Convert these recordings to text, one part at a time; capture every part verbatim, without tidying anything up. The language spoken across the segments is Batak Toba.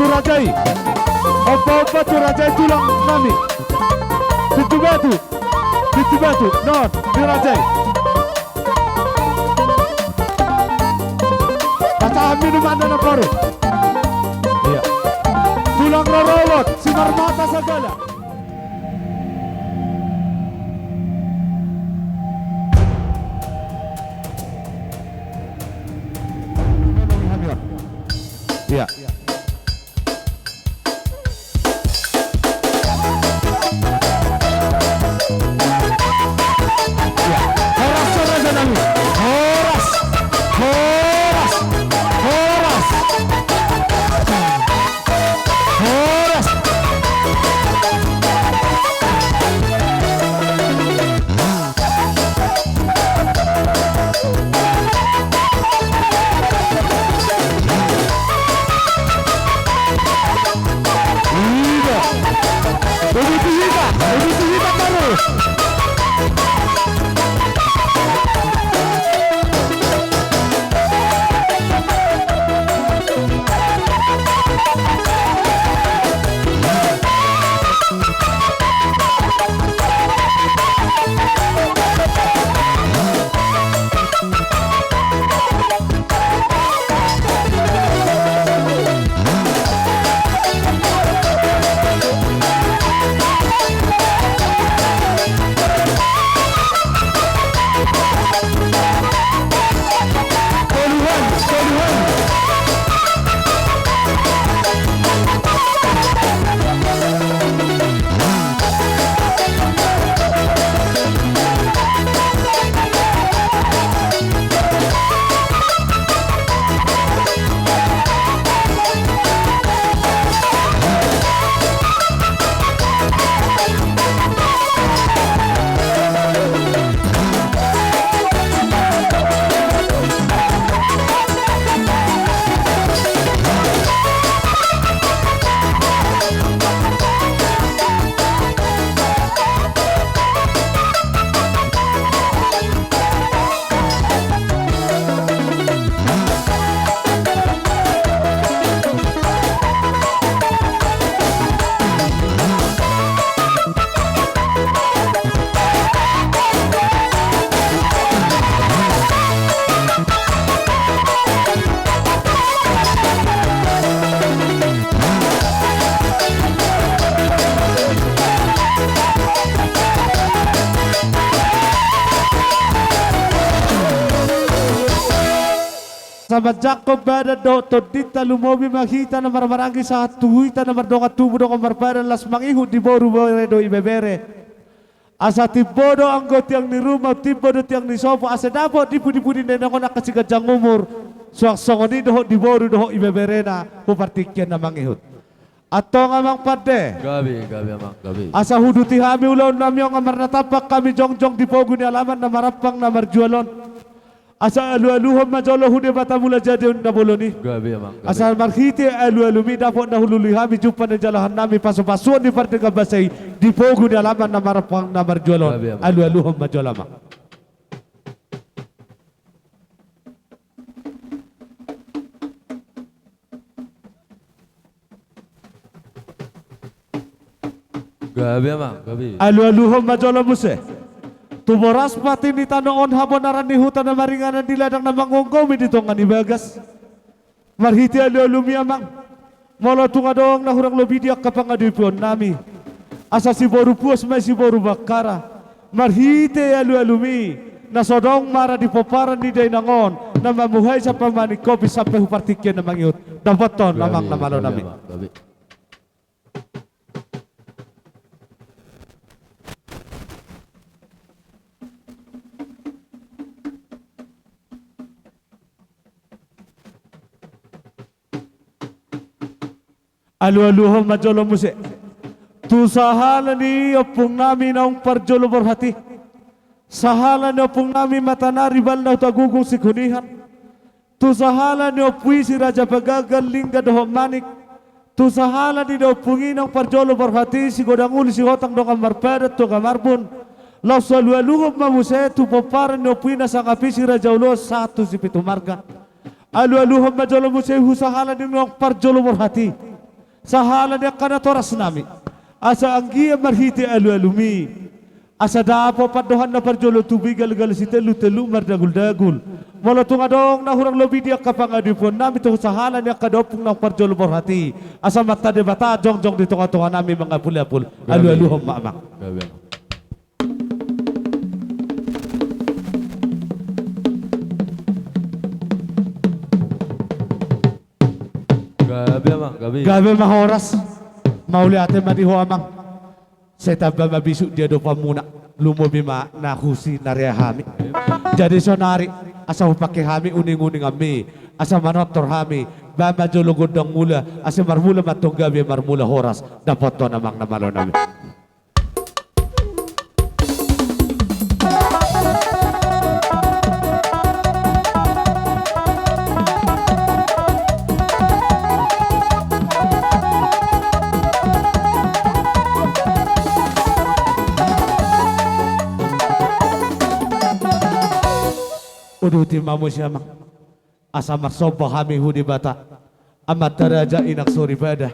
Tu raja i. Ompa-ompa tu raja i tulang nami. Pintu batu. Pintu batu. Non, di raja i. Pasahat minuman na boru. Iya. Tulang rorobot, simarmata sagala. Iya. Horas, horas, horas. Horas, horas, horas. Horas. Asa manjangkon badan dohot tondinta, lumobi ma hita na marmaranggi sahat tu hita na mardongan tubu dongan marpadan, laos mangihut di boru, bere dohot ibebere. Asa timbo do anggo tiang ni ruma, timbo do tiang ni sopo, asa dapot di pudi-pudi na inanghon angka siganjang umur, suang songon i dohot di boru dohot ibeberena, tu partingkian na mangihut. Antong amang pande. Gabe, gabe amang, gabe. Asa huduti hami ulaon nami on, amar na tampak hami jongjong di pogu ni alaman na marampang na marjual on. Asa alu-aluhon ma jolo tu Debata Mulajadi on na bolon i. Gabe amang, gabe. Asa marhite alu-alumi dapot na hulului hami jumpa na nijalohan nami pasu-pasuon ni pardegan basa i di pogu ni alaman na marampang na marjual on. Gabe amang. Alu-aluhon ma jolo amang. Gabe amang, gabe. Alu-aluhon ma jolo muse tu boras pati ni tano on, habonaran ni huta na maringanan di ladang na manggomgomi di tonga ni bagas. Marhite alu-alumi amang, molo tung adong na hurang lobi di angka pangadopion nami, asa siboru puas ma i siboru bangkara. Marhite alu-alumi na so adong mara di pomparan ni dainang on, na mamuhai sampang manik kopi sampe tu partingkian na mangihut. Dapothon amang na malo nami. Gabe amang, gabe. Alu-aluhon ma jolo muse tu sahala ni ompung nami naung parjolo borhat i, sahala ni ompung nami Matanari Balna Hutagugung Sikunihan, tu sahala ni ompu i Si Raja Pagagal Lingga dohot Manik, tu sahala ni da ompung i naung parjolo borhat i, Si Godang Uli Sihotang Dongan Marpadan Toga Marbun. Laos alu-aluhon ma muse tu pomparan ni ompu i na sangap i, Si Raja Ulos, sahat tu Si Pitu Marga. Alu-aluhon ma jolo muse tu sahala ni naung parjolo borhat i. Sahala ni angka natoras nami, asa anggiat marhite alualumi, asa dapot pandohan na parjolo tubu i galgal sitellutelluk mardaguldagul. Molo tung adong na hurang lobi di angka pangaduipuon nami tu sahala ni angka daompung na parjolo borhat i, asa Amanta Debata jongjong di tongatonga nami mangapulapul. Gabe. Alualuhon ma amang. Gabe. Gabe amang, gabe. Gabe ma horas. Mauliate ma di ho amang. Sai tamba ma bisuk di adopanmuna. Lumobi ma na husinarea hami. Jadi sonari asa hupangke hami uninguninganmi, asa manortor hami. Ba ma jolo gondang mula, asa marmula ma antong gabe marmula horas. Dapothon amang na malo nami. Uduti ma muse amang. Asa marsomba hami hu Debata, Amanta raja, inang soripada,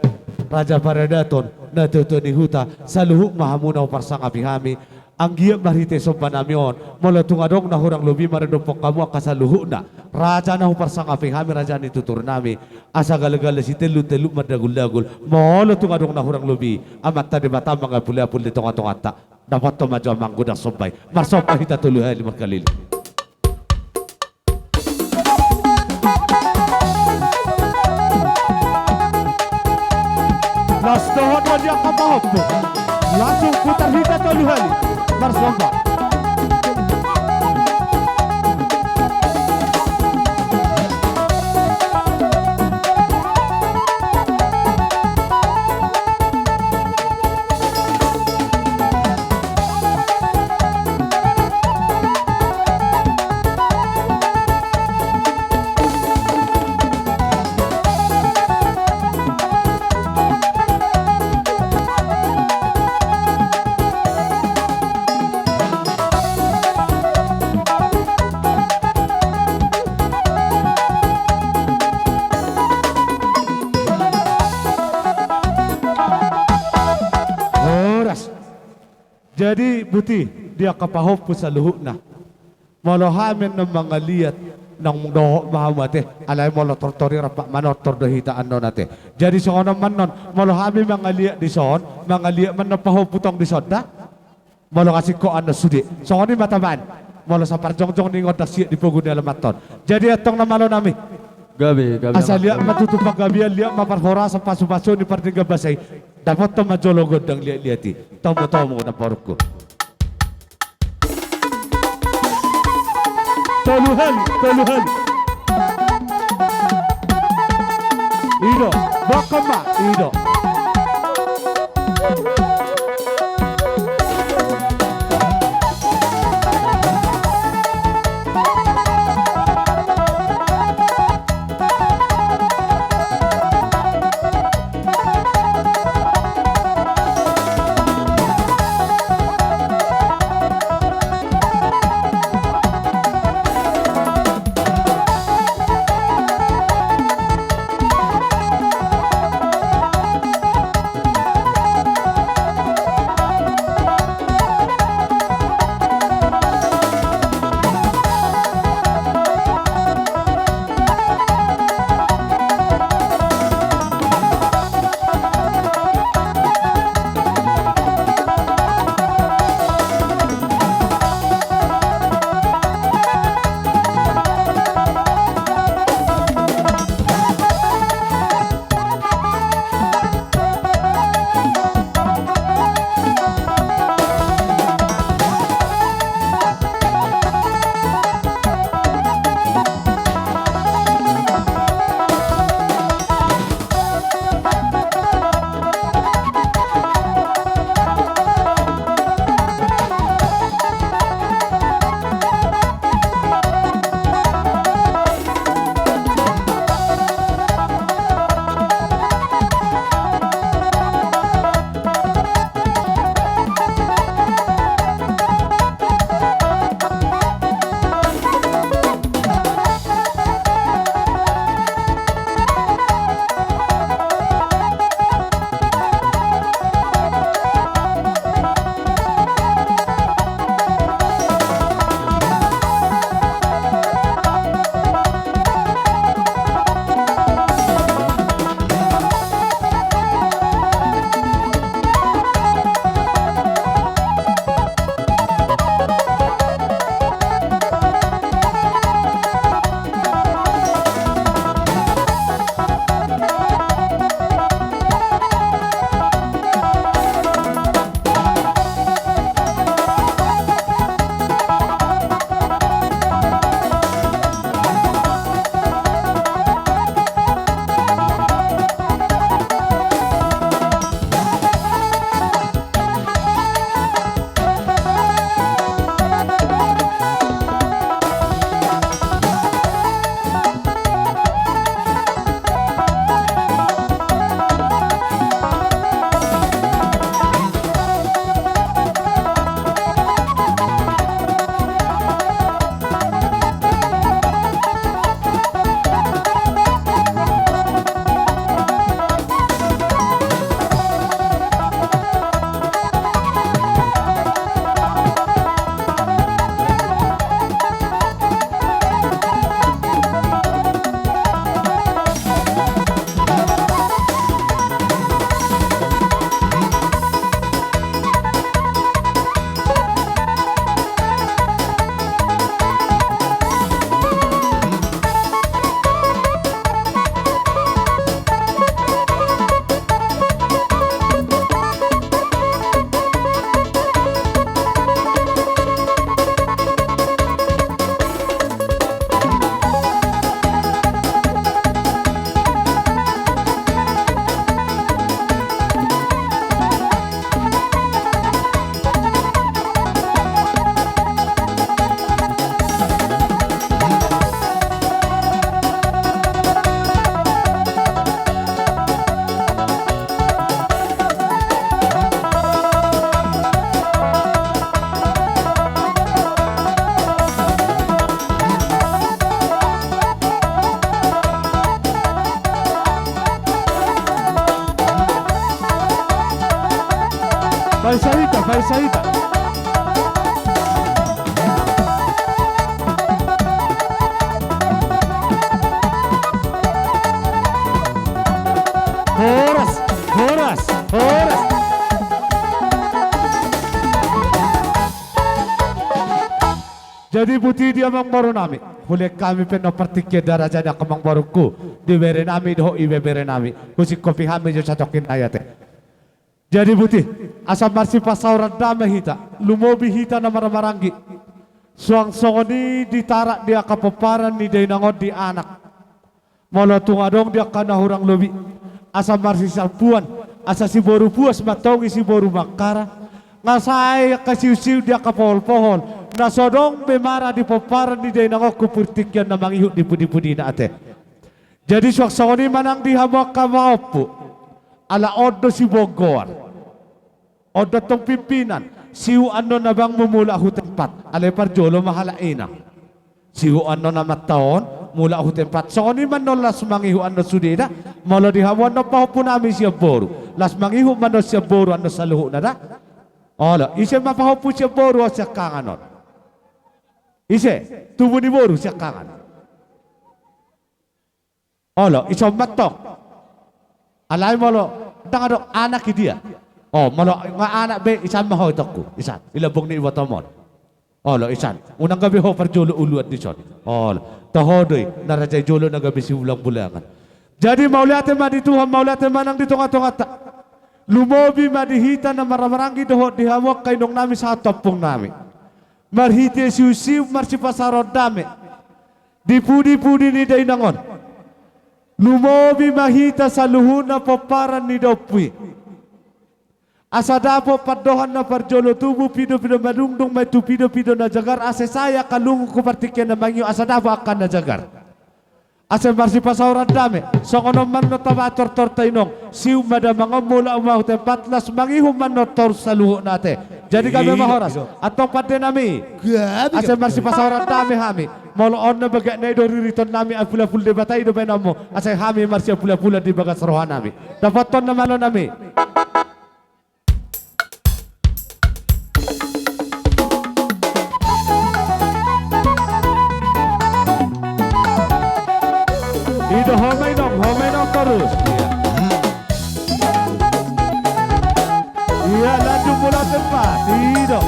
raja paradaton, na tuatua ni huta, saluhut ma hamu na huparsangapi hami. Anggiat marhite somba nami on, molo tung adong na hurang lobi maradophon hamu angka saluhutna, raja na huparsangapi hami, raja ni tutur nami, asa galgal sitellutelluk mardaguldagul. Molo tung adong na hurang lobi, Amanta Debata mangapulapul di tongatonganta. Dapothon ma jo amang godang somba i. Marsomba hita tolu hali markalili. Las dohot ma di angka pahompu. Langsung putar hita tolu hali. Marsomba. Horas. Jadi buti di angka pahompu saluhutna. Molo hami annon mangaliat, naung dohot ma hamu ate, alai molo tortor i rap manortor do hita annon ate. Jadi songon on ma annon, molo hami mangaliat dison, mangaliat ma annon pahompu tong dison da. Molo nunga singkop annon sude. Songon i ma tabaen. Molo saparjongjong ni gondang siat di pogu ni alamanhon. Jadi antong na malo nami. Gabe, gabe. Asa liat ma tutu panggabean, liat ma parhorasan, pasupasu ni pardenggan basa i. Dapothon ma jolo gondang liatliat i. Tomutomu namborungku. Tolu hali, tolu hali. I do, bokkon ma, i do. Paisa hita. Horas, horas, horas. Jadi boti di amangboru nami, hulehon hami pe annon partingkian daraja ni angka amangborungku, di bere nami dohot ibebere nami, husingkopi hami jo satongkin nai ate. Jadi boti, asa marsipasaoran dame hita, lumobi hita na marhahamaranggi. Suang songon i ditarak di angka pomparan ni dainang on di anak. Molo tung adong di angka na hurang lobi, asa marsisampuan, asa siboru puas mantongi siboru mangkara. Nga sae angka siusiu di angka pohol-pohol na so adong be mara di pomparan ni dainang on tu partingkian na mangihut di pudi-pudina ate. Jadi suang songon i ma nang di hamu angka pahompu. Ala on do siboan goar. On do tong pimpinan, siu annon abangmu mulak hu tempat, alai parjolo ma halak inang. Siu annon amanta on, mulak hu tempat. Songon i ma annon las mangihut annon sudena, molo di hamu annon pahompu nami sian boru. Las mangihut ma annon sian boru annon saluhutna da. Olo, ise ma pahompu sian boru on siangkangan on? Ise, tubu ni boru siangkangan? Olo, ison ma antong. Alai molo ndang adong anak i dia. O, molo nga anak be, isan ma ho itongku. Isan, i lambung ni ibotom on. Olo, isan. Unang gabe ho parjolo uluan dison. Olo, toho do i, na raja i jolo na gabe siulang-ulangan. Jadi mauliate ma di Tuhan, mauliate ma nang di tonga-tonganta. Lumobi ma di hita na marhahamaranggi dohot di hamu angka inong nami sahat tu ompung nami. Marhite siusiu marsipasaoran dame di pudi-pudi ni dainang on. Lumobi ma hita saluhutna pomparan ni daompu i. Asa dapot pandohan na parjolo tubu, pido-pido madungdung ma i tu pido-pido na jagar, asa sae angka lungun tu partingkian na mangihut asa dapot angka na jagar. Asa marsipasaoran dame, songon on ma annon tabahen tortorta inong, siu ma damang on mulak ma hu tempat, las mangihut ma annon torus saluhutna ate. Jadi gabe ma horas, antong pande nami. Asa marsipasaoran dame hami, molo on na bagak na i do ririton nami, apul-apul Debata i do baenonmu, asa hami marsiapul-apulan di bagas roha nami. Dapothon na malo nami. I do, ho ma inong, ho ma inong torus. Ia, lanjut mulak tempat. I do.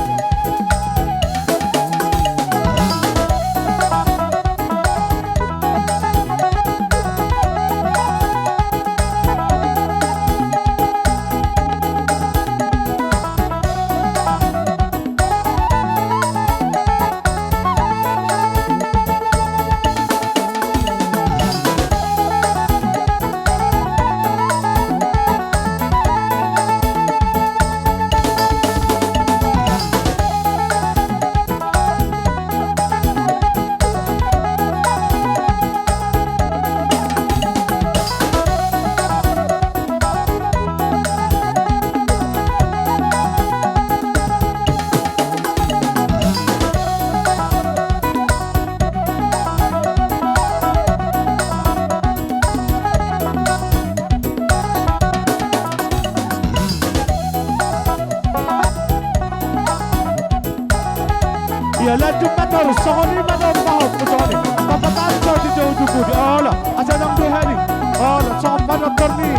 Ia, lanjut ma torus, songon i ma annon pahompu, songon i. Papatar so di jauh jubudi, olo, asa nang dua hali. Olo, songon ma annon torni.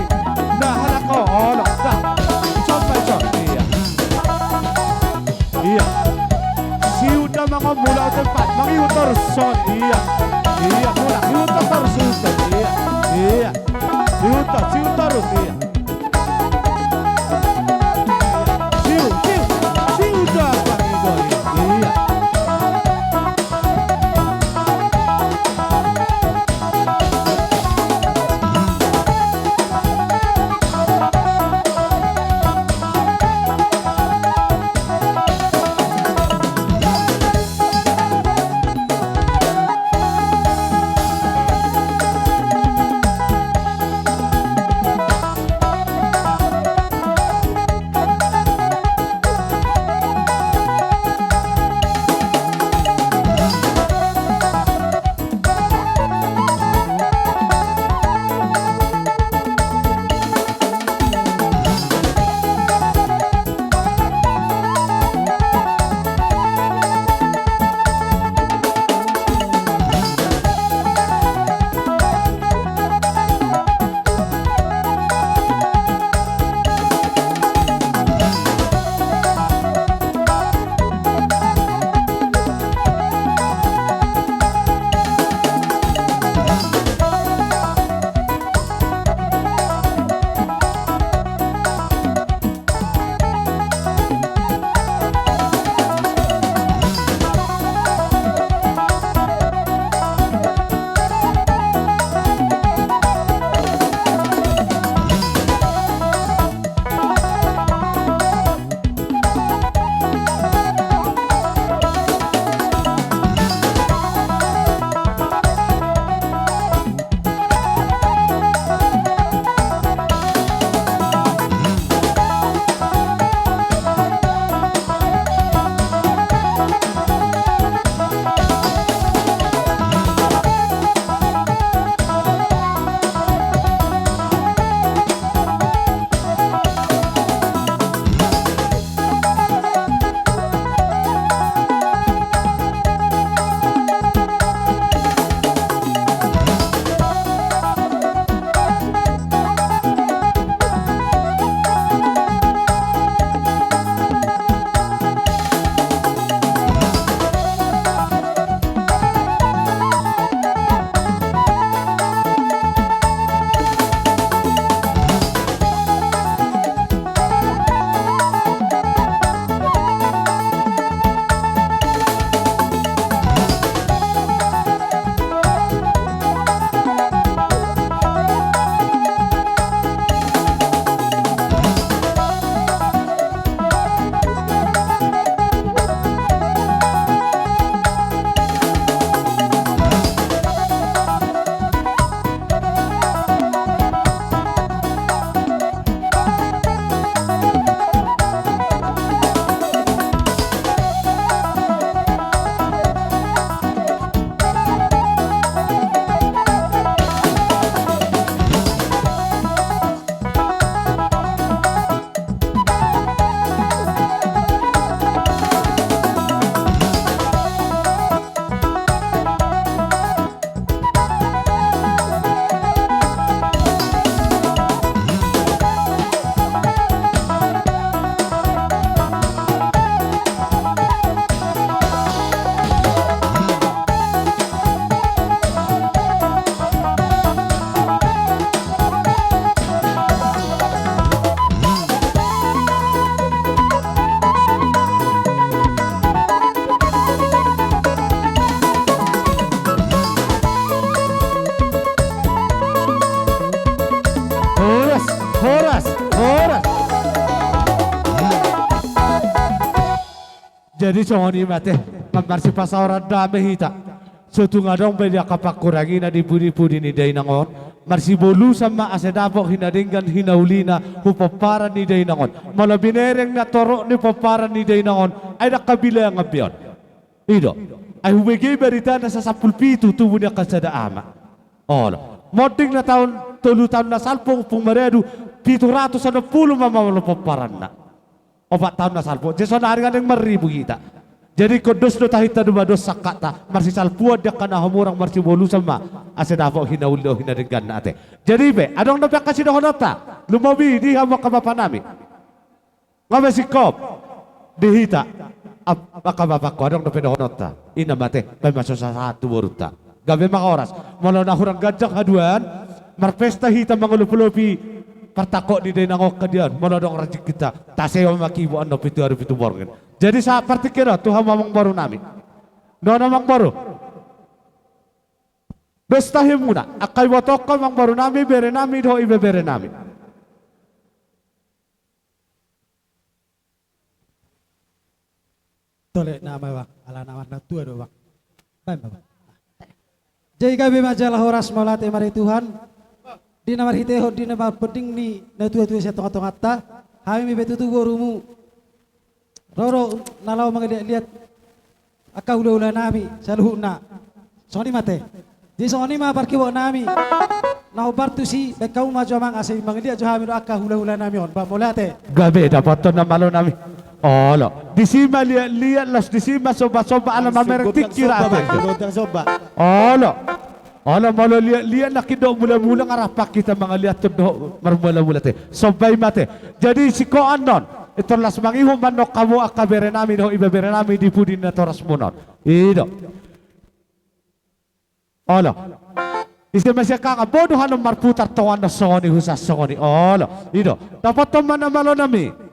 Nah, halak ho, olo, dah. Ison ma ison, ia. Ia. Siu damang on mulak hu tempat, mangihut torus, songon i, ia. Ia, mulak, ihut torus, ihut torus, ia. Ia. Ihut torus, siu torus, ia. Siu, siu, siu damang i do, ia. Jadi songon i ma ate, marsipasaoran dame hita. So tung adong be di angka pangkurangina di pudi-pudi ni dainang on, marsibolusan ma ase dapot hinadenggan hinaulina hu pomparan ni dainang on. Molo binereng na torop ni pomparan ni dainang on, ai ndang habilangan be on. I do. Ai hubege baritana sasampulu pitu tubu ni angka sada ama. Olo. Monding na taon tolu taon na salpu Ompung Maradu, pitu ratus onom pulu ma molo pomparanna. Opat taon na salpu. Jadi saonari nga naeng marribu hita. Jadi ingkon dos do tahinta, dua dos sangkapta. Marsisalpuon di angka na homurang, marsibolusan ma ase dapot hinauli dohot hinadengganna ate. Jadi i pe, adong dope angka sidohononta. Lumobi di hamu angka bapanami. Nga be singkop di hita, ap-, angka bapangku, adong dope dohononta. I ma ate, baen ma so sahat tu borunta. Gabe ma horas. Molo na hurang ganjang haduan, marpesta hita mangolopolopi partangkok ni dainang on, haduan. Molo adong rajikinta, tasea ma kibo annon pitu ari pitu borngin. Jadi sahat partingkian on tu hamu amangborunami. Nono amangboru. Dos tahi muna, angka ibotongku, amangborunami, berenami dohot ibeberenami. Tole nama, Bang, ala nama na tua do, Bang. Baen ma, Bang. Jadi gabe ma jala horas, mauliate ma di Tuhan. Di na marhitehon di na marponding ni natuatua sian tongatonganta, hami ma pe tutu borumu. Ro do na laho mangaliatliat angka hulahulanami saluhutna. Songon i ma ate. Jadi songon i ma parkibotnami. Na hombar tusi, baen hamu ma jo, Amang, ase mangaliat jo hami dohot angka hulahulanami on. Ba, mauliate. Gabe dapothon na malonami. Olo. Disi ma liatliat, laos disi ma sombasomba, ala mamereng tingki raja. Olo. Olo, molo liatliat nangkin dohot mulamula, nga rap hita mangaliathon dohot marmulamula ate. Somba i ma ate. Jadi singkop annon, i tolhas mangihut ma annon hamu angka berenami dohot ibeberenami di pudi natorasmuna on. I do. Olo. Ise ma sian hami, bodo hanon marputar tongan na songon i, husa songon i. Olo. I do. Dapothon ma na malonami.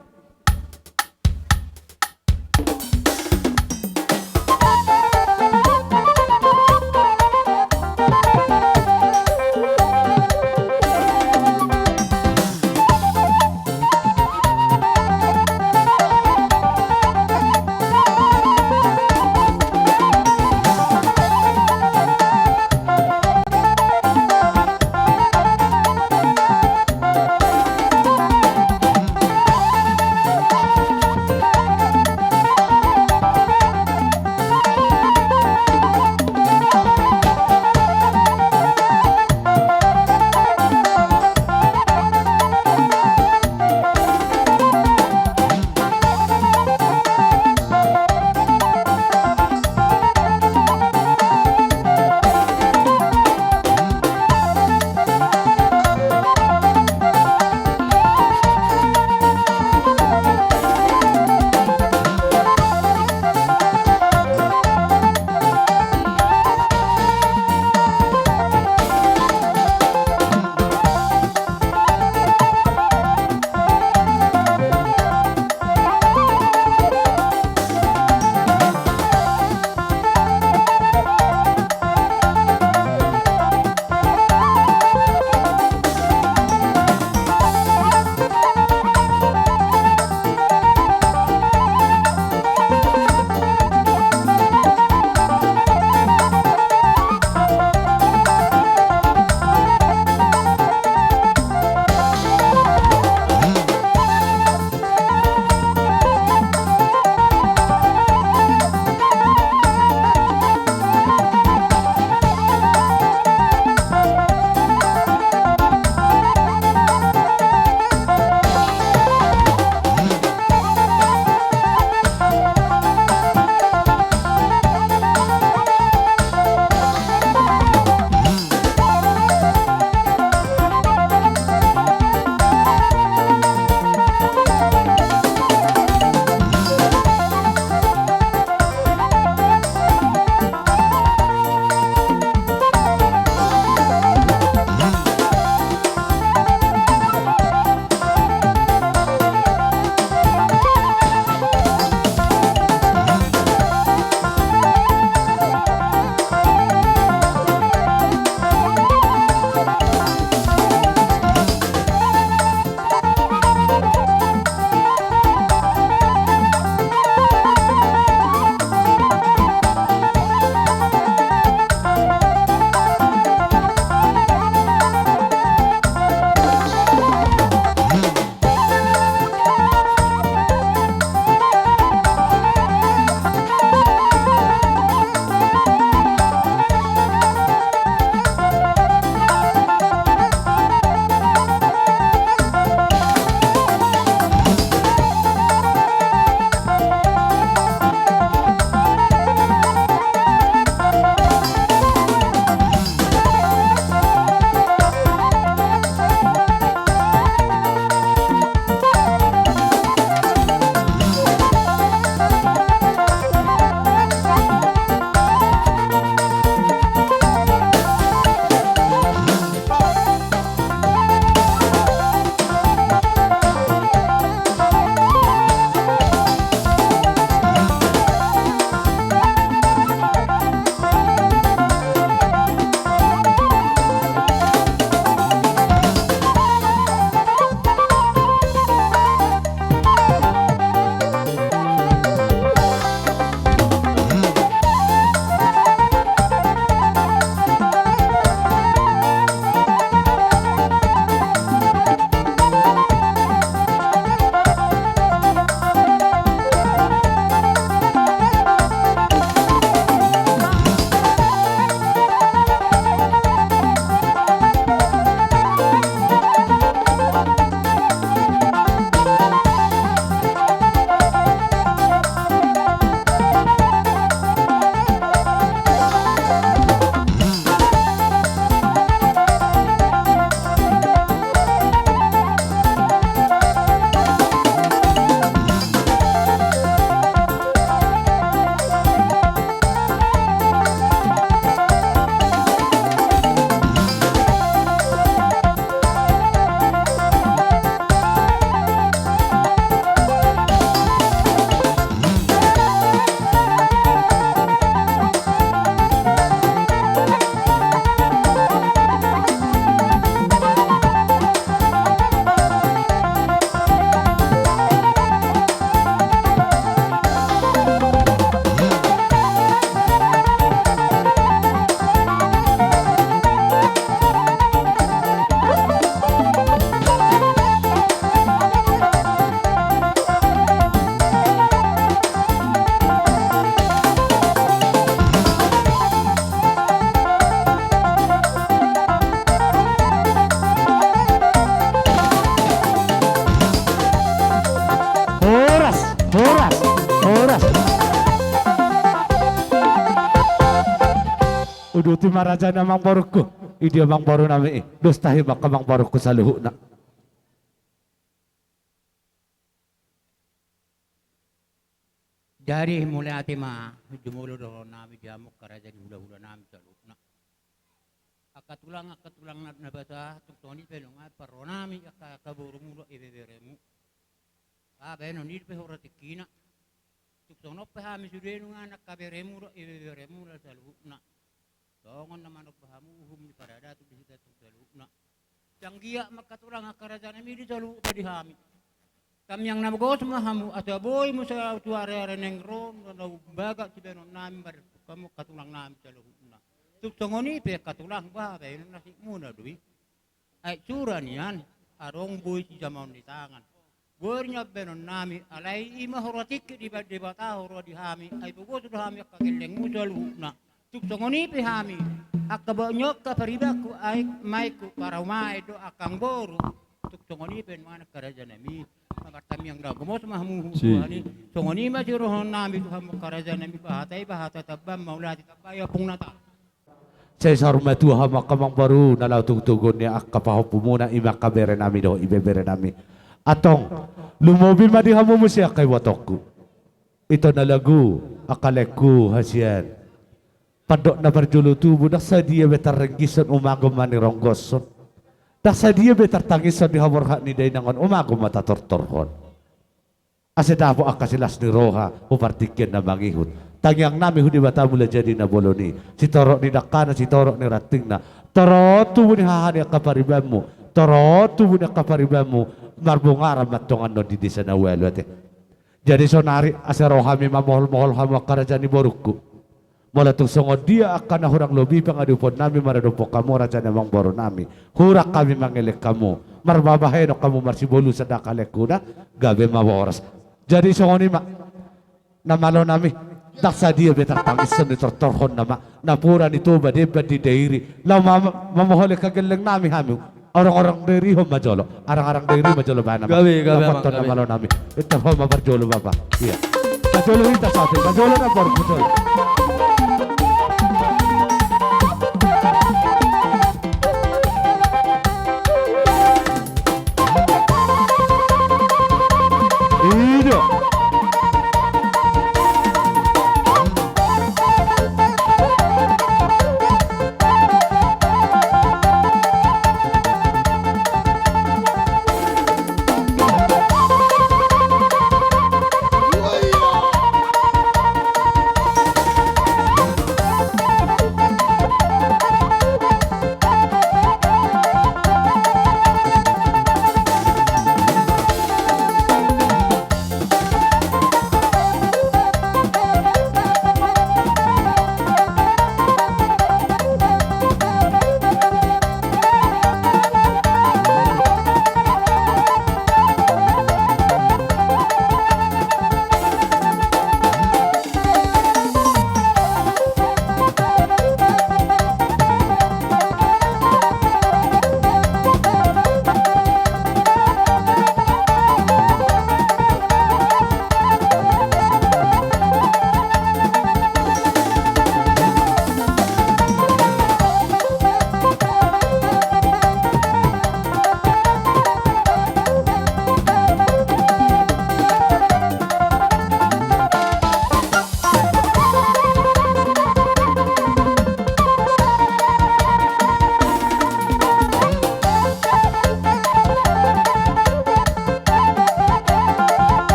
Boti ma raja ni amangborungku. Idia amangboru nami i? Dos tahi ma angka amangborungku saluhutna. Jadi mauliate ma jumolo dohonon nami di hamu angka raja ni hulahula nami saluhutna. Angka tulang, angka tulang na, na basa, tung songon i pe nunga parro nami angka, angka borumuna, ibeberemuna. Ba baenon i pe hora tingkina. Tung songon on pe hami sude nunga angka beremuna, ibeberemuna saluhutna. Songon na manomba hamu uhum ni paradaton di hita tung saluhutna. Anggiat ma angka tulang, angka raja nami, di saluhutna di hami. Tamiang na gok ma hamu, asa boi muse tu ari-ari naeng ro, na umbahen sibaenon nami, mar-, hamu angka tulang nami saluhutna. Tung songon i pe angka tulang, ba baenon nasibmuna do i. Ai sura nian, adong boi sijamaon ni tangan. Boi nian baenon nami, alai i ma hora tingki di ba-, Debata hora di hami, ai paboto do hami angka gellengmu saluhutna. Tung songon i pe hami, angka ba-, ni angka paribanku, aek maekku, parumaen do angka amangboru. Tung songon i pe nunga angka raja nami. Martamiang na gomos ma hamu. Si. Tuhan i. Songon i ma sidohonon nami tu hamu angka raja nami, ba hata i, ba hata tamba, mauliate tamba i, ompung na ta. Sai saur matua hamu angka amangboru na laho tugu-tugu ni angka pahompumuna, i ma angka bere nami dohot ibebere nami. Antong, lumobi ma di hamu muse angka ibotongku. Ito na lagu, angka laengku hasian. Pandok na parjolo tubu, ndang sadia be tarrenggishon, umago ma nironggoshon. Ndang sadia be tartangishon di haborhat ni dainang on, umago ma tatortorhon. Asa dapot angka silas ni roha, hu partingkian na mangihut. Tangiang nami hu Debata Mulajadi Na Bolon i. Sitorop ni dangkana, sitorop ni rantingna. Torop tubu ni haha ni angka paribanmu. Torop tubu ni angka paribanmu. Marbungaran ma antong annon di desa na ualu ate. Jadi sonari asa ro hami mamohol-mohol hamu angka raja ni borungku. Molo tung songon dia angka na hurang lobi pangadopon nami maradophon hamu raja ni amangboru nami. Hurang hami mangelek hamu. Marbabahenon hamu marsibolusan da angka laengkuna, gabe ma boras. Jadi songon i ma. Na malo nami. Ndang sadia be tartangishon, ditortorhon nama. Napuran i Toba, Demban di Dairi. Laho ma-, mamoholi angka gelleng nami hami. Orang-orang Dairi, hon ma jolo. Arang-arang Dairi ma jolo bahen nama. Gabe, gabe, amang, gabe. Lapaton na malo nami. Intor ho ma parjolo bapa. Iya. Parjolo hita sate, parjolo na parjolo. Ido.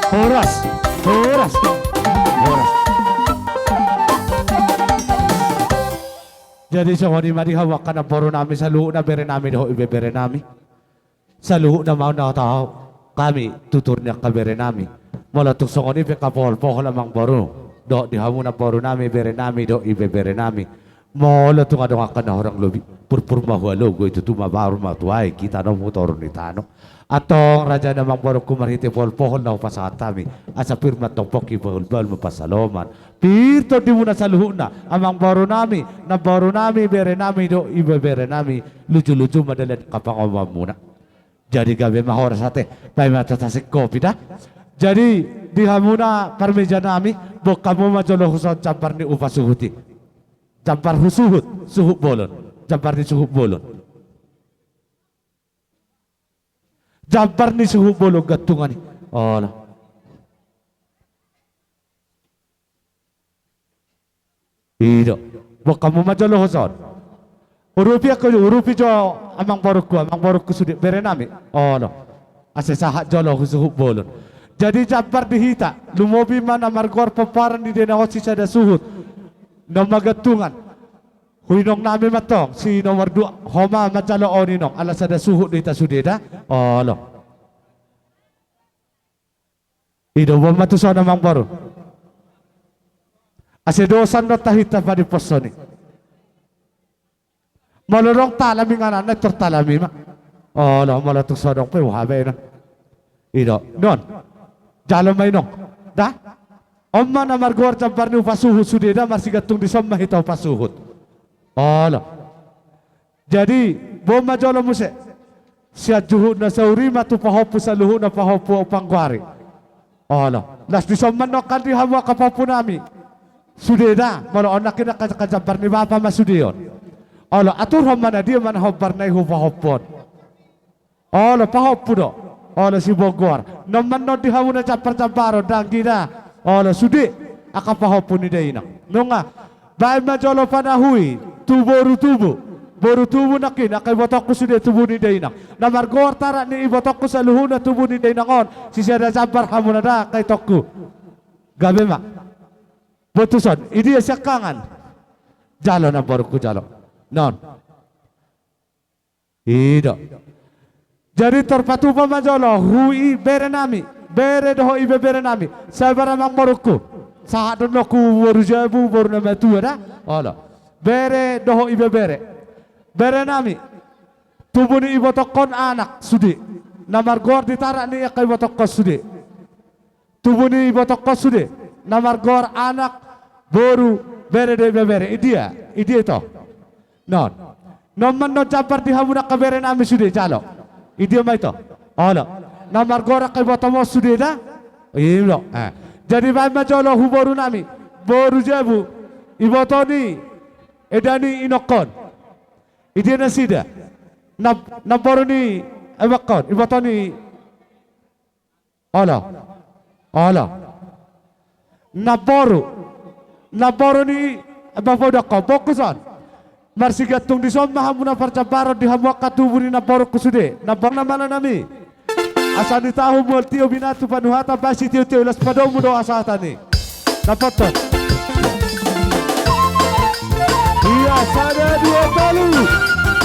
Horas, horas, horas. Jadi songon i ma di hamu angka namboru nami saluhutna, bere nami dohot ibebere nami. Saluhutna ma na tahu hami tutur ni angka bere nami. Molo tung songon i pe angka pohol-pohol amangboru dohot di hamu namboru nami, bere nami dohot ibebere nami. Molo tung adong angka na hurang lobi, purpur ma hualogo i, tutu ma baru ma tuai hita na hutoru ni tano. Antong raja ni amangborungku, marhite pohol-pohol na hupasahat hami, asa pir ma antong pongki, bahul-bahul ma pansalongan. Pir tondimuna saluhutna, amangborunami, namborunami, berenami dohot ibeberenami, luju-luju ma dalan angka pangomoanmuna. Jadi gabe ma horas ate, baen ma tasasing kopi da. Jadi di hamuna parmejanami, boan hamu ma jolo huson jambar ni hupasuhut i. Jambar husuhut, suhut bolon. Jambar ni suhut bolon. Jambar ni suhut bolon gantungan i. Olo. I do. Boan hamu ma jolo huson. Urupi angka, urupi jo amangborungku, amangborungku sude, berenami. Olo. Asa sahat jolo husuhut bolon. Jadi jambar di hita, lumobi ma na margoar pomparan ni dainang on sisada suhut. Na ma gantungan. Hu inongnami ma antong, si nomor dua, ho ma manjalo on inong, ala sada suhut do hita sude da. Olo. I do, boan ma tuson amangboru. Asa dosan do tahinta padiposhon i. Molo adong talam inganan na, tor talam i ma. Olo, molo tung so adong pe boha baenon. I do, non. Jalo ma inong. Da? On ma na margoar jambar ni hupasuhut sude da, marsigantung dison ma hita hupasuhut. Olo. Jadi, boan ma jolo muse. Sian juhut na saur i ma tu pahompu saluhutna pahompu panggoari. Olo. Las dison ma annon kan di hamu angka pahompunami. Sude da, molo on nangkin angka jambar ni bapa ma sude on. Olo, aturhon ma na dia ma na hombar na i hu pahompu on. Olo, pahompu do. Olo, siboan goar. Non ma annon di hamu na jambar-jambaron, danggi da. Olo, sude. Angka pahompu ni dainang. Nunga. Baen ma jolo panahui. Tu boru tubu. Boru tubu nangkin. Angka ibotongku sude tubu ni dainang. Na margoar tarak ni ibotongku saluhutna tubu ni dainang on. Sisada jambar hamuna da, angka itongku. Gabe ma. Boan tuson. I dia siangkangan. Jalo namborungku jalo. Non. I do. Jadi tarpatupa ma jolo, hu i berenami, bere dohot ibeberenami, sabar amangborungku, sahat do annon tu boru jabu, boru na matua da, olo. Bere dohot ibebere. Berenami, tubu ni ibotongkon anak, sude. Na margoar di tarak ni angka ibotongkon sude. Tubu ni ibotongkon sude, na margoar anak, boru, bere dohot ibebere. I dia, i dia ito. Non. Non ma annon jambar di hamu angka berenami sude, jalo. I dia ma ito. Olo. Na margoar angka ibotom on sude da. I do. Eh. Jadi baen ma jolo hu borunami. Boru jabu. Iboto ni. Eda ni inongkon. I dia nasida. Na, namboru ni. Ebangkon. Iboto ni. Olo. Olo. Namboru. Namboru ni, eh, bapa udakko. Boan tuson. Marsigantung dison ma hamuna parjambaron di hamu angka tubu ni namborungku sude. Namboru na mananami. Asa ni tahu mual tio binatu panuhatan basi tio-tio las padomu do asa hatani. Dapothon. Ia, sada, dua, tolu.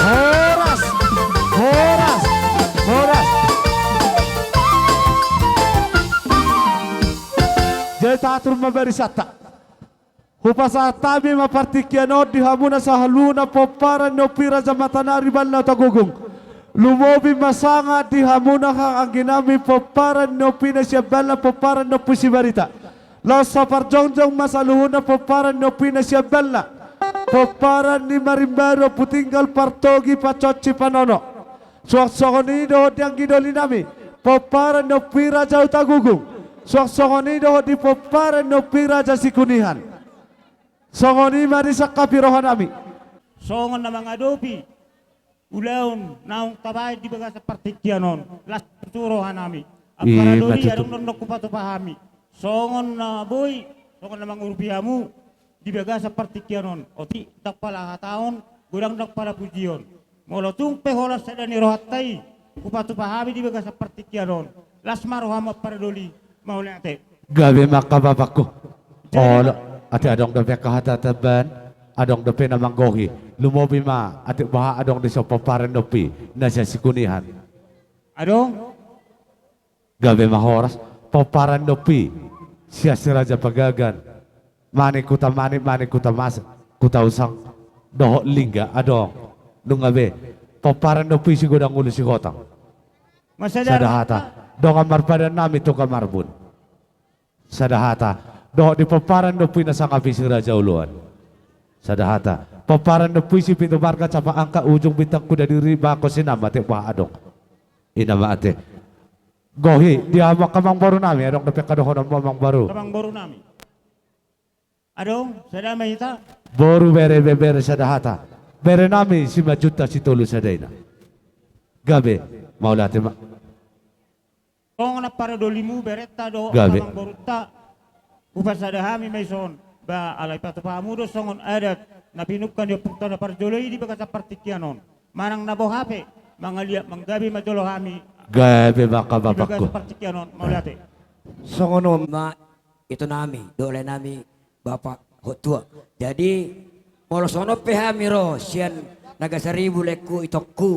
Horas. Horas. Horas. Jadi tahatur ma barisanta. Hupasahat hami ma partingkian on di hamuna saluhutna pomparan ni ompu i Raja Matanari Balna Hutagogung. Lumobi ma sanga di hamuna haha angginami pomparan ni ompu i na sian Balna, pomparan ni ompu i Sibarita. Laos saparjongjong ma saluhutna pomparan ni ompu i na sian Balna. Pomparan ni Marimbaru, Ompu Tinggal, Partogi, Paconci, Panono. Suang songon i dohot di anggi dolinami. Pomparan ni ompu i Raja Hutagogung. Suang songon i dohot di pomparan ni ompu i Raja Sikunihan. Songon i ma di sangkapi rohanami. Songon na mangadopi ulaon naung tabaen di bagasan partingkian on, las tutu rohanami. Ampara doli, adong do annon hupatupa hami. Songon na boi, songon na mangurupi hamu di bagasan partingkian on. Otik ndang pala hataon, godang ndang pala pujion. Molo tung pe holan sada ni rohanta i hupatupa hami di bagasan partingkian on, las ma rohamu ampara doli. Mauliate. Gabe ma angka bapangku. Olo, ate adong dope angka hata tambahan, adong dope na manggohi. Lumobi ma ate boha adong di son pomparan ni ompu i na sian Sikunihan. Adong. Gabe ma horas, pomparan ni ompu i sian Si Raja Pagagan. Manik Huta Manik, Manik Huta Mas, Huta Usang dohot Lingga adong. Nunga be, pomparan ni ompu i Sigodang Ulu Sihotang. Sada hata. Dongan marpadan nami Toga Marbun. Sada hata. Dohot di pomparan ni ompu i na sangap i si Raja Oloan. Sada hata. Pomparan ni ompu i si Pitu Marga Capak Angka, ujung bintang kuda diri, bako si nama te bah adong. Ina ma ate. Gohi, di hamu angka amangboru nami, adong dope angka dohononmu amangboru? Amangboru nami. Adong, sada ma hita. Boru, bere, ibebere, sada hata. Bere nami Simanjuntak Sitolu Sada Ina. Gabe, mauliate ma. Songon ampara dolimu, berenta dohot amangborunta. Hupasada hami ma i son. Ba alai patupa hamu do songon adat na pinungka ni ompunta na parjolo i di bagasan partingkian on. Manang na boha pe, mangaliat manggabe ma jolo hami. Gabe ma angka bapakku. Di bagasan partingkian on, mauliate. Songon on ma ito nami, dohot lae nami, Bapak Hottua. Jadi, molo songon on pe hami ro sian Nagasaribu, laengku, itongku,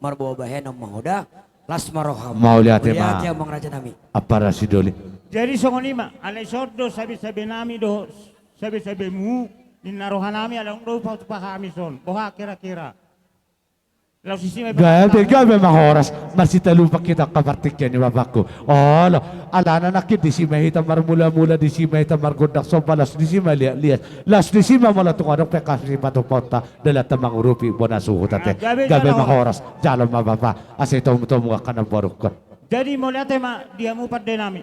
marboa bahenon ma hoda, las ma roham. Mauliate ma. Mauliate, amang raja nami. Ampara sidoli. Jadi songon i ma, alai son do sabesabe nami dohot sabesabemu, ninna roha nami, alai adong do hupatupa hami son. Boha kira-kira. Laos disi ma i. Gabe, gabe ma horas, marsitalupan hita angka partingkian i bapakku. Olo, alana nangkin disi ma hita marmulamula, disi ma hita margondang somba, laos disi ma liat lias, laos disi ma molo tung adong pe angka sipatupaonta, dalanta mangurupi bona suhut ate. Gabe ma horas, jalo ma bapa, asa itomutomu angka namborungkon. Jadi mauliate ma di hamu pande nami.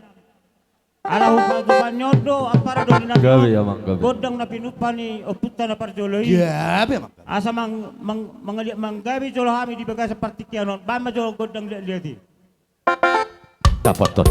Ala hupatupa ni on do ampara doli nami. Gabe, amang, gabe. Gondang na pinumpa ni ompunta na parjolo i. Gabe, amang. Asa mang-, mang-, mangaliat manggabe jolo hami di bagasan partingkian on. Bahen ma jolo gondang liat-liat i. Dapothon.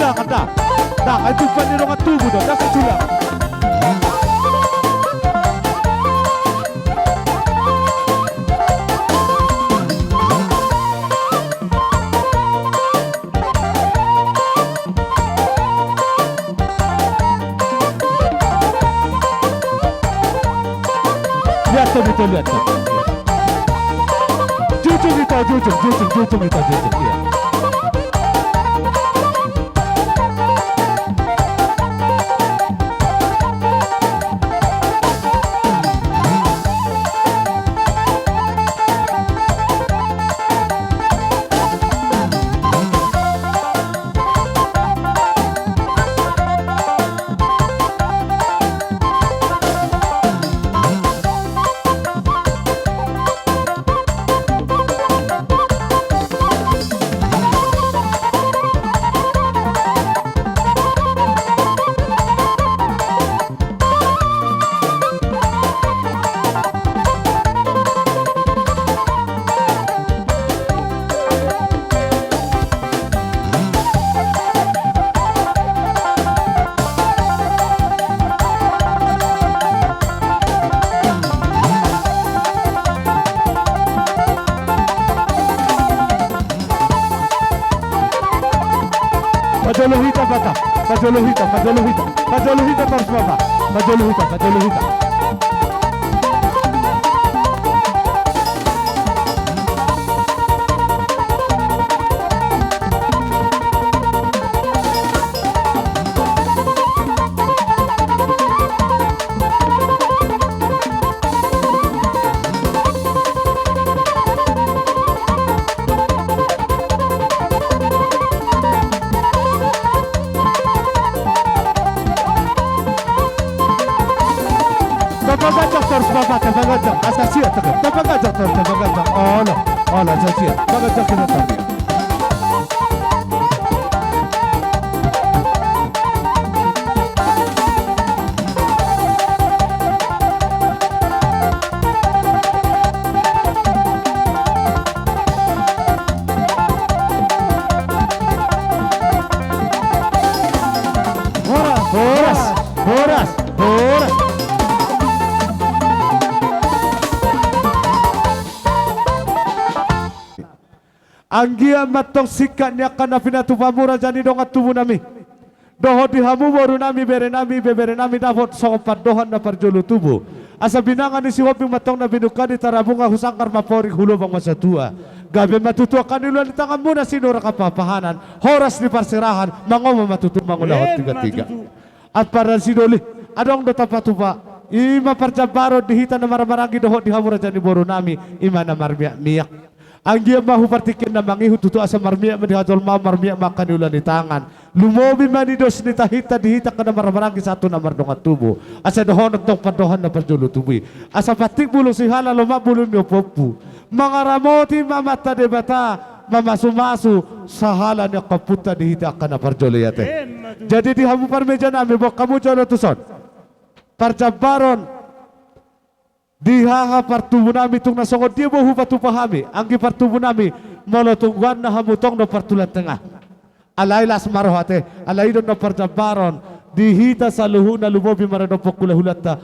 Anda, anda, ai tumpang ni dongan tubu do, anda sai tulang. Lihat tu, lihat tu. Jujung ito, jujung, jujung, jujung ito, jujung, iya. Pajolo hita, Bata. Pajolo hita, pajolo hita. Pajolo hita torus, Bata. Pajolo hita, pajolo hita. Tapaganjang torus, Bapa, tapaganjang. Asa siat, tapaganjang torus, tapaganjang. Olo, olo, asa siat. Tapaganjang hita torus. Horas, horas, horas, horas. Anggiat ma antong singkat ni angka na pinatupamu, raja ni dongan tubunami, dohot di hamu borunami, berenami, ibeberenami, dapot songon pandohan na parjolo tubu. Asa binanga ni Sihombing ma antong na binungka di Tarabunga, husanggar ma amporik, hulobang ma satua. Gabe ma tutu angka na niula ni tanganmuna, sinurat angka pahanpahanan, horas ni parserahan, mangomo ma tutu mangulahon tigatiga. Ampara sidoli, adong do tapatupa, i ma parjambaron di hita na marhahamaranggi dohot di hamu raja ni borunami, i ma na marmiakmiak. Anggiat ma hu partingkian na mangihut tutu, asa marmiak ma di hajolmaon, marmiak ma angka niula ni tangan. Lumobi ma nidos ni tahinta di hita angka na marhahamaranggi sahat tu na mardongan tubu. Asa dohonon tong pandohan na parjolo tubu i. Asa pantik bulung sihala, lomak bulung ni ompuompu. Mangaramoti ma amanta Debata, mamasumasu sahala ni angka ompunta di hita angka na parjolo i ate. Emma tutu. Jadi di hamu parmejanami, boan hamu jolo tuson. Parjambaron di haha partubunami, tung na songon dia boi hupatupa hami, anggi partubunami, molo tung goarna hamu tong do partulang tengah. Alai las ma roha ate, alai i do na parjambaron di hita saluhutna, lumobi ma dohot hulahulanta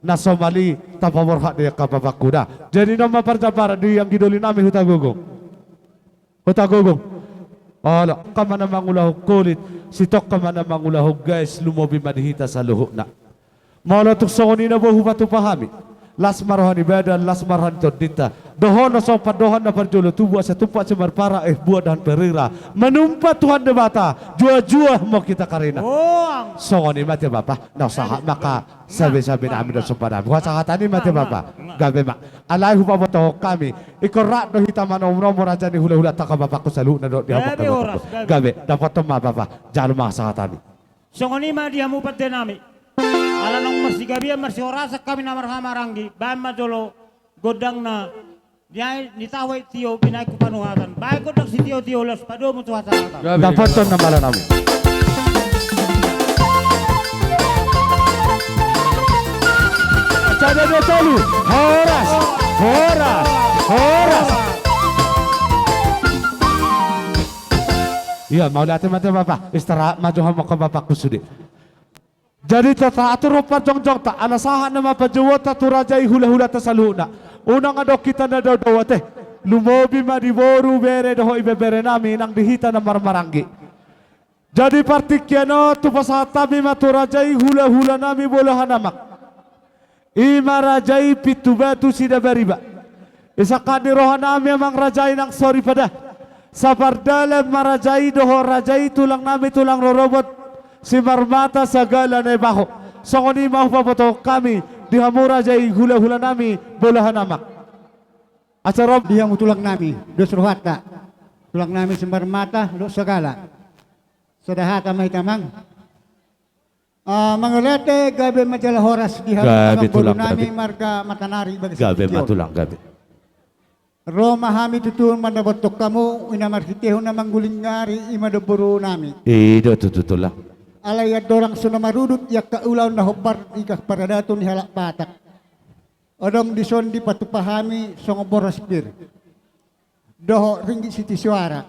na somal i, tapaborhat do i angka bapangku da. Jadi on ma parjambaron di anggi dolinami Hutagogo. Hutagogo. Olo, sitongka ma na mangulahon holit, sitongka ma na mangulahon gaes, lumobi ma di hita saluhutna. Molo tung songon i na boi hupatupa hami, las ma roha ni badan, las ma roha ni tondinta. Dohonon songon pandohan na parjolo tubu, asa tumpak simarpara, eh, buah dahan perira. Manumpak Tuhan Debata, juah-juah ma hita karina. Songon i ma ate bapa, na sahat ma angka sabesabena hami dohot sombanami. Hupasahat hami ma ate bapa. Gabe ma. Alai hupabotohon hami, ingkon rap do hita manomunomu raja ni hulahulanta, angka bapangku saluhutna dohot di hamu angka bapangku. Gabe, dapothon ma bapa. Jalo ma sahat hami. Songon i ma di hamu pandenami. Ala naung marsigabean marsihorasan hami na marhahamaranggi, baen ma jolo gondangna. Di ai ni tahu ai tio binaen tu panuhatan. Baen gondang sitiotio laos padomu tu hasahatan. Gabe. Dapothon na malanami. Sada dua tolu. Horas. Horas. Horas. Ia, mauliate ma tu Bapa. Istirahat ma jo hamu angka bapangku sude. Jadi taatur ma parjongjongta, ala sahat nama panjouonta tu raja i, hulahulata saluhutna. Unang adong hita na daudau ate. Lumobi ma di boru, bere dohot ibebere nami nang di hita na marmaranggi. Jadi partingkian on tupasahat hami ma tu raja i, hulahula nami, bolahan amang. I ma raja i Pintubatu Sidabariba. Isangkap ni roha nami amang raja i nang soripada. Sapardalan ma raja i dohot raja i tulang nami tulang rorobot Simarmata Sagala Naibaho. Songon i ma hupabotohon hami di hamu raja i, hulahula nami, bolahan amang. Asa ro di hamu tulang nami, dos rohanta. Tulang nami Simarmata dohot Sagala. Sada hata ma hita amang. Ah, mauliate, gabe ma jala horas di hamu amang boru nami marga Matanari. Gabe ma tulang, gabe. Ro ma hami tutu mandapothon hamu, i na marhitehon na mangguling ari, i ma do boru nami. I do tutu tulang. Alai andorang so na marudut i angka ulaon na hombar di angka paradaton ni halak Batak, adong dison dipatupa hami songon boras pir dohot ringgit sitio soara.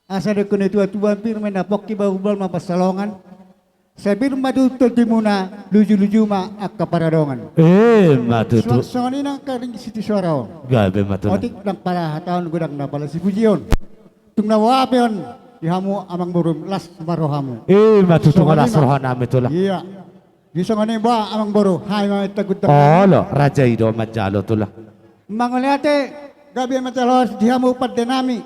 Asa didok ni natua-tua, pir ma na pongki, bahulbahul ma pansalongan. Sai pir ma tutu tontimuna, lujuluju ma angka paradongan. I ma tutu. Songon i nang angka ringgit sitio soara on. Gabe ma tulang. Otik ndang pala hataon, godang ndang pala sipujion. Tung na boha pe on di hamu amang boru, las ma rohamu. I ma tutu, songon i ma las roha nami tulang. Ia. Di songon i boha amang boru, hami ma i tagut. Olo, raja i do manjalo tulang. Mauliate, gabe ma jala horas di hamu pande nami.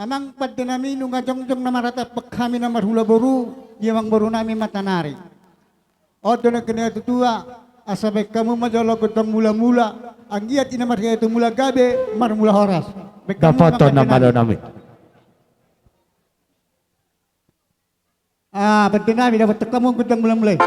Amang pande nami, nunga jongjong na maratampang hami na marhula boru di amang boru nami Matanari. On do nangkin ni natua-tua, asa baen hamu ma jolo gondang mulamula, anggiat i na marhitehon mula gabe marmula horas. Baen hamu ma pande nami. Dapothon na malo nami. Ah, pande nami, dapothon hamu gondang mulamula i.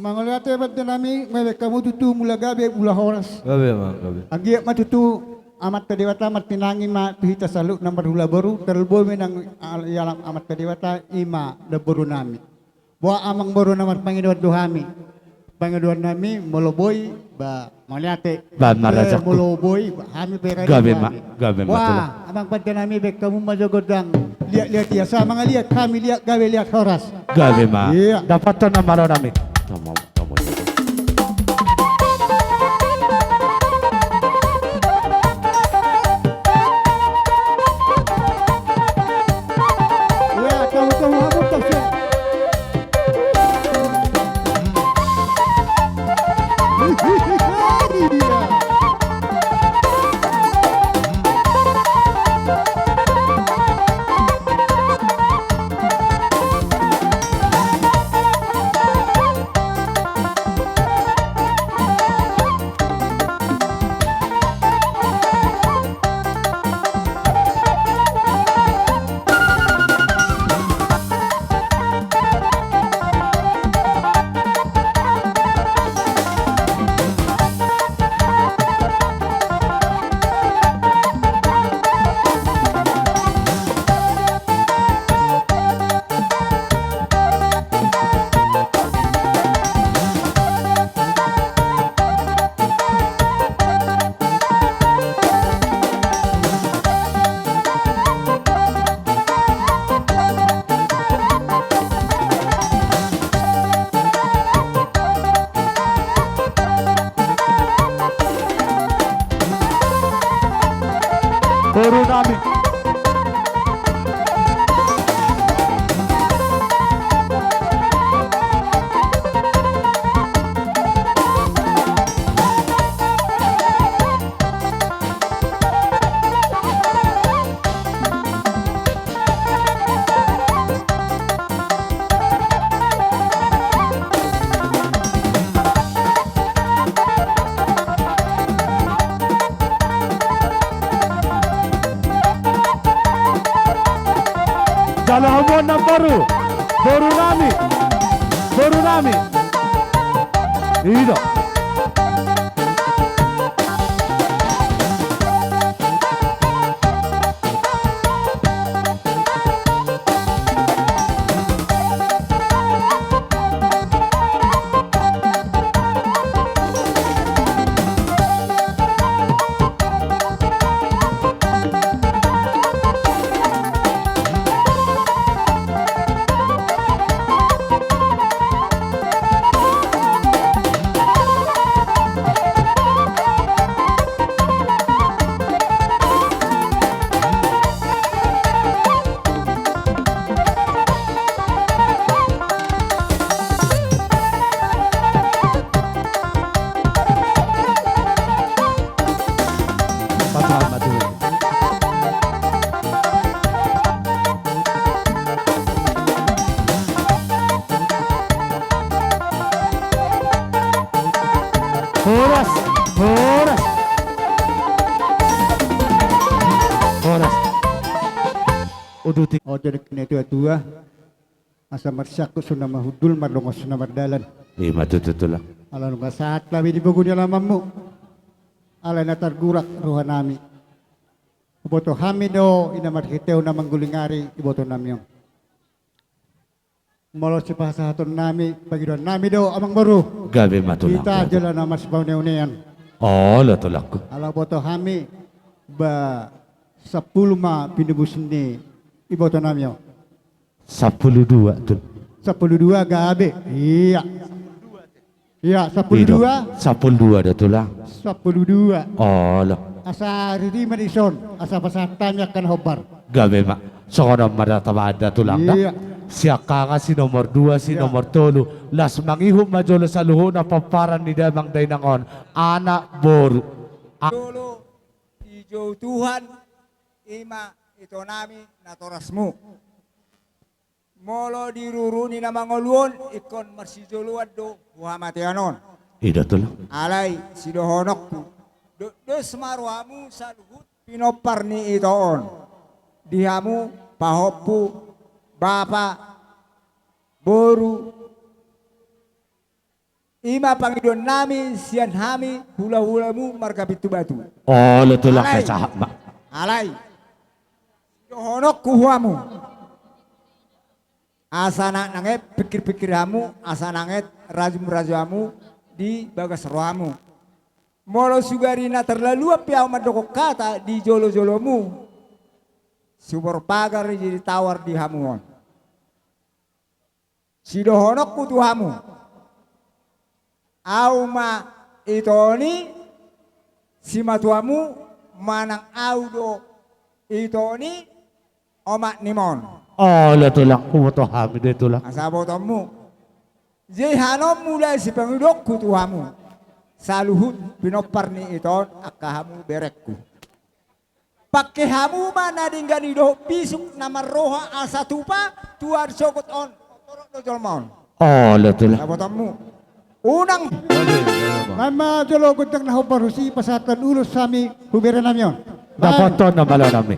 Mauliate pande nami, baen hamu tutu mula gabe, mula horas. Gabe ma, gabe. Anggiat ma tutu Amanta Debata martinangi ma tu hita saluhut na marhula boru, tarlumobi nang al-, i alam Amanta Debata, i ma namboru nami. Boha amang boru, na marpangidoan do hami. Pangidoan nami molo boi, ba, mauliate. Ba, marajaku. Eh, molo boi, ba, hami pe rade. Gabe ma, gabe ma tulang. Wah, amang pande nami, baen hamu ma jo gondang liat-liat i, asa mangaliat hami liat gabe liat horas. Gabe ma. Ia. Dapothon na malo nami. Tama, tama. Ia, tama, tama, tama, tama. Boru nami. Jalo hamu on namboru, boru nami, boru nami. Ida. Horas, horas. Horas. Uduti. Ojo dek ni tua-tua. Asa marsiangkup so na mahundul, mardongan so na mardalan. Ima tutu, Tulang. Ala nunga sahat hami di bogu ni alamanmu. Alai na targurak rohanami. Huboto hami do i na marhitehon na mangguling ari ibotonami on. Molo sipasahatonnami, pangidoannami do, Amangboru. Gabe ma, Tulang. Hita jala na marsipaune-unean. Olo, Tulangku. Ala huboto hami, ba sampulu ma pinubus ni ibotonami on. Sampulu dua, Tul. Sampulu dua gabe. Ia. Ia, sampulu dua. Sampulu dua do, Tulang. Sampulu dua. Olo. Asa riri ma dison, asa pasahat hami angka na hombar. Gabe ma. Songon on ma da tabada, Tulang, da. Ia. Siangkangan si nomor dua, si nomor tolu. Las mangihut ma jolo saluhutna pomparan ni damang dainang on. Anak, boru. A- Jolo dijou Tuhan, ima itonami natorasmu. Molo di ruru ni na mangolu on, ingkon marsijoloan do tu hamatean on. Ida, Tulang. Alai sidohononku, do-, dos ma rohamu saluhut pinompar ni ito on. Di hamu pahompu, bapa, boru, ima pangidoannami sian hami hulahulamu marga Pintu Batu. Olo, Tulang. Alai. Sahat ma. Alai. Dohononku tu hamu. Asa na-, nanget pingkirpingkir hamu, asa nanget rajumraju hamu di bagas rohamu. Molo sugari na tarlaluan pe ahu mandok hata di jolojolomu, subur pagar jadi tawar di hamu on. Sidohononku tu hamu. Ahu ma ito ni simatuamu, manang ahu do ito ni omak nimu on. Olo, Tulang, huboto hami do, Tulang. Asa botonmu. Jadi hanon mula sipangidoonku tu hamu. Saluhut pinompar ni ito on angka hamu berengku. Pangke hamu ma na denggan i dohot bisuk na marroha asa tupa, tu ari sogot on torop do jolma on. Olo, Tulang. Sabotonmu. Unang. Olo, olo, Bang. Naeng ma jolo gondang na hombar husi pasahathon ulos hami hu berenami on. Dapothon na malo nami.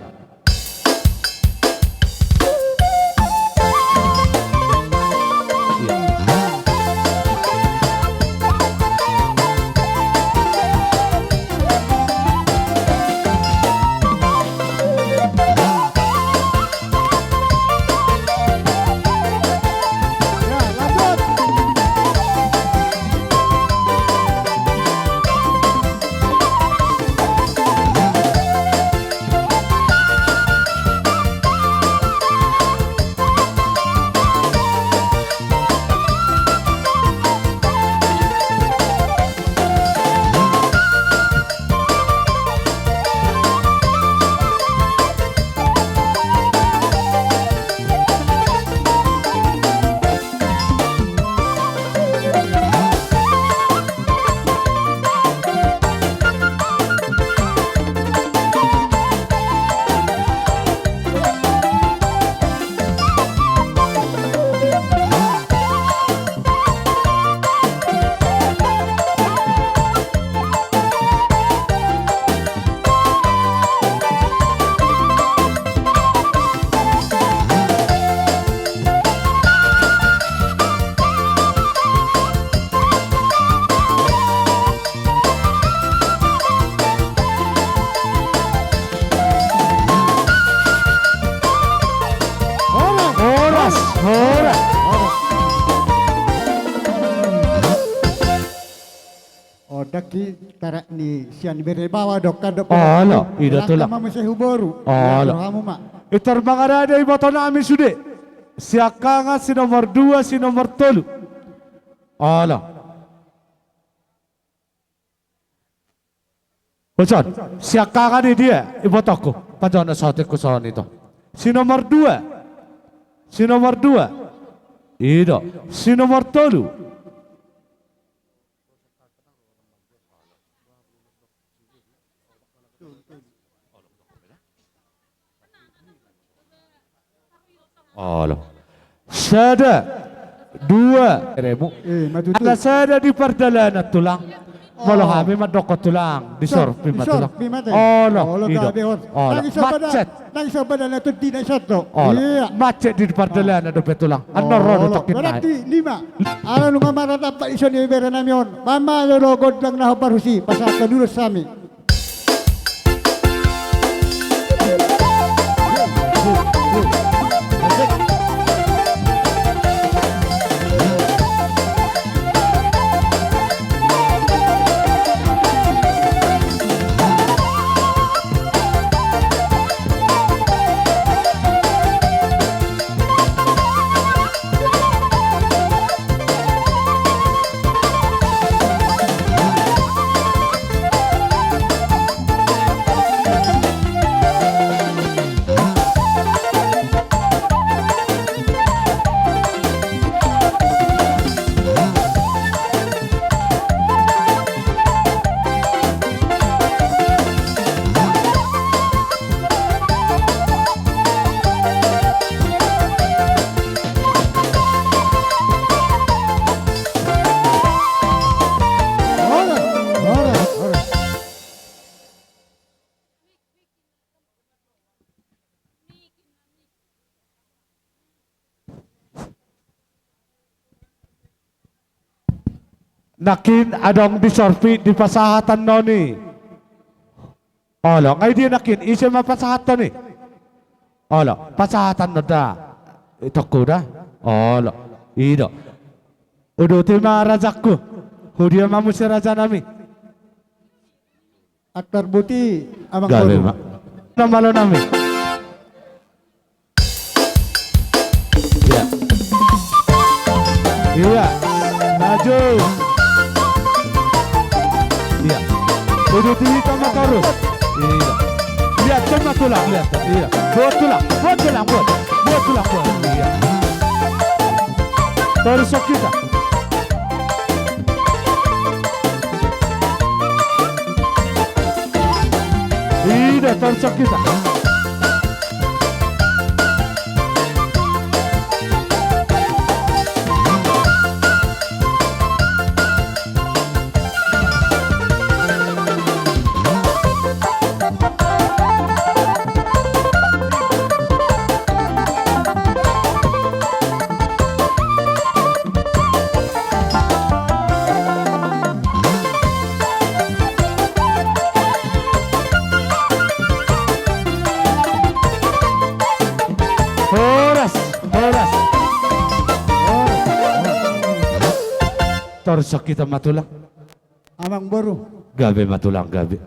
Tarak ni sian bere baoa do kan do. Olo, i do tulang. Muse huboru. Olo. Hamu ma. Pintor mangarade iboto nami sude. Siangkangan si nomor dua, si nomor tolu. Olo. Boson, siangkangan i dia, ibotongku. Pajonok saotik ku songon i do. Si nomor dua. Si nomor dua. I do. Si nomor tolu. Olo. Sada, dua. Beremu. Eh, ma tutu. Ala sada di pardalanan tulang. Molo hami mandok tulang, disorpi ma tulang. Olo, i do. Olo, macet. Nang so bada na tuti na i sato. Olo. Macet di pardalanan dope tulang. Annon ro do tongkin nai. Berarti lima. Ala nunga maratapak i songon i bere nami on. Baen ma jolo gondang na hombar husi, pasahathon ulos hami. Nangkin adong disorpi di pasahathon on i. Olo, nga i dia nangkin, ise ma pasahathon i? Olo, pasahathon on da. Itokku da. Olo, i do. Uduti ma rajangku. Hudia ma muse raja nami. Antar boti amang boru. Gabe ma. Na malo nami. Iya. Iya. Maju. Iya. Uduti hita ma torus. Iya. Lihat, cuma tulang, lihat. Iya. Buat tulang, buat tulang, buat. Buat tulang, buat. Iya. Torus hita. Ida, torus hita. Horas, horas. Torus hita ma tulang. Amang boru. Gabe ma tulang, gabe.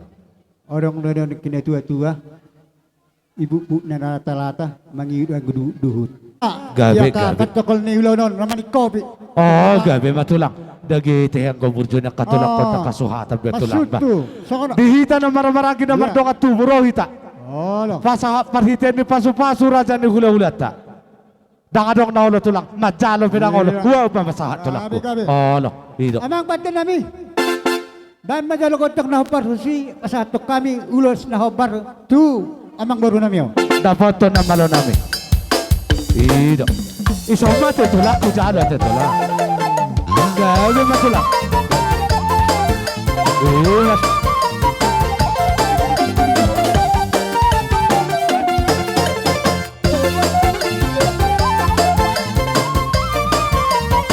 Adong do na kinatua-tua. Ibuk-buk na lata-lata, mangihut anggo duhut-duhut. Gabe, gabe. Tokol ni ulaon on, na maningkopi. O, gabe ma tulang. Dagi tehe anggo burju ni angka tulang, kota kasuhatan be tulang ba. Di hita na marhahamaranggi na mardongan tubu ro hita. Pasahat parhitean ni pasu-pasu raja ni hula-hulanta. Ndang adong na olo tulang, manjalo pe ndang olo. Ua upa pasahat tulangku. Olo, i do. Amang pande nami. Baen ma jolo gondang na hombar husi, pasahathon hami ulos na hombar tu amang boru nami on. Dapothon na malo nami. I do. Ison ma te tulangku, jalo te tulang. Gabe ma tulang. I do.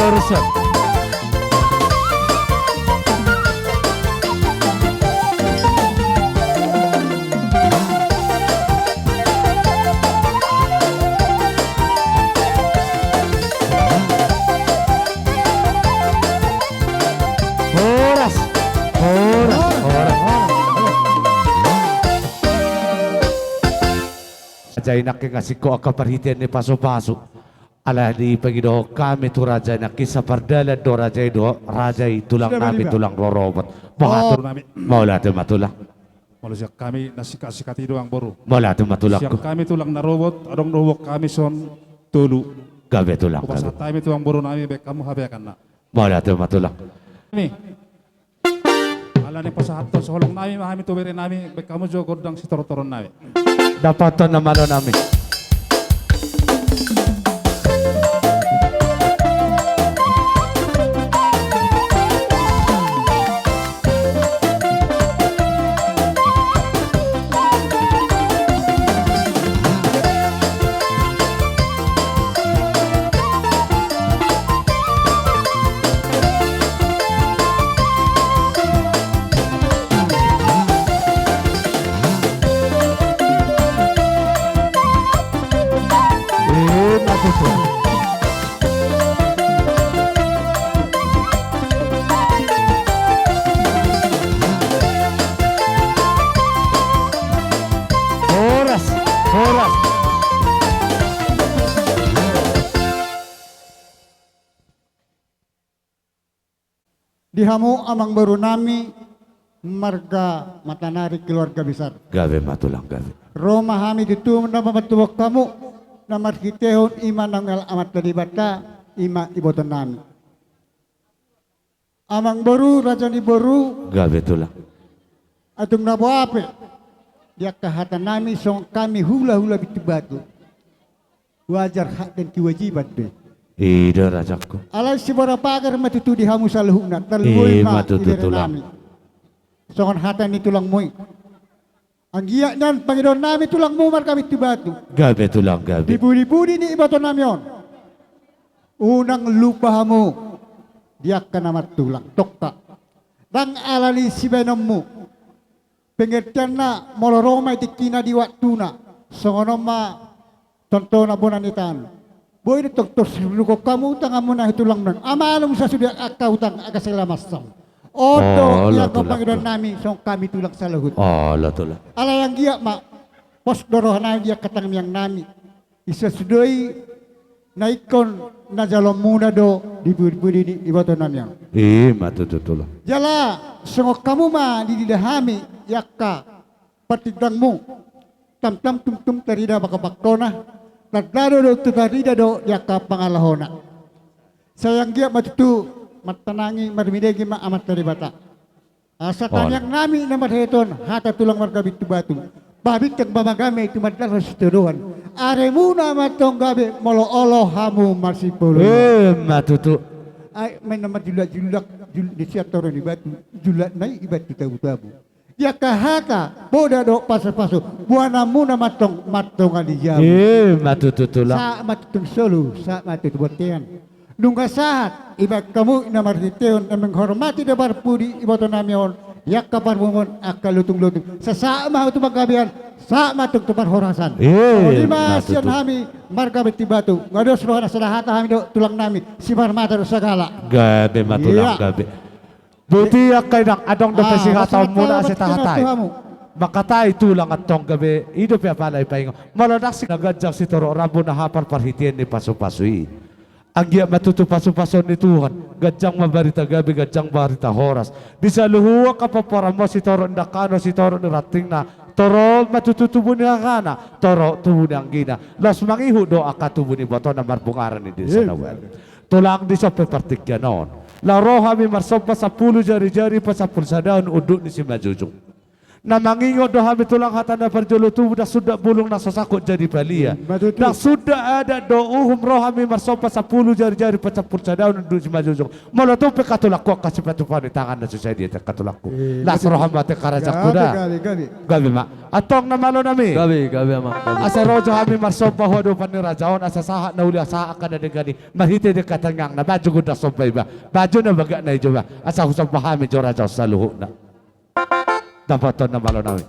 Torus. Horas. Horas. Raja i nangkin asing ho angka parhitean ni pasupasu. Alani i pangidohon hami tu raja i nangkin, sapardalan do raja i dohot raja i tulang nami, tulang rorobot. Boha tu nami? Mauliate ma tulang. Molo sian hami na singkat-singkat i do amangboru. Mauliate ma tulangku. Sian hami tulang na robot adong do huboan hami son tolu. Gabe tulang, gabe. Hupasahat hami tu amangboru nami, baen hamu habeakanna. Mauliate ma tulang. Ni. Alani pasahathon siholong nami ma hami tu bere nami, baen hamu jo gondang sitortoron nami. Dapothon na malo nami. Horas, horas. Di hamu amangboru nami, marga Matanari keluarga besar. Gabe ma tulang, gabe. Ro ma hami tutu na mamantubang hamu, na marhitehon i ma naung mangalap Amanta Debata, i ma iboto nami. Amangboru, raja ni boru. Gabe tulang. Atung na boha pe, di angka hata nami songon hami hula-hula Bintubatu. Wajar hak dan kewajiban be. I do rajaku. Alai sibora pagar ma tutu di hamu saluhutna, tarlumobi ma di bere nami. Songon hata ni tulangmu i. Anggiat nian pangidoan nami tulangmu marga Bintubatu. Gabe tulang, gabe. Di pudi-pudi ni iboto nami on. Unang lupa hamu di angka na martulang, tongka. Ndang alani sibaenonmu. Pengertianna molo ro ma i tingkina di waktuna, songon on ma tontona bona ni tan. Boi do tongtong sirurukhon hamu tanganmuna tu tulangmu, amanum sasude angka utang, angka sela mansam. On do, olo, ianggo tulang, pangidoan nami songon hami tulang saluhut. Olo tulang. Alai anggiat ma pos do roha nami di angka tangiang nami. Isa sude i na ingkon na jaloonmuna do di pudi-pudi ni iboto nami on. I ma tutu tulang. Jala songon hamu ma didida hami di angka partindangmu. Tamtam tumtum tarida bangkobangkona, tanda do tu tarida do di angka pangalahona. Sai anggiat ma tutu martanangi marminegi ma Amanta Debata. Asa tangiang nami na marhitehon hata tulang marga Bintubatu. Ba bintang ba magame tumandalhon sitadoan. Aremuna ma antong gabe molo olo hamu masipaolooloan. I ma tutu. Ai ma na marjulak-julak, jul-, di sian toru ni batu, julakna i iban tu tabu-tabu. Di angka hata poda dohot pasupasu, boanonmuna ma antong martonga di jabu. I ma tutu tulang. Sahat ma tutu solu, sahat ma tutu bontean. Nunga sahat ibaen hamu na marhitehon na menghormati do parpudi iboto nami on, di angka parpunguan, angka lutung-lutung. Sahat ma tu panggabean, sahat ma tu parhorasan. I ma tutu. Sian hami marga Bintubatu, nga dos roha na sada hata hami dohot tulang nami, simarmata do sagala. Gabe ma tulang, gabe. Boti angka inang, adong dope sihatahonmuna asa tahatai. Mangkatai tulang antong gabe, i dope apala i paingot. Molo ndang si na ganjang sitorop rambu na hapal parhitean ni pasupasu i. Anggiat ma tutu pasupasuon ni Tuhan, ganjang ma barita gabe, ganjang barita horas. Di saluhut angka pomporanmuna sitorop ni dangkana, sitorop ni rantingna, torop ma tutu tubu ni hagana, torop tubu ni anggina. Laos mangihut do angka tubu ni ibotona marbungaran i di sana ualu. Tulang, di son pe partingkian on. Laho ro hami marsomba sampulu jari-jari pasampulu sadaon unduk ni simanjujung. Na mangingot do hami tulang hata na parjolo tubu, ndang sundat bulung na so sangkut jadi palia. Ndang sundat adat dohot uhum ro hami marsomba sampulu jari-jari pasampulu sadaon unduk ni simanjujung. Molo tung pe angka tulangku angka sipatupa ni tangan na so sadia te angka tulangku. Las roha ma te angka rajaku da. Gabe, gabe. Gabe ma. Antong na malo nami. Gabe, gabe amang. Asa ro jo hami marsomba hu adopan ni raja on asa sahat na uli sahat angka na denggan i. Marhite di angka tangiangna, baju gondang somba iba, baju na bagak na ijo iba, asa husomba hami jo raja on saluhutna. Dapothon na malo nami.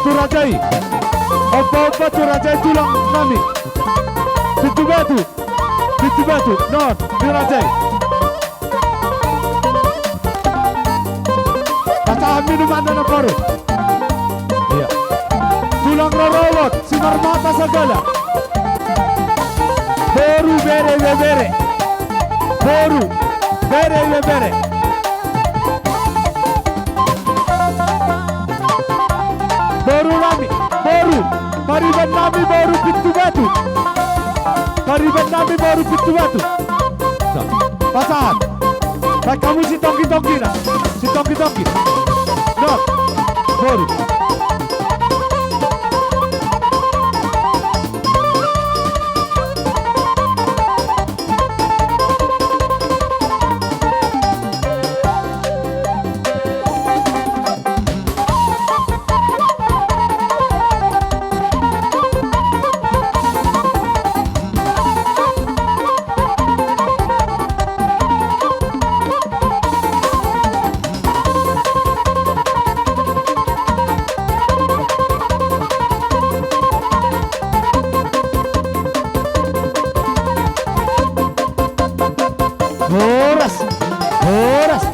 tu raja i. Ompa-ompa tu raja i tulang nami. Pintu batu. Pintu batu. Non, ni raja i. Pasahat minuman na baru. Iya. Tulang rorobot, sinar mata sagala. Boru, bere, bebere. Boru, bere, bebere. Boru nami, boru. Pariban nami boru Pintu Batu. Pariban nami boru Pintu Batu. Pasahat. Baen hamu sitongki-tongki na. Sitongki-tongki. Nah, boru. Horas, horas.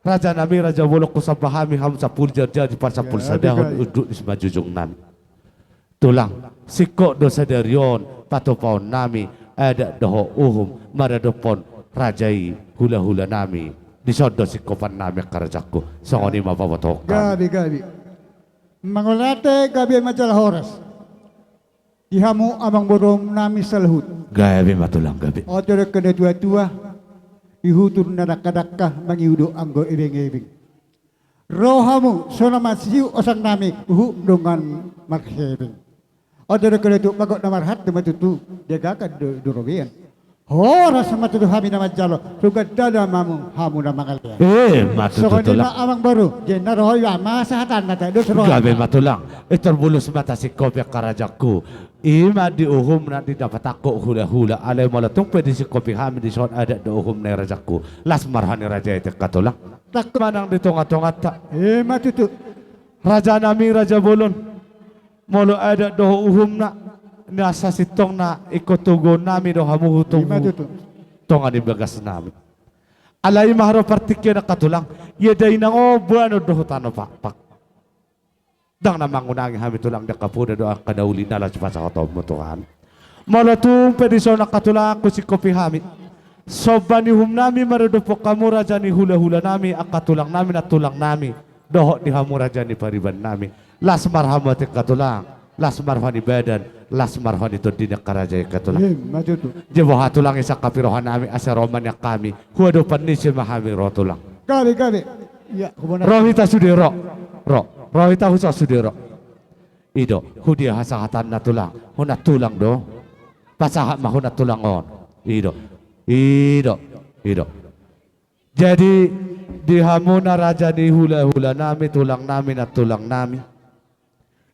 Raja nami, raja bolon, husomba hami hamu sampulu jari-jari, pasampulu sadahon unduk ni simanjujung nami. Tulang, singkop do sadari on patupaon nami adat dohot uhum maradophon raja i hula-hula nami. Dison do singkopan nami angka rajaku. Songon i ma pabotohon hami. Gabe, gabe. Mauliate, gabe ma jala horas. Di hamu amangboru nami saluhut. Gabe ma tulang, gabe. Oto do angka natua-tua, ihutur na dangka-dangka, mangihut do anggo ebeng-ebeng. Ro hamu so na masihut osang nami, huhut dongan marhebeng. Oto do angka natua, bagot na marhata ma tutu, diagakan do, do robean. Horas ma tutu hami na manjalo, sugan dada ma hamu na mangalean. Eh, ma tutu tulang. Songon i ma amangboru, jei na ro iba, ma sahatanna ta, dos roha. Gabe ma tulang. Eh, tarbolus ma tasingkopi angka rajaku. I ma di uhumna, di na patangkok hula-hula. Alai molo tung pe disingkopi hami dison adat dohot uhumna i rajaku, las ma roha ni raja i tu angka tulang. Tangkok manang di tonga-tonganta. Eh, ma tutu. Raja nami, raja bolon. Molo adat dohot uhumna, na sasintongna ingkon toguon nami do hamu tu tonga ni bagas nami. Alai i ma haroa partingkian angka tulang, ia dainang on, boanon dohot tano pakpak. Ndang na mangunangi hami tulang di angka poda dohot angka na uli na laos pasahatonmu tu hami. Molo tung pe dison angka tulang husingkopi hami, somba ni uhum nami maradophon hamu raja ni hula-hula nami, angka tulang nami, nantulang nami, dohot di hamu raja ni pariban nami. Las ma roha tu angka tulang, las ma roha ni badan, las ma roha ni tondi ni angka raja i angka tulang. Ima tutu. Jei boha tulang i sangkapi roha nami, asa ro ma nian hami, huadopan ni ise ma hami ro tulang. Gabe, gabe. Ia, hubona. Ro hita sude ro. Ro. Ro hita husa sude ro. I do, hu dia hasahatanna tulang? Hu nantulang do. Pasahat ma hu nantulang on. I do. I do. I do. Jadi, di hamuna raja ni hula-hula nami, tulang nami, nantulang nami,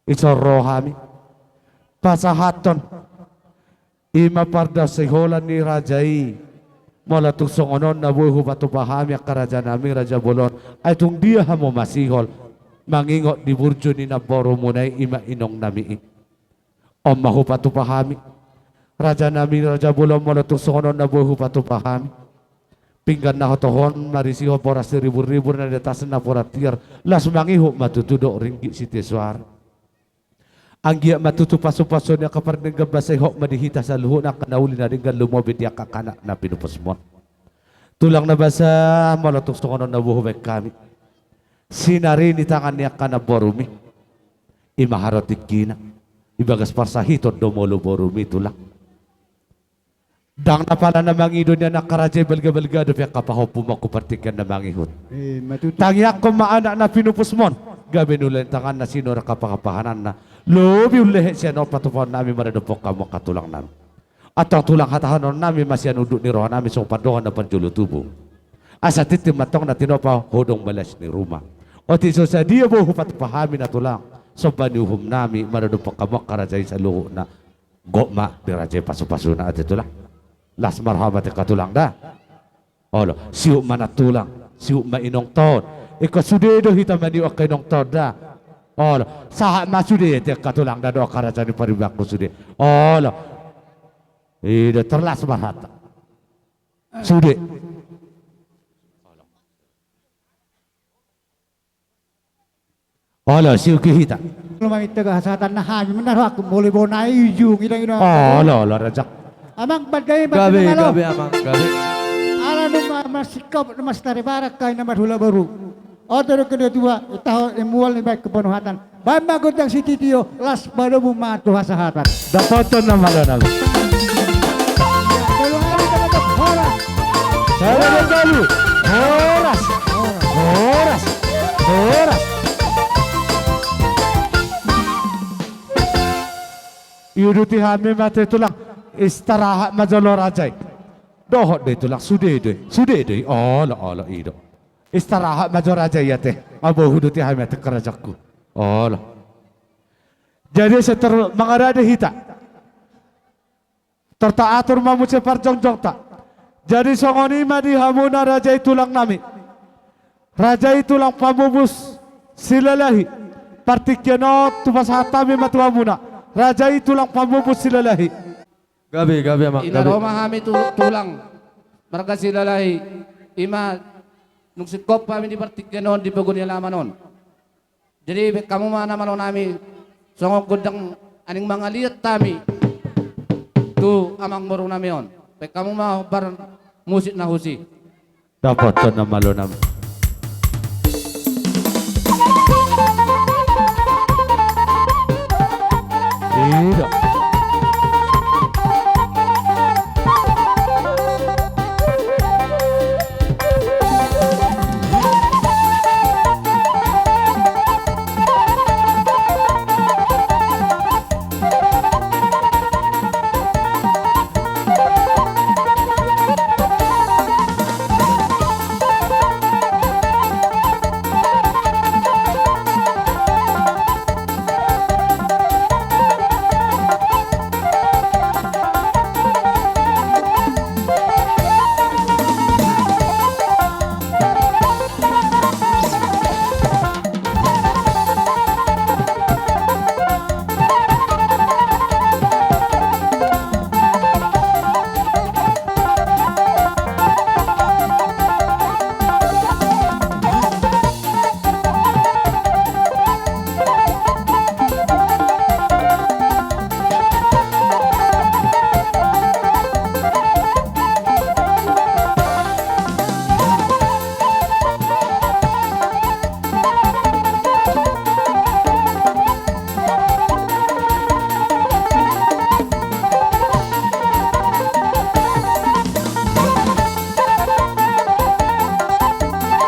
dison ro hami pasahathon, i ma pardasiholan ni raja i. Molo tung songon on na boi hupatupa hami angka raja nami, raja bolon, ai tung dia hamu masihol mangingot di burju ni namborumuna i, i ma inong nami i? On ma hupatupa hami, raja nami, raja bolon, molo tung songon on na boi hupatupa hami. Pinggan na hotohon marisihon boras siribur-ribur, na di atasna napuran tiar, laos mangihut ma tutu dohot ringgit sitio soara. Anggiat ma tutu pasu-pasu ni angka pardenggan basa i hot ma di hita saluhutna angka na uli na denggan, lumobi di angka anak na pinupusmon. Tulang na basa, molo tung songon on na boi hubaen hami sinari ni tangan ni angka namborum i, i ma haroa tingkina, ibagas parsahiton do molo borum i tulang. Ndang na pala na mangido nian angka raja i, balga-balga dope angka pahompumon tu partingkian na mangihut. Ima tutu. Tangiangkon ma anak na pinupusmon, gabe nulai tanganna, sinur angka pahan-pahananna, lobi umlehe sian on patupaon nami maradophon hamu angka tulang nami. Antong tulang, hatahonon nami ma sian unduk ni roha nami songon pandohan na parjolo tubu. Asa tintin ma antong na tinopa, hodong ma las ni ruma. Otik so sadia boi hupatupa hami na tulang, somba ni uhum nami maradophon hamu angka raja i saluhutna. Gok ma di raja i pasu-pasuna ate tulang. Las ma roha ma tu angka tulang da. Olo, siuk ma nantulang, siuk ma inongtaon. Ingkon sude do hita maniuk angka inongtaon da. Olo, sahat ma sude ate angka tulang, ndang adong angka raja ni paribanku sude. Olo. I do, terlas ma hata. Sude. Olo, siuk i hita. Olo, maminta ga hasahatan na hami, manaru aku mole bona i ujung, idang idang. Olo, olo, raja. Amang, banda i, banda i. Gabe, gabe, amang, gabe. Ala nunga masingkop, na mastari barak, kai na marhula boru. Oto do kedatua, taho i mual ni baik kepenuhatan. Baen ma gondang sititi, las padomu ma tu hasahatan. Dapotan nama lo nama. Tolu hari dapat horas. Tolu hari tolu. Horas. Horas. Horas. Iuduti hami ma ate tulang. Istirahat ma jolo raja i. Dohot do i tulang, sude do i. Sude do i. Olo, olo, i do. Istirahat ma jo raja i ate. Nga boi huuduti hami ate angka rajaku. Olo. Jadi seter mangarade hita. Tertaatur ma muse parjongjongta. Jadi songon i ma di hamuna raja i tulang nami. Raja i tulang pamupus Silalahi. Partingkian on tu pasahat hami ma tu hamuna. Raja i tulang pamupus Silalahi. Gabe, gabe, amang, gabe. Ina ro ma hami tu, tulang marga Silalahi, i ma nunga singkop hami di partingkian on, di pogu ni alaman on. Jadi baen hamu ma na malo nami songon gondang aning mangaliat hami tu amang boru nami on. Baen hamu ma hombar musik na husi. Dapotan nama lo nama. Ida.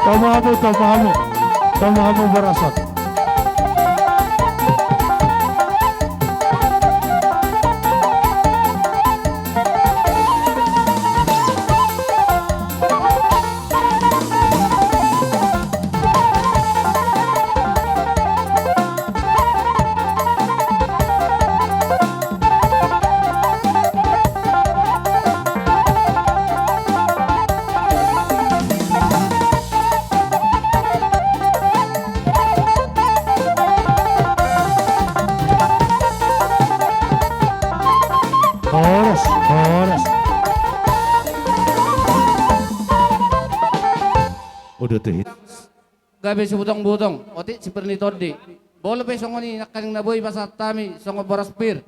Toma hamu, toma hamu. Toma hamu barasan. Horas, horas. Udah tuh hit. Gabe sibutong-butong, otik sipir ni tondi. Bolo pe songon i nangkaning na boi pasahat hami songon boras pir.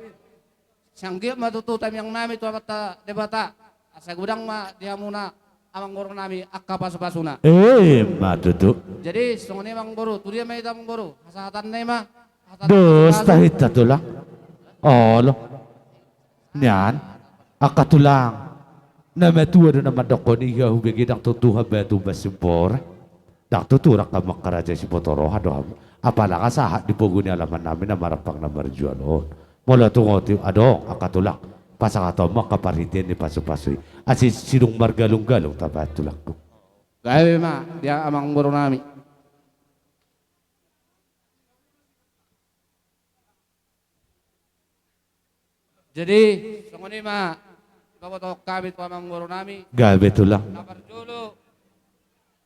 Sai anggiat ma tutu tangiang nami tu Amanta Debata. Asa godang ma di hamuna amang boru nami angka pasu-pasuna. Emma tutu. Jadi songon i amang boru, tu dia ma hita amang boru? Hasahatan na i ma. Hasahatan. Dos ma hita tulang. Olo. Nian, angka tulang. Na matua do na mandokkon i, ia hubege ndang tutu hamba tu basimbora. Ndang tutu rangkam angka raja siboto roha do hamu. Apala nga sahat di pogu ni alaman nami na marampang na marjual on. Molo tung otik adong angka tulang, pasahaton ma angka parhitean ni pasu-pasu i. Asa sidung margalung-galung tapahan tulangku. Gabe ma dia amang boru nami. Jadi songon i ma dipabotohon hami tu amang boru nami. Gabe tulang. Na parjolo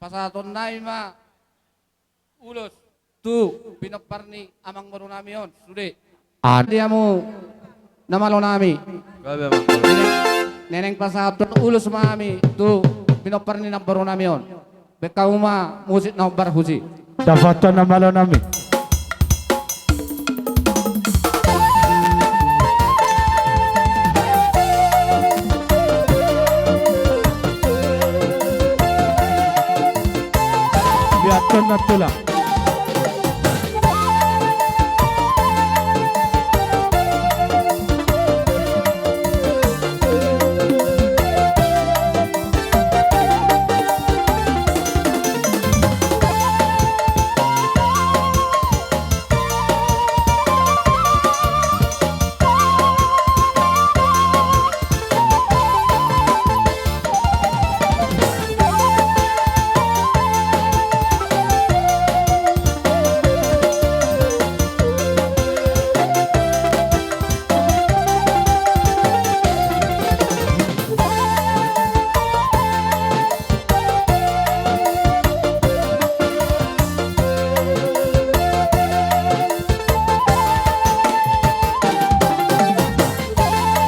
pasahaton nami ma ulos tu pinompar ni amangboru nami on sude. An- di hamu na malo nami. Gabe amangboru. Neneng, neneng pasahaton ulos ma hami tu pinompar ni namboru nami on. Baen hamu ma musik na hombar tusi. Dapotan na malo nami. Lihathon na tulang.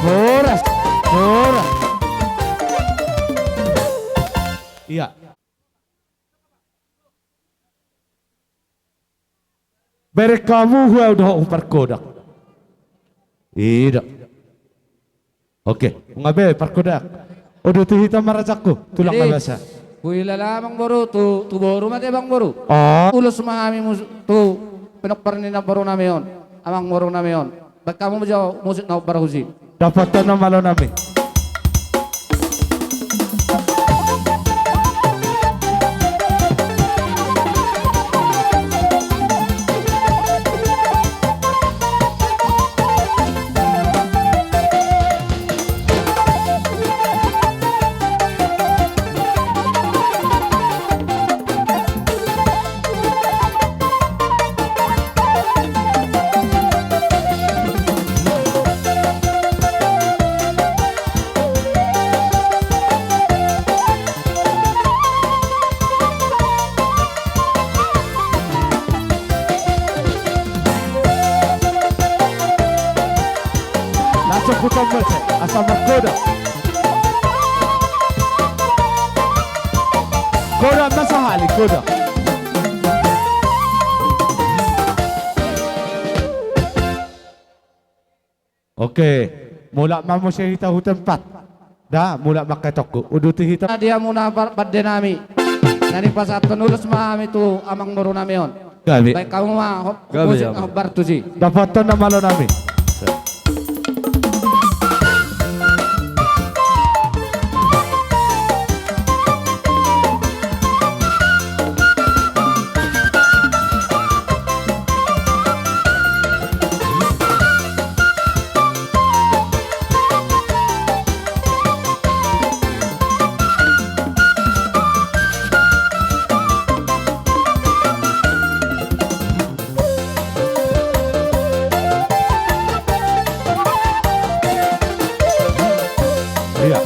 Horas, horas. Ia. Bereng hamu hua udah hu parkodang. Ida. Oke, nunga be parkodang. Uduti hita ma rajaku, tulang na basa. Huilala amangboru tu, tu boru ma te amangboru. Oh. Ulos ma hami mus-, tu pinompar ni namboru nami on, amangboru nami on. Baen hamu jo musik na hombar tusi. Dapotan na malo nami. Langsung putar baca, asa markodang. Kodang ma sahali, kodang. Oke, mulak ma muse hita tu tempat. Da, mulak ma ke tongku. Uduti hita. Di hamu na par-, pande nami. Na nipasahathon ulos ma hami tu amangboru nami on. Gabe. Baen hamu ma ho-, gabe, musik na hombar tusi. Dapotan na malo nami. Ia.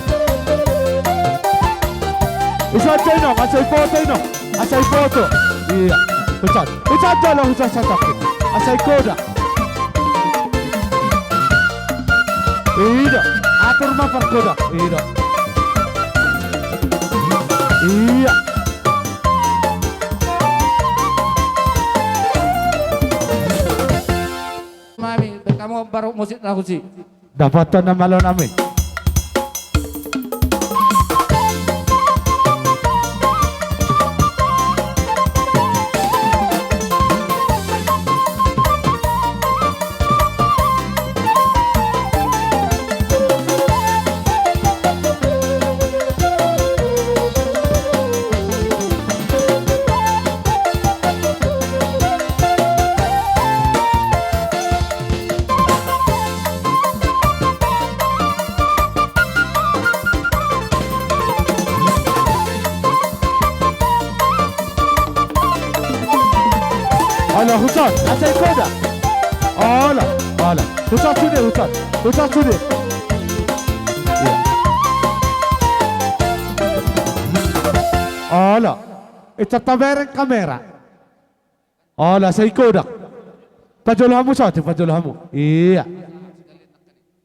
Husa jolo, asa iboto, asa iboto. Ia. Husa. Husa jolo, husa satangki. Asa ikodang. Ida. Atur ma parkodang. Ida. Ia. Nami, baen hamu baru musik na tusi. Dapotan na malo nami. Ala, husa, asa ikodang. Ala, ala. Husa sude, husa. Husa sude. Ia. Ala. Intan tabereng kamera. Olo, sai godang. Pajolo hamu saotik, pajolo hamu. Ia.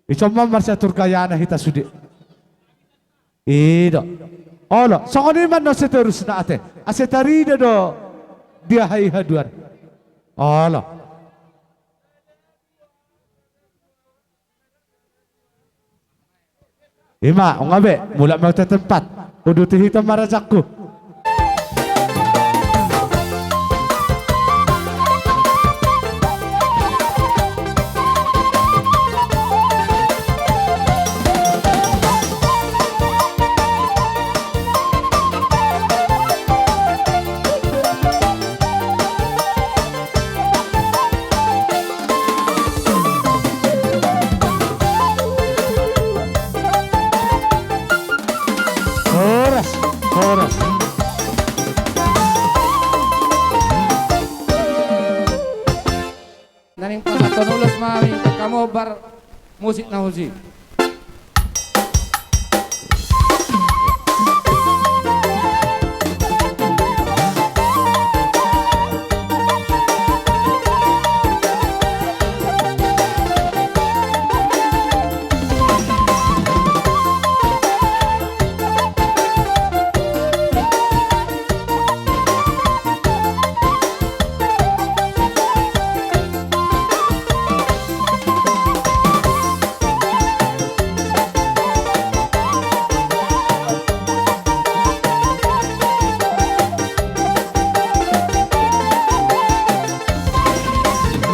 Ison ma marsiatur gayana hita sude. I do. Olo, songon i ma annon seterusna ate. Asa tarida do di aha i haduan. Olo. Ima, nunga be, mulak ma tu tempat. Uduti hita ma rajaku. Horas, horas. Naeng pasahathon ulos ma hami, hamu hombar musik na husip.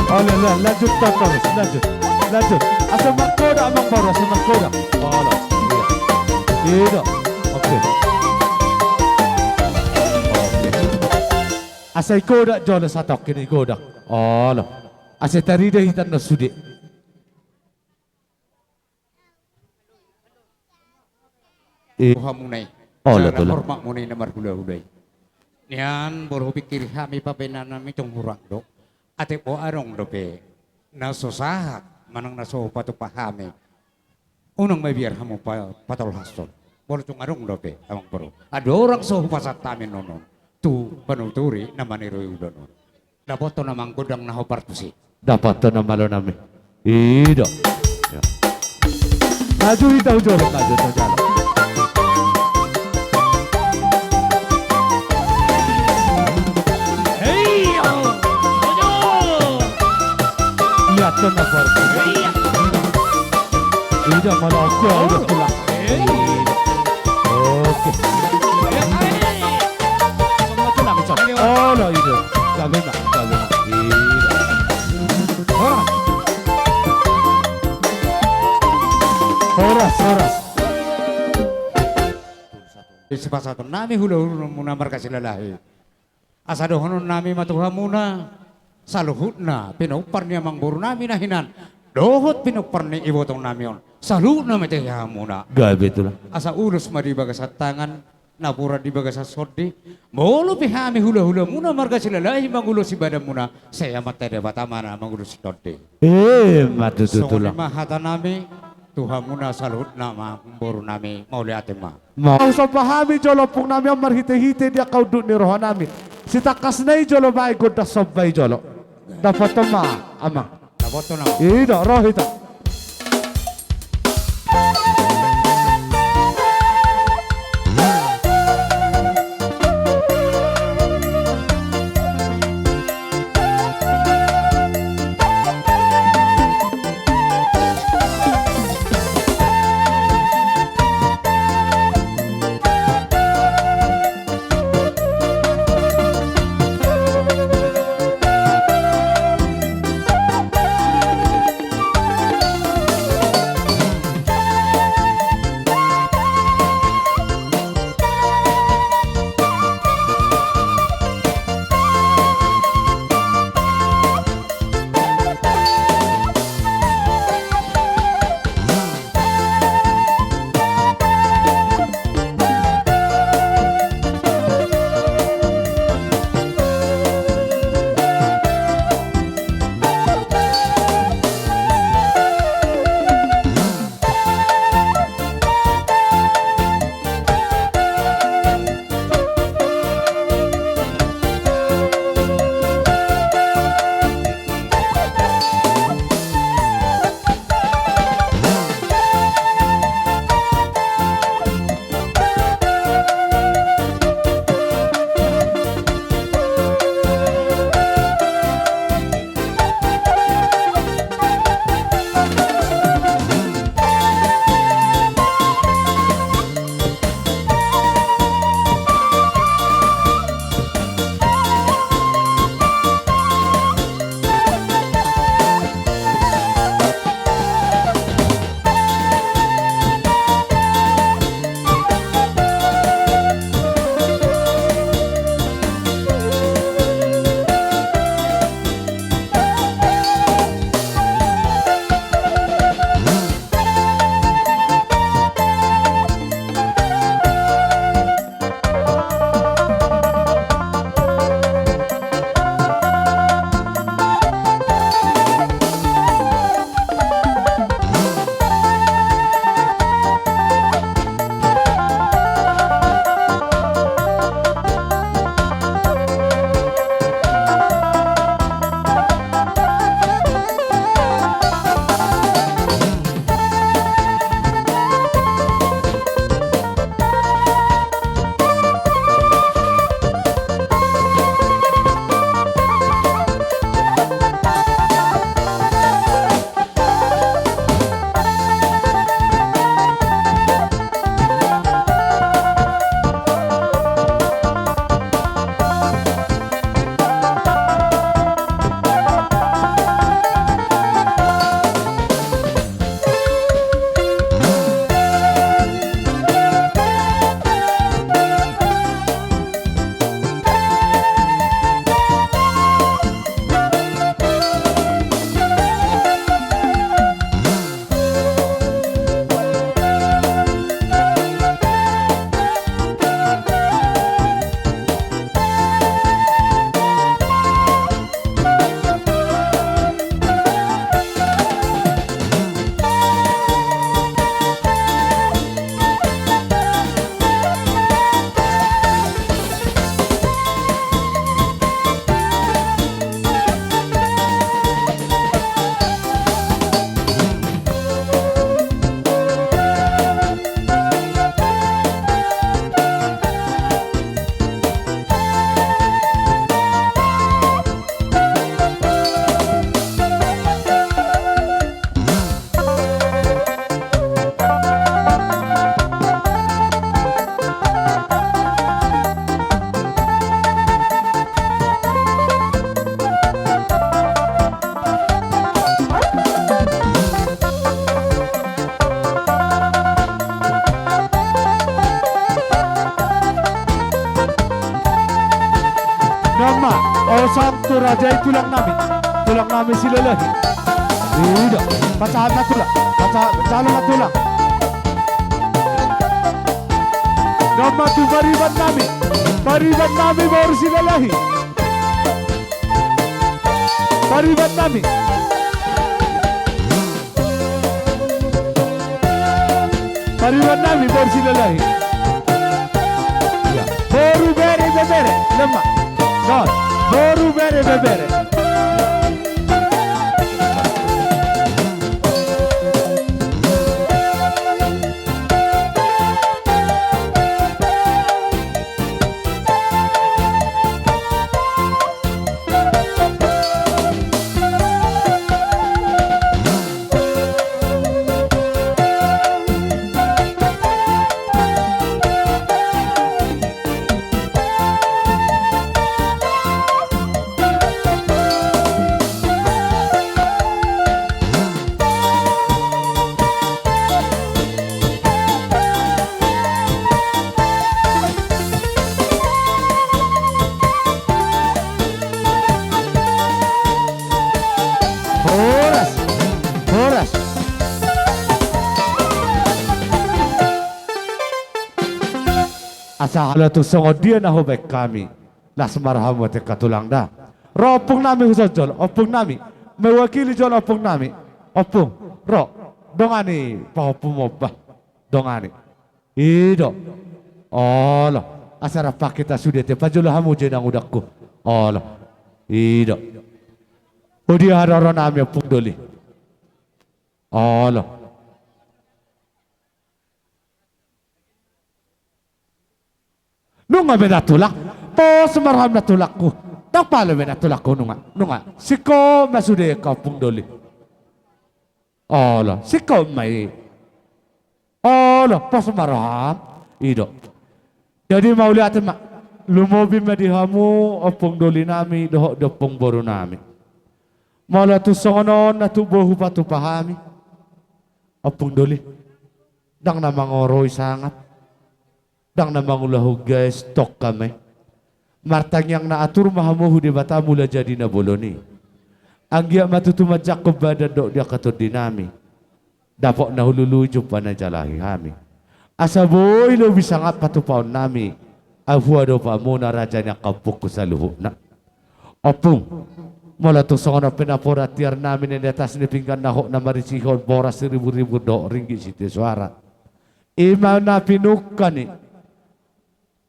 Olo, la-, lanjut, Pak Polres, lanjut, lanjut. Asa manggodang, Amang Boru, asa manggodang. Olo, ia. I do. Oke. Oke. Asa i godang jolo satongkin i godang. Olo. Asa tarida hita annon sude. I. Hamuna i. Olo, jala tulang. Hormatmuna i na marhulahula i. Nian, molo hupingkiri hami pabenanami tung hurang do. Atik boha adong dope na so sahat manang na so hupatupa hami. Unang mabiar hamu pa-, patolhashon. Molo tung adong dope, Amang Boru. Andorang so hupasahat hami annon on tu panuturi na maniroi ulaon on. Dapothon, Amang, godang na hombar tusi. Dapothon, Amang, malo nami. I do. Ia. Maju hita tu jolo, maju tu jolo. Hei, yo. Maju. Ia, tenang, Bor. Hei, yo. I do, molo aku, aku pulang. Hei. I do. Oke. Ia, hei. Olo, i do. Gabe ma, gabe ma. I do. Horas. Horas, horas. Sipasahatonnami hulahula muna marga Silalahi. Asa dohononnami ma tu hamuna, saluhutna pinompar ni amangborunami na hinan dohot pinompar ni ibotonami on, saluhutna ma tu hamuna. Gabe, tulang. Asa ulos ma di bagasan tangan, napuran di bagasan tondi. Molo pe hami hulahulamuna marga Silalahi mangulosi badanmuna, sai Amanta Debata ma na mangulosi tondi. Emma tutu, tulang. Songon i ma hatanami tu hamuna saluhutna amangborunami, mauliate ma. Mau somba hami jolo ompungnami on marhitehite di angka unduk ni rohanami. Sitangkasna i jolo baen gondang somba i jolo. Dapothon ma, Amang. Dapothon, Amang. I do, ro hita. Ama, osang tu raja i tulang nami. Tulang nami Silalahi. Ido, pasahat ma tulang. Pasahat, jalo ma tulang. Nama tu pariban nami. Pariban nami boru Silalahi. Pariban nami. Pariban nami boru Silalahi. Iya. Boru bere bebere, lemak. Don, boru bere bebere. Horas, horas. Asa halo tu songon dia na hubaen hami. Las ma rohamu ate angka tulang da. Ro ompung nami husonjol, ompung nami. Mewakili jolo ompung nami. Ompung, ro. Dongani pahompu mu bah. Dongani. Ido. Olo. Asa rap hita sude ate, pajolo hamu jo inang udakku. Olo. Ido. O dia haroro nami ompung doli. Olo. Nunga be na tulang. Pos ma roham na tulangku. Ndang pala be na tulangku nunga. Nunga. Singkop ma sude angka ompung doli. Olo, singkop ma i. Olo, pos ma roham. Ido. Jadi mauliate ma. Lumobi ma di hamu ompung doli nami dohot di ompung boru nami. Molo tung songon on na tung boi hupatupa hami. Ompung doli. Ndang na mangoroi sangap. Ndang na mangulahon gaes tongka ma i. Martangiang na atur ma hamu hu Debata Mulajadi Na Bolon i. Anggiat ma tutu manjangkon badan dohot di angka tondi nami. Dapot na hulului jumpa na dijalahi hami. Asa boi lobi sangap patupaon nami. Ahu adopanmuna raja ni angka ompungku saluhutna. Ompung. Molo tung songon on pe napuran tiar nami na di atas ni pinggan na hot na marisihon boras siribu-ribu dohot ringgit sitio soara. I ma na pinungka ni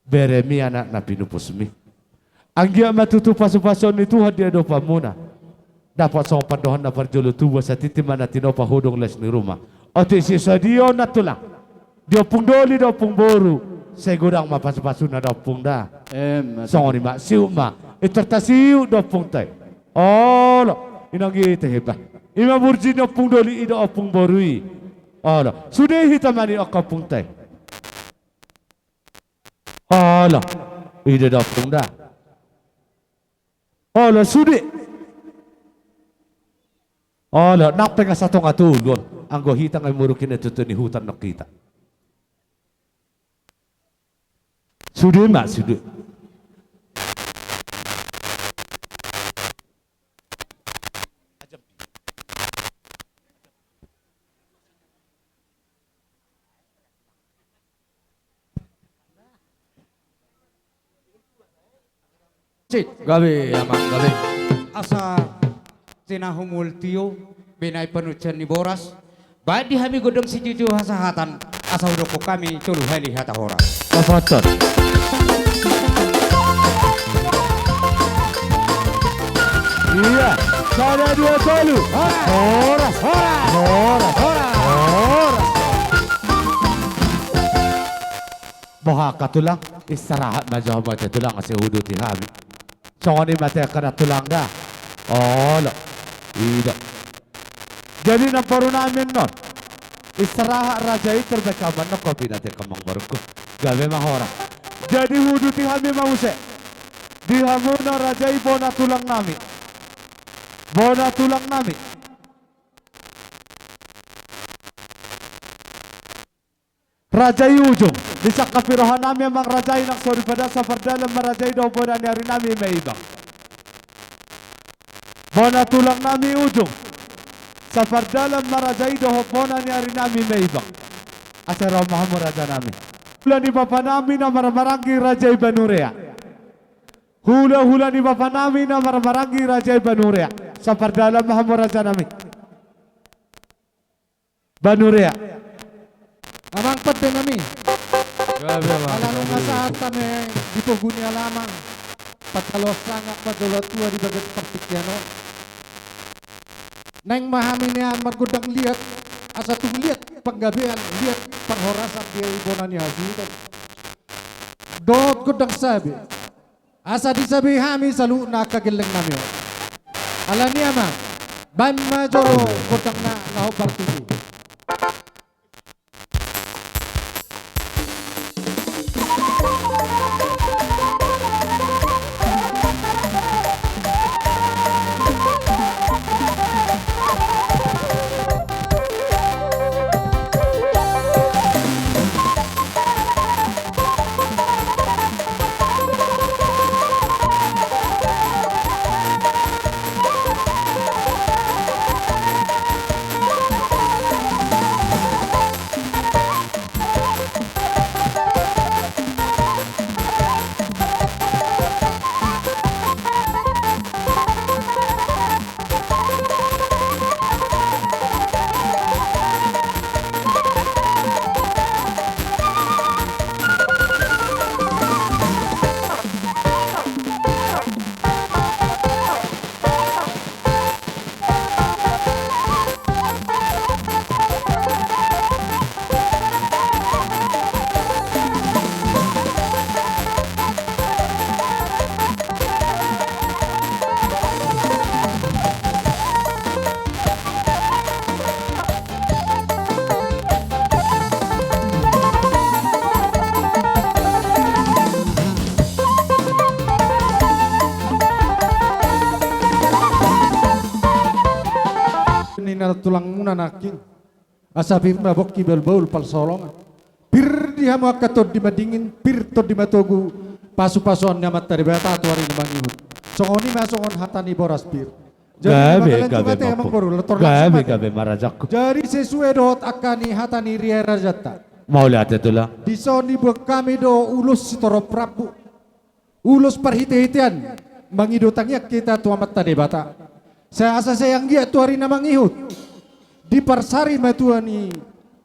beremi anak na pinupusmi. Anggiat ma tutu pasupasuon ni Tuhan di adopanmuna. Dapot songon pandohan na parjolo tubu asa tintin ma na tinopa hudung las ni ruma. Otik sisadia on na tulang. Di ompung doli dohot ompung boru. Sai godang ma pasupasuna da ompung da. Em, songon i ma, siuk ma. Intor tasiuk da ompung tai. Olo, inang i tehe bah. I ma burji ni ompung doli i dohot ompung boru i. Olo, sude hita ma ni angka ompung tai. Olo, i do da ompung da. Olo, sude. Olo, nang pe nga satonga tolu on. Anggo hita nga i muruk i na tutu ni huta nang hita. Sude ma, sude. Sip, gabe, amang, gabe. Asa tinahu multio, binaen panuncian ni boras. Baen di hami gondang sijuju hasahatan, asa hudokkon hami tolu hali hata horas. Papaton. Iya, sada, dua, tolu. Horas. Horas. Horas. Horas. Horas. Boha angka tulang, istirahat ma jo hamu ate tulang, asa huuduti hami. Songon i ma ate angka na tulang da. Olo. I do. Jadi namboru nami annon. Istirahat raja i, terbaik aman na kopi na ate amangborungku. Gabe ma horas. Jadi huuduti hami ma muse. Di hamuna raja i bona tulang nami. Bona tulang nami. Raja i ujung. Di sangkap ni rohanami amang raja i nang soripada, sapardalan ma raja i dohot bona ni arinami Maibang. Bona tulangnami Ujung, sapardalan ma raja i dohot bona ni arinami Maibang. Asa ro ma hamu rajanami. Hula ni bapanami na marhahamaranggi raja i Banurea. Hulahula ni bapanami na marhahamaranggi raja i Banurea. Sapardalan ma hamu rajanami. Banurea. Amang pandenami. Gabe amang. Ala nunga sahat hami di pogu ni alamang, pangaloan sangap ma jolo tua di bagas partingkian on. Naeng ma hami nian margondang liat, asa tung liat panggabean, liat parhorasan di bona ni hasuhuton dohot gondang sabe. Asa disabei hami saluhutna angka gellengnami on. Alani i amang, baen ma jolo gondangna na hombar tusi. Ninna tulangmuna nangkin. Asa pir ma bongki bahulbahul pansalongan. Pir di hamu angka tondi madingin, pir tondi matogu, pasupasuon ni Amanta Debata tu ari na mangihut. Songon i ma songon hata ni boras pir. Jadi, gabe, gabe, amang boru, lator. Gabe, gabe ma rajaku. Jadi sesuai dohot angka ni hata ni riarajanta. Mauliate tulang. Dison dibuat hami do ulos sitorop rambu. Ulos parhitehitean mangido tangiang hita tu Amanta Debata. Sai asa sai anggiat tu ari na mangihut diparsari ma tua ni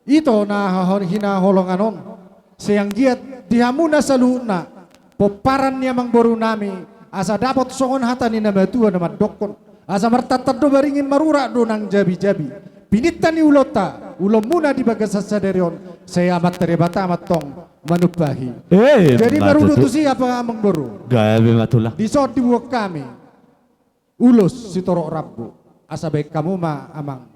ito na hahon hinaholongan on. Sai anggiat di hamuna saluhutna pomparan ni amangborunami, asa dapot songon hata ni na matua na mandokkon, asa martantan do baringin, marurat do nang jabijabi. Pinangido ni ulaonta, ulaonmuna di bagasan sadari on, sai Amanta Debata ma antong manumpahi. Eh, jadi ma tutu. Marudut tusi apa amangboru? Gabe ma tulang. Dison dibuat hami ulos sitorop rambu. Asa baen hamu ma amang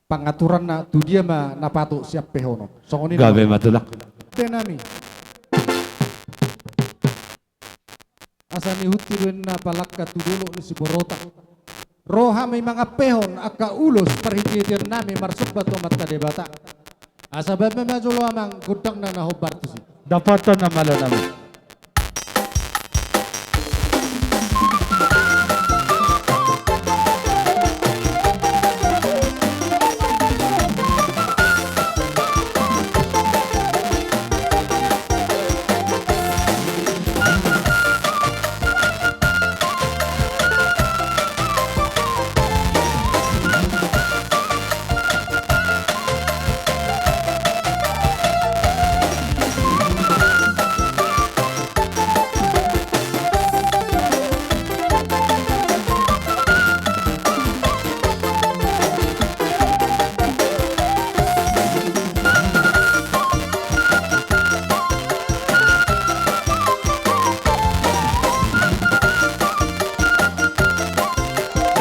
pangaturanna, tu dia ma na patut siampehonon. Songon i. Gabe ma tulang. Tenami. Asa nihuti do inna palangka tu dolok ni Siborotang. Ro hami mangampehon angka ulos parhiteheteannami marsomba tu Amanta Debata. Asa baen ma jolo amang gondangna na hombar tusi. Dapotan na malo nami.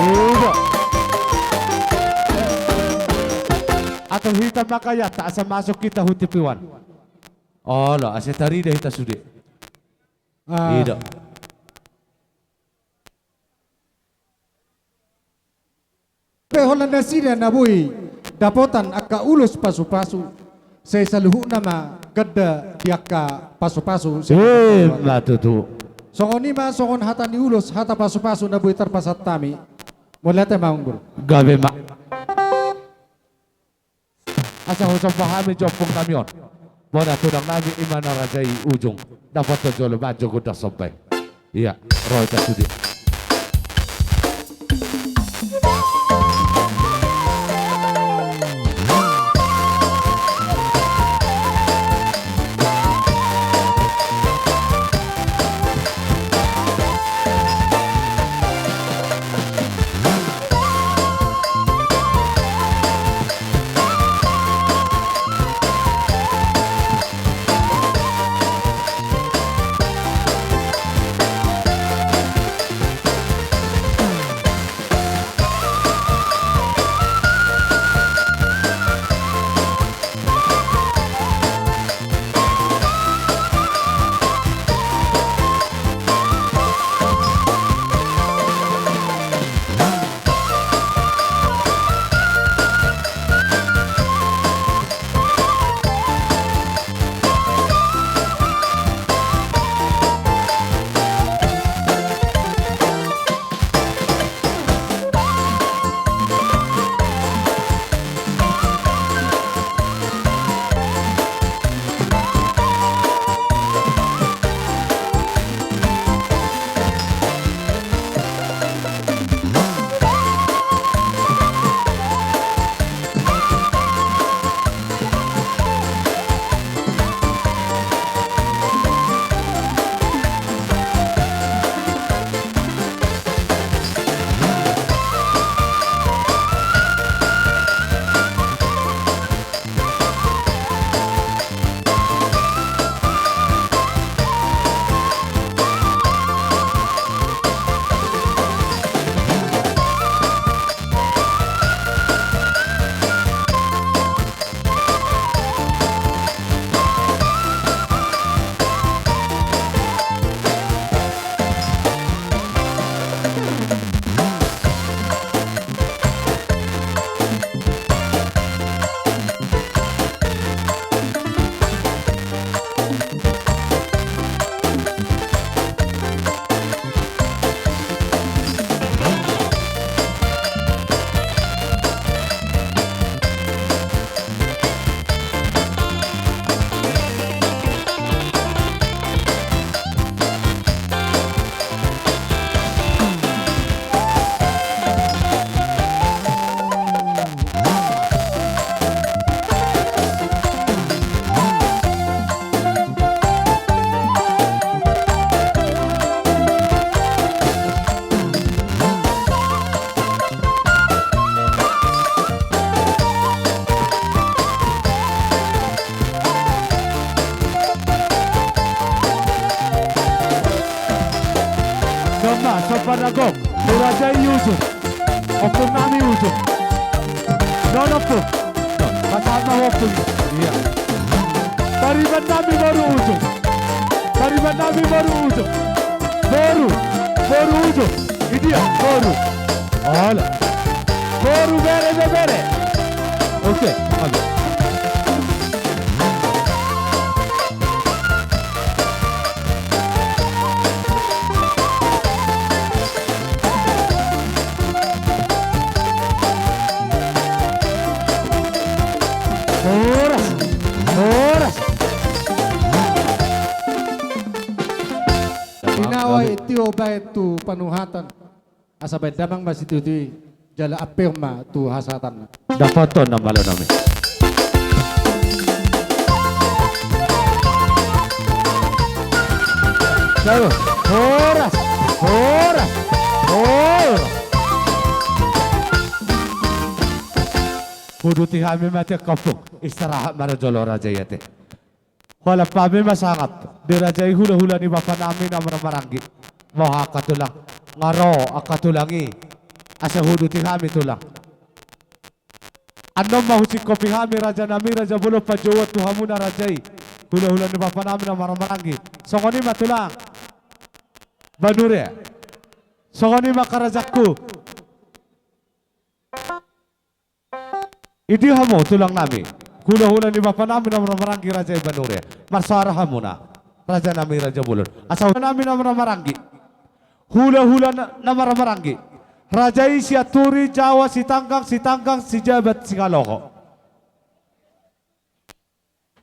Ida. Atau hita makayata asa masuk hita hu T V One. Olo, asa tarida hita sude. Ah. Ida. Pe holan nasida na boi dapotan angka ulos pasupasu, sai saluhutna ma ganda di angka pasupasu. Ima tutu. Songon i ma songon hata ni ulos, hata pasupasu na boi tarpasahat hami. Mauliate ma, Amang Guru. Gabe ma. Asa husomba hami jo ompung nami on. Bona tulang nami, ima na raja i ujung. Dapothon jolo baen jo gondang somba i. Ia, ro hita sude. Somba, somba na gok. Tu raja i ujung. Ompung nami ujung. Non ompung. Pasahat ma ompung. Ia. Pariban nami boru ujung. Pariban nami boru ujung. Boru. Boru ujung. Idia boru. Olo. Boru bere, bebere. Oke, oke. Horas, horas. Tinawa i tio baen tu panuhatan. Asa baen damang ma situtu i, jala ampeon ma tu hasahatanna. Dapothon na malo nami. Horas, horas, horas. Huduti hami ma te ompung, istirahat ma ra jolo raja i ate. Holan hami ma sangap di raja i, hulahula ni bapa nami na marhahamaranggi. Boha angka tulang, nga ro angka tulang i asa huduti hami tulang. Annon ma husingkopi hami raja nami, raja bolon panjouon tu hamuna raja i, hulahula ni bapa nami na marhahamaranggi. Songon i ma tulang. Banure. Songon i ma angka rajaku. Idia hamu tulang nami. Hulahula ni bapa nami na marhahamaranggi, raja i Banuria. Marsoara hamuna, raja nami raja bolon. Asa hula nami na marhahamaranggi. Hulahula na, na marhahamaranggi. Raja i Sianturi, Jawa, Sitanggang, Sitanggang, Sijabat, Sikaloho.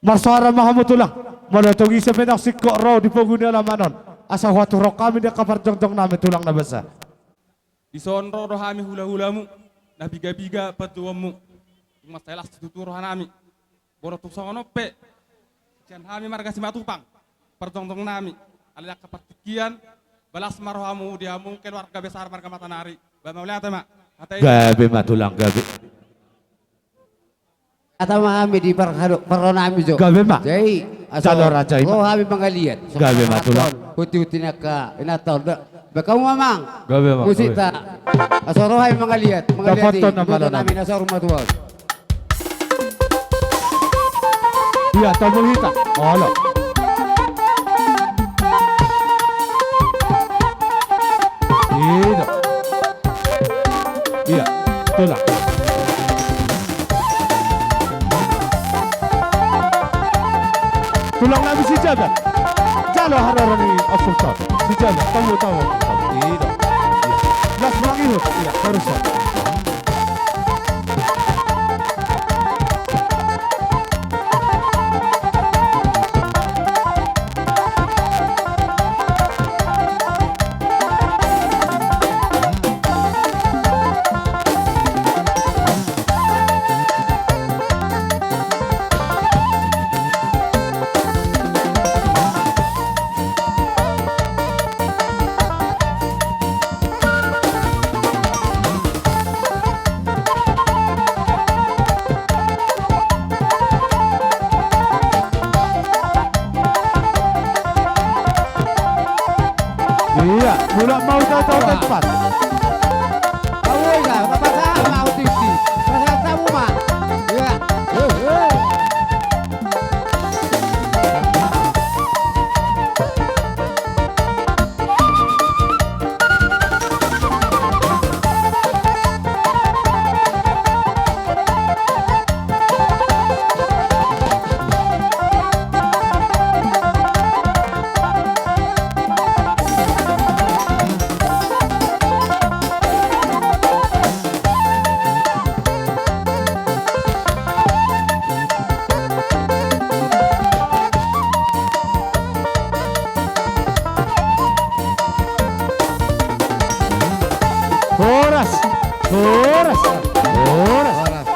Marsoara ma hamu tulang. Molo tung ise pe naung singkop ro di pogu ni alaman on, asa huaturhon hami di angka parjongjong nami tulang na basa. Dison ro do hami hulahulamu, na piga-piga panjouonmu. Tung mansai las situtu roha nami. Molo tung songon on pe, sian hami marga Simatupang, parjongjong nami, alai angka partingkian, balas ma rohamu di hamu keluarga besar marga Matanari. Ba mauliate ma. Hata i. Gabe ma tulang, gabe. Hata ma hami di parhado, parro nami jo. Gabe ma. Jadi, asa jalo raja i ma. Ro hami mangaliat. Gabe ma tulang. Huti-huti ni angka inanta on da. Bahen hamu ma amang. Gabe ma, gabe. Musikta. Asa ro hami mangaliat, mangaliat. Dapothon nama nami na saur matua on. Ia, tambul hita. Olo. Ida. Ia, tulang. Tulang nami Sijabat. Jalo haroro ni ompung on. Sijabat, tambul, tambul, tambul. Ida. Ia. Las mangihut. Ia, harus. Ia, mulak ma uta-uta tempat. Awo, ia, papasahat ma au titi. Pasahat hamu ma. Ia. He, he. Horas, horas, horas.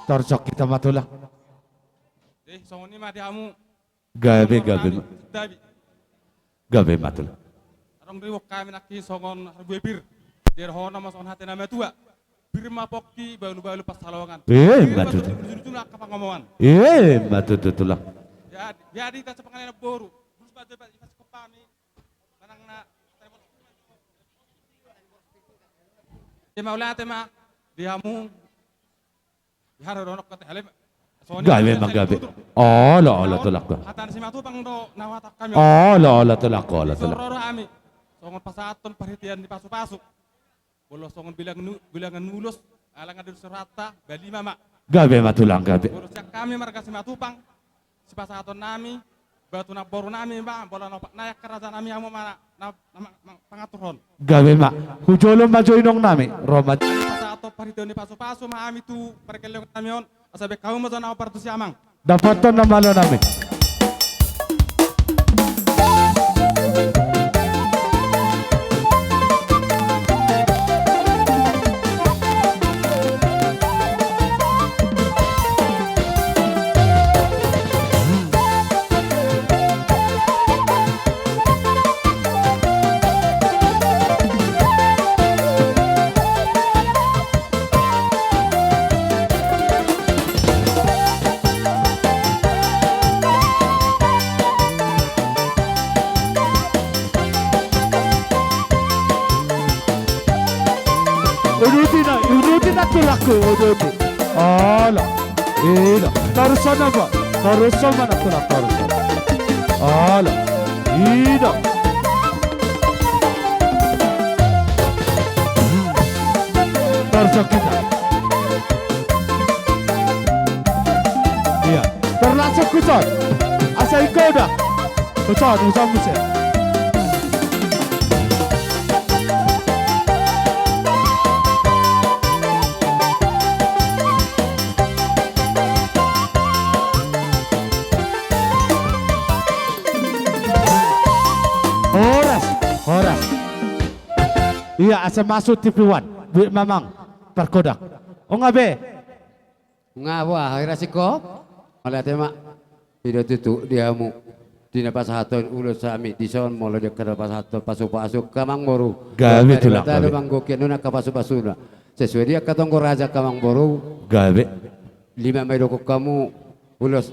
Torjok hita ma tulang. Eh, songon i ma di hamu. Gabe, gabe ma. Gabe ma tulang. Adong do iboan hami nangkin songon harbue pir. Jadi hona ma songon hata ni na matua. Pir ma pongki, balu-balu pansalongan. Eh, pir ma tutu. Julu-julu angka pangomoan. Eh, ma tutu tulang. Jadi, jadi ta sepangalan boru. Terus baca baca pas kopami. Manang na. Ima ulate ma di hamu. Gabe ma gabe. Olo, olo, tulang. Hata ni Simatupang do na huhatahon hami. Olo, olo, tulang, olo, tulang. Songon pasahathon parhitean ni pasu-pasu. Molo songon bilangan ulos, ala nga diulos rohanta, bali ma ma. Gabe ma tulang, gabe. Molo sian hami marga Simatupang, sipasahaton nami, batu namboru nami ma, molo na opat nai angka raja nami hamu ma na, na, na, na pangaturhon. Gabe ma. Hujolo ma jo inong nami, ro ma. Pasahaton parhitean ni pasu-pasu ma hami tu pargellengon nami on, asa bahen hamu ma jo na opat tu si amang. Dapothon nama nami. Uduti na, uduti na tulangku, uduti. Olo. Ida. Tarusan apa? Tarusan mana tulang tarusan? Olo. Ida. Torjok hita. Iya. Tor langsung huson. Asa ingkon da. Huson, huson muse. Horas, horas. Iya, asa masuk T V One. Duit mamang. Parkodak. O nga be. Nga boha, hira singkop. Mauliate ma. I do tutu di hamu. Di na pasahathon ulos hami dison, molo di angka na pasahathon pasupasu angka amangboru. Gabe tulang, gabe. Manggoki annon angka pasupasuna. Sesuai di angka tonggo raja angka amangboru. Gabe. Lima ma i dokon hamu ulos.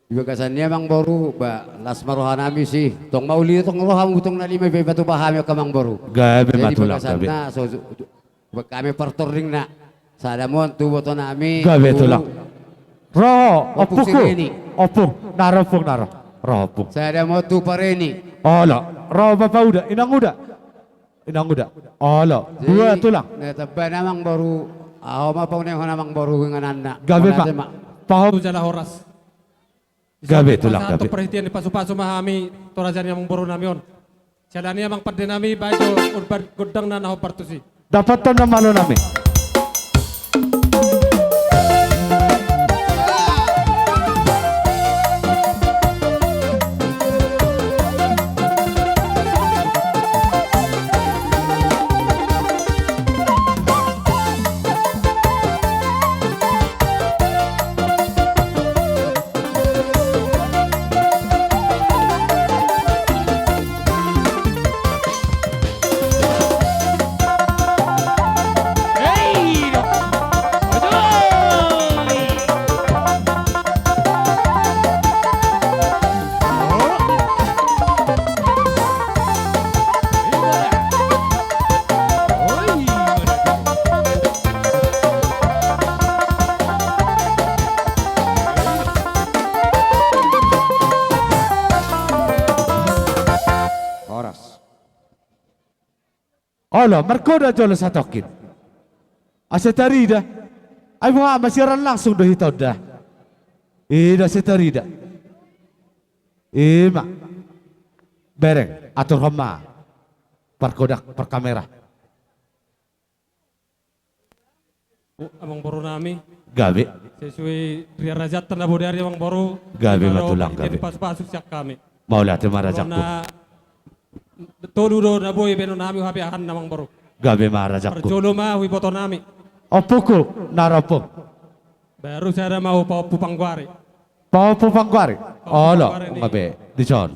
Di bagasan i amangboru, ba las ma rohanami si. Tong mauli tong rohamu tong na lima i pe, ba tupa hami angka amangboru. Gabe ma tulang, gabe. Jadi di bagasan na so, so, so, ba hami partorringna. Sada ma on tu ibotonami. Gabe tulang. Ro, ompungku. Ompung si Reni. Ompung, na ro ompung, na ro. Ro ompung. Sada ma on tu Pa Reni. Olo, ro Bapa Uda, Inang Uda. Inang Uda. Olo, dua tulang. Na tamba na amangboru, ahu ma paunehon amangboru ingananna. Gabe ma. Mauliate ma. Pahop. Tu jala horas. Gabe tulang, gabe. Pasahat tu parhitean ni pasupasu ma hami tu raja ni amangborunami on. Siala ni i amang pandenami, baen jo umbahen gondangna na hombar tusi. Dapothon ma malonami. Horas. Olo, markoda jolo satongkin. Asa tarida. Ai boha ma siaran langsung do hita on da. Ida asa tarida. Ima. Bereng, aturhon ma. Parkodak, parkamera. O, amangborunami. Gabe. Sesuai rian rajanta na bodari amangboru. Gabe ma tulang, gabe. Pasupasu sian hami. Mauliate ma rajaku. Tolu do na boi baenonnami hape ahan amangboru. Gabe ma rajaku. Parjolo ma tu ibotonami. Ompungku, na ro ompung. Baru sada ma tu Pa Ompu Panggoari. Pa Ompu Panggoari. Olo, nga be dison.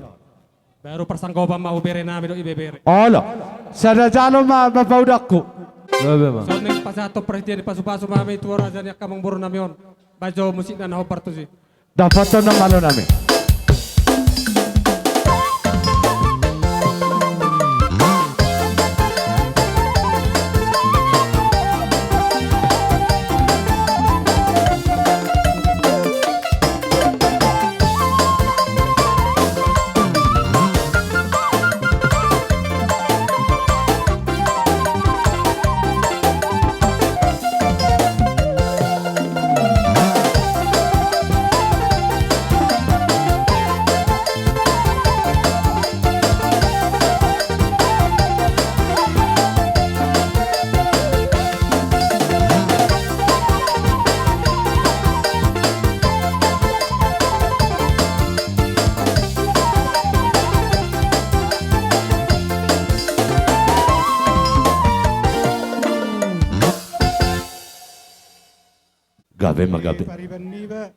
Baru parsanggopan ma tu berenami dohot ibebere. Olo. Sada jalo ma Bapa Udangku. Songon i pasahathon parhitean ni pasupasu ma hami tu raja ni angka amangborunami on. Baen jo musikna na hombar tusi. Dapothon ma malonami. Gabe ma gabe. Pariban niba,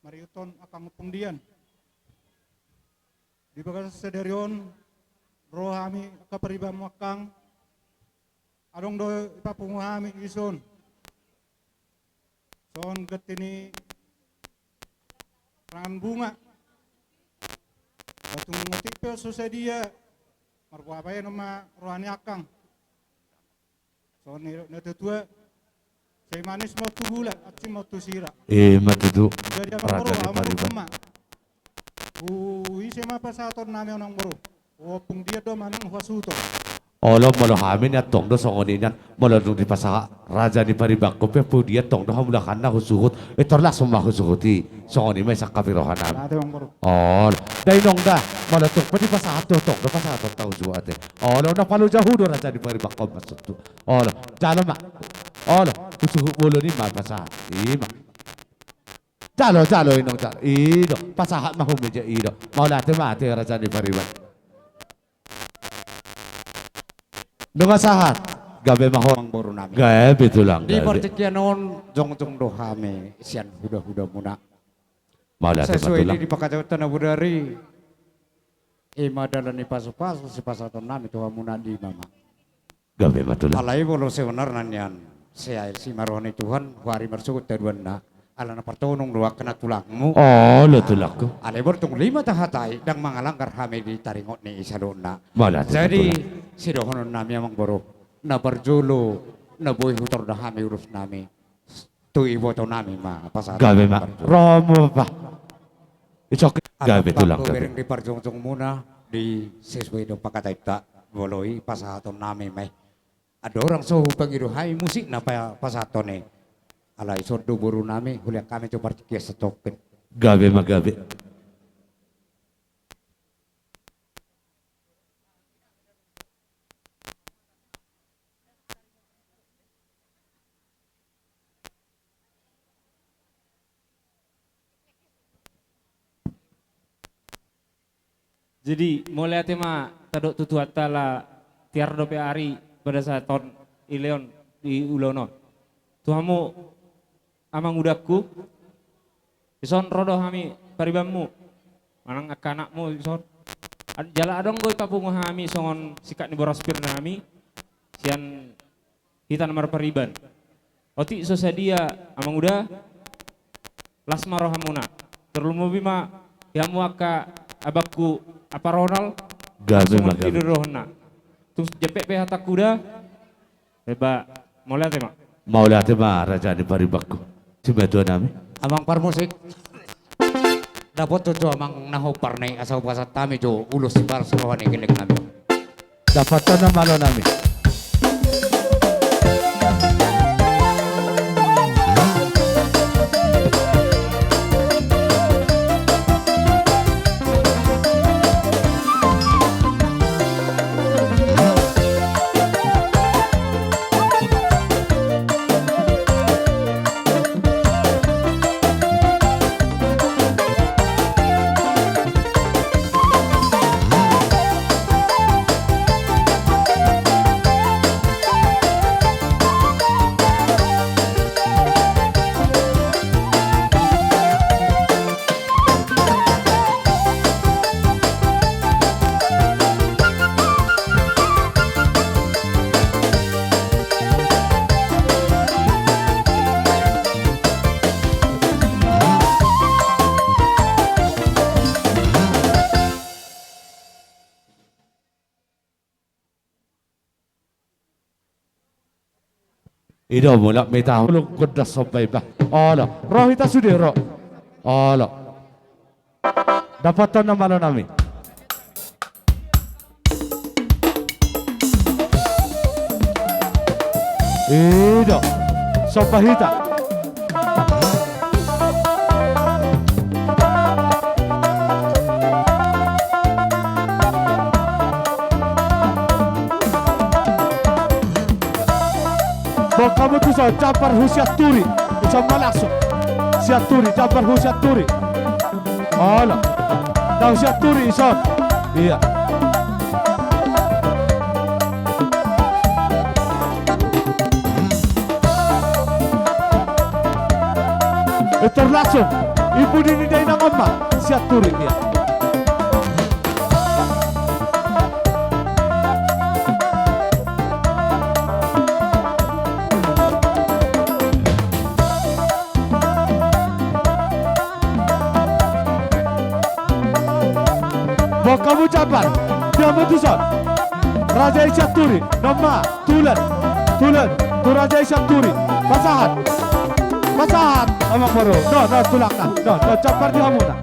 mariuthon angka ompung dian. Di bagasan sadari on, ro hami angka paribanmu angkang, adong do ipapungu hami dison. Songon ganti ni rangan bunga. Ba tung otik pe so sadia, marboa baenon ma roha ni angkang. Songon nidok ni natuatua, sai manis ma on tu gula, asin ma on tu sira. Ima tutu. Jadi amangboru, raja ni pariban. Hamu ma. Tu ise ma pasahatonnami amangboru? Tu ompung dia do manang tu hasuhuton? Olo, molo hami nian tong do songon i nian, molo dung dipasahat raja ni paribanku pe, pudi an tong do hamulahanna husuhut, eh, tor langsung ma husuhut i, songon i ma i sangkap ni roha nami. Olo, da inong da, molo tung pe dipasahat tu ho tong do pasahatonta husuhut ate. Olo, na paloja hu do raja ni paribanku maksudhu. Olo, jalo ma. Olo, husuhut bolon i ma pasahat. I ma. Jalo, jalo inong, jalo. I do, pasahat ma hu meja i do. Mauliate ma ate raja ni pariban. Nunga sahat. Gabe ma ho. Amangboru nami. Gabe tulang, gabe. Di partingkian on jongjong do hami sian hudahuda muna. Mauliate ma tulang. Sesuai di pangkataion na bodari. I ma dalan ni pasupasu sipasahaton nami tu hamuna di mama. Gabe ma tulang. Alai molo sebenarna nian, sai ma roha ni Tuhan, huari marsogot haduanna, ala na partonung do angka na tulangmu. Olo tulangku. Alai molo tung lima tahatai, ndang mangalanggar hami di taringot ni i saluhutna. Mauliate ma tulang. Jadi, sidohonon nami amangboru, na parjolo, na boi hutor da hami ulos nami. Tu iboto nami ma pasahat. Gabe ma. Romo pa. Icok gabe tulang gabe. Bereng di parjongjong muna di sesuai do pangkataionta, molo i pasahaton nami ma i. Andorang so hupangido hami musik na pa-, pasahaton i. Alai songon do boru nami, hulean hami jo partingkian satongkin. Gabe ma gabe. Jadi, mauliate ma tadok tu Tuhanta ala tiar dope ari pada saat on i leon di ulaon on. Tu hamu amangudangku, dison ro do hami paribanmu, manang angka anakmu dison. Ad-, jala adong do i papungu hami songon singkat ni boras pir nami, sian hita na marpariban. Otik so sadia amanguda, las ma rohamuna. Tarlumobi ma di hamu angka abangku Apa Ronald. Gabe ma gabe. Songon i do dohononna. Tung jempek pe hatangku da. Eba, mauliate ma. Mauliate ma raja ni paribanku. Simatua nami. Amang parmusik. Dapothon jo amang na hombar na i asa hupasahat hami jo ulos sibalas roha ni gelleng nami. Dapothon ma alo nami. I do mulak mita hulu gondas somba i bah. Olo, ro hita sude ro. Olo. Dapothon nama alo nami. I do. Somba hita. Boan hamu tuson, jambar hu Sianturi. Dison ma langsung. Sianturi, jambar hu Sianturi. Olo. Dao Sianturi dison. Ia. Etor langsung. Ibu nini dainang ama. Sianturi, ia. Boan hamu jambar, di hamu tuson. Raja i Sianturi, noma, tulen, tulen, tu raja i Sianturi. Pasahat, pasahat, amang boru. No, no, tulangna, no, no, jambar di hamuna.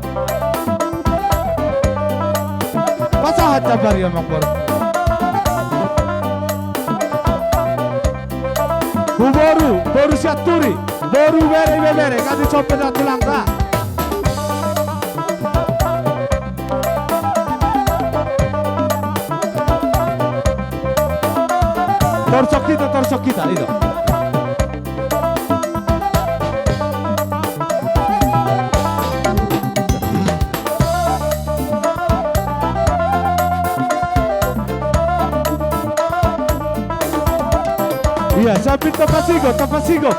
Pasahat jambar i amang boru. Tu boru, boru Sianturi, boru, bere, ibebere, kan dison pe da tulangta. Torsok hita, torsok hita, i do. Ia, sian pintu pasigo, tu pasigo.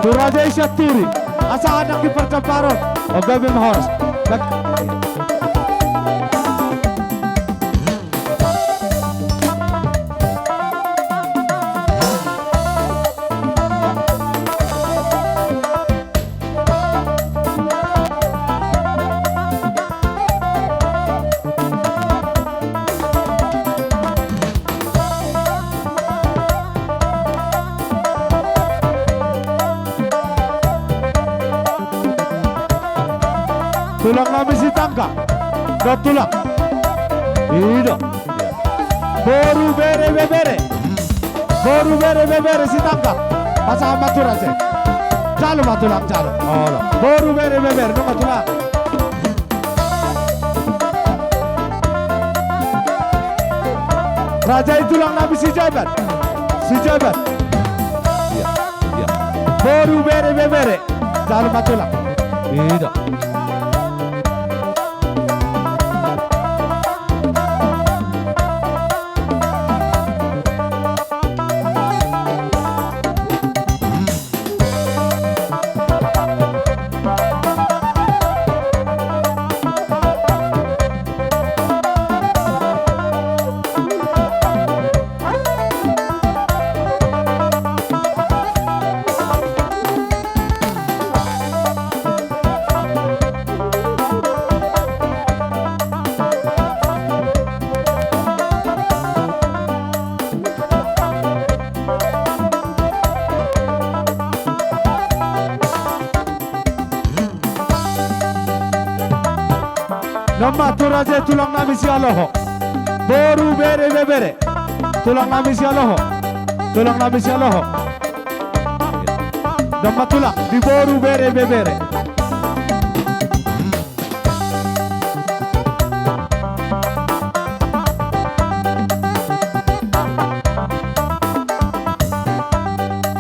Tu raja i Sianturi, asa anak i parjamparon, o gabe ma horas. Bak- Tulang nami Sitanggang. Dohot tulang. I do. Boru, bere, ibebere. Boru, bere, ibebere Sitanggang. Pasahat ma tu raja i. Jalo ma tulang, jalo. Olo. Boru, bere, ibebere, nunga tulang. Raja i tulang nami Sijabat. Sijabat. Ia, ia. Boru, bere, ibebere. Jalo ma tulang. I do. Nama tu raja i tulang nami Sialoho. Boru, bere, ibebere. Tulang nami Sialoho. Tulang nami Sialoho. Nama tulang di boru, bere, ibebere.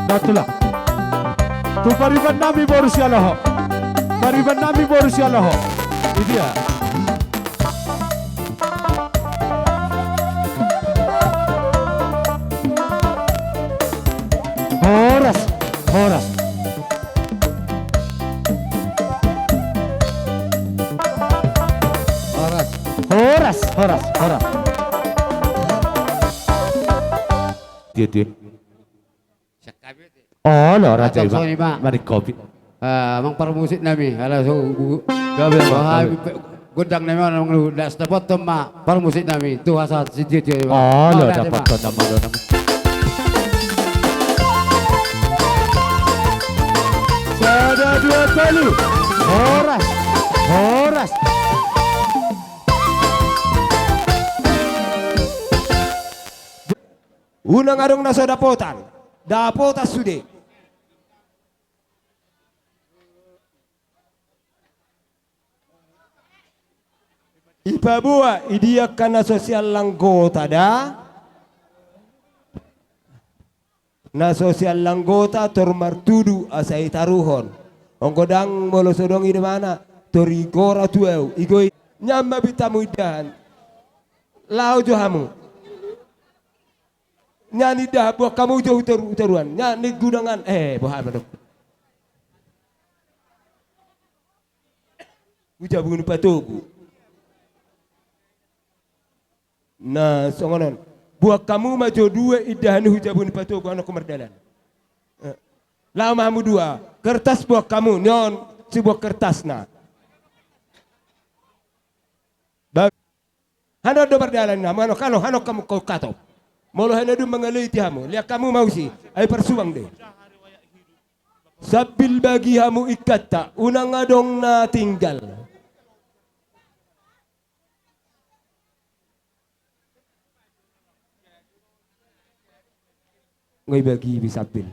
Nah, tulang. Tu pariban nami boru Sialoho. Pariban nami boru Sialoho. Idia. Horas, horas. Horas. Horas, horas, horas. Dia, dia. Olo, raja i ma. Manik kopi. Ah, amang parmusik nami, ala so gu-, gabe ma, gabe. Gondang nami on, amang lu, das dapothon ma parmusik nami. Tu asa si dia, dia. Olo, dapothon nama, olo nama. Sada, dua, tolu. Horas. Horas. Unang adong na so dapotan. Dapotan sude. Ipaboa i dia angka na so sian langgota da. Na so sian langgota tor martudu asa itaruhon. Anggo dang molo so adong i da mana tor igora tu au, igo i. Nian ma bintangmu indahan. Laho jo hamu. Nian indahan, boan hamu jo hutaru-, hutaruan. Nian ni gudangan. Eh, boha ma do. Hu jabu ni patogu. Na songon on. Boan hamu ma jo dua indahan ni hu jabu ni patogu, anakku mardalan. Eh. Laho ma hamu dua. Kertas boan hamu, nian siboan kertasna. Ba-, hanon do mardalan na, hanon, hanon, hanon hamu kau katop. Molo hanon dung mangalehon hamu, lean hamu ma usi, ai parsubang do i. Sambil bagi hamu ingkanta, unang adong na tinggal. Nga ibagi be sambil.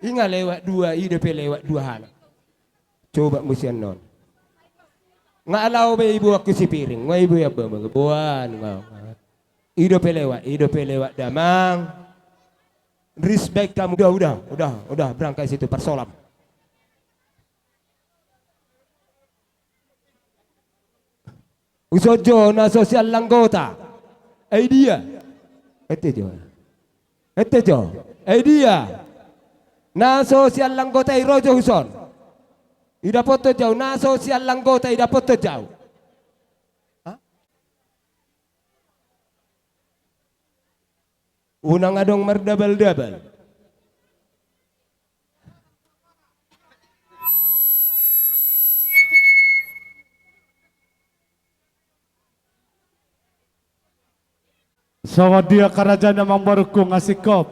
I nga lewat dua, i dope lewat dua halak. Coba muse annon. Nga laho be iboan tu sipiring, nga iboan be, boan, nga. I dope lewat, i dope lewat damang. Respect kamu. Udah, udah, udah, udah, berangkat situ, parsolam. Uson jo na so sian langgota. Ai dia. Ete jo. Ete jo. Ai dia. Na so sian langgota i ro jo uson. Idapothon jo au. Na so sian langgota idapothon jo au. Hah? Unang adong mardabal-dabal. Songon dia angka raja ni amang borungku, nga singkop.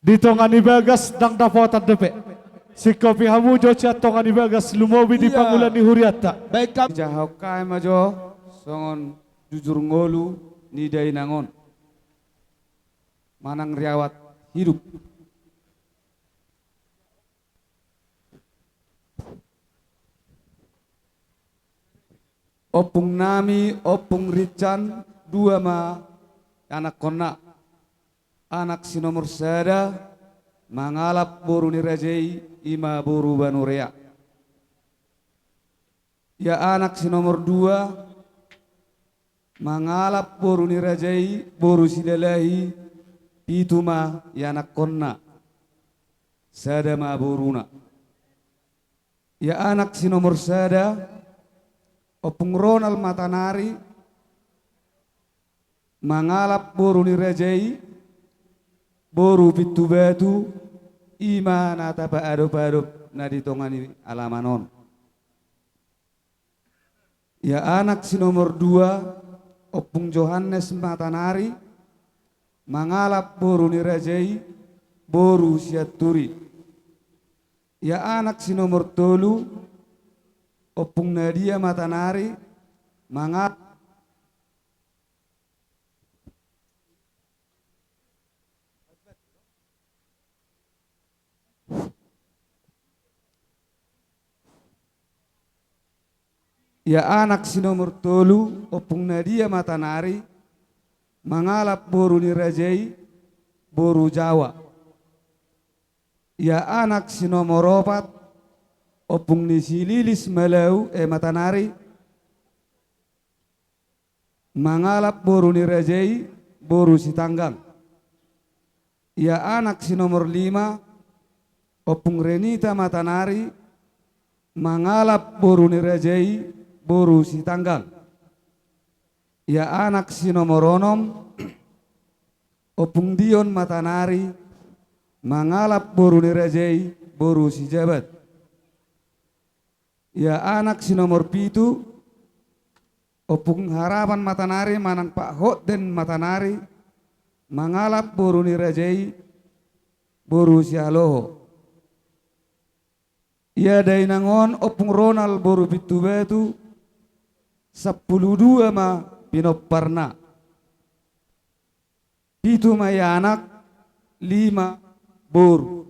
Di tonga ni bagas ndang dapotan dope. Singkopi hamu jo sian tonga ni bagas, lumobi di pangula ni hurianta. Baik, kam- Jahahon hami ma jo songon jujur ngolu ni dainang on. Manang riwayat hidup. Ompung nami, Ompung Rincan, dua ma anakkonna. Anak si nomor sada, mangalap boru ni raja i, i ma boru Banurea. Ia anak si nomor dua, mangalap boru ni raja i, boru Silalahi, pitu ma ianakkonna. Sada ma boruna. Ia anak si nomor sada, Ompung Ronald Matanari, mangalap boru ni raja i, boru Pintubatu, i ma na tapaadop-adop na di tonga ni alaman on. Ia anak si nomor dua, Ompung Johannes Matanari, mangalap boru ni raja i, boru Sianturi. Ia anak si nomor tolu, Ompung Nadia Matanari, mangalap Ia anak si nomor tolu, Ompung Nadia Matanari, mangalap boru ni raja i, boru Jawa. Ia anak si nomor opat, Ompung ni si Lilis Malau, eh, Matanari, mangalap boru ni raja i, boru Sitanggang. Ia anak si nomor lima, Ompung Renita Matanari, mangalap boru ni raja i, boru Sitanggang. Ia anak si nomor onom, Ompung Dion Matanari, mangalap boru ni raja i, boru Sijabat. Ia anak si nomor pitu, Ompung Harapan Matanari manang Pak Hotden Matanari, mangalap boru ni raja i, boru Sihaloho. Ia dainang on Ompung Ronald boru Pintubatu, sampulu dua ma pinomparna. Pitu ma ia anak, lima boru.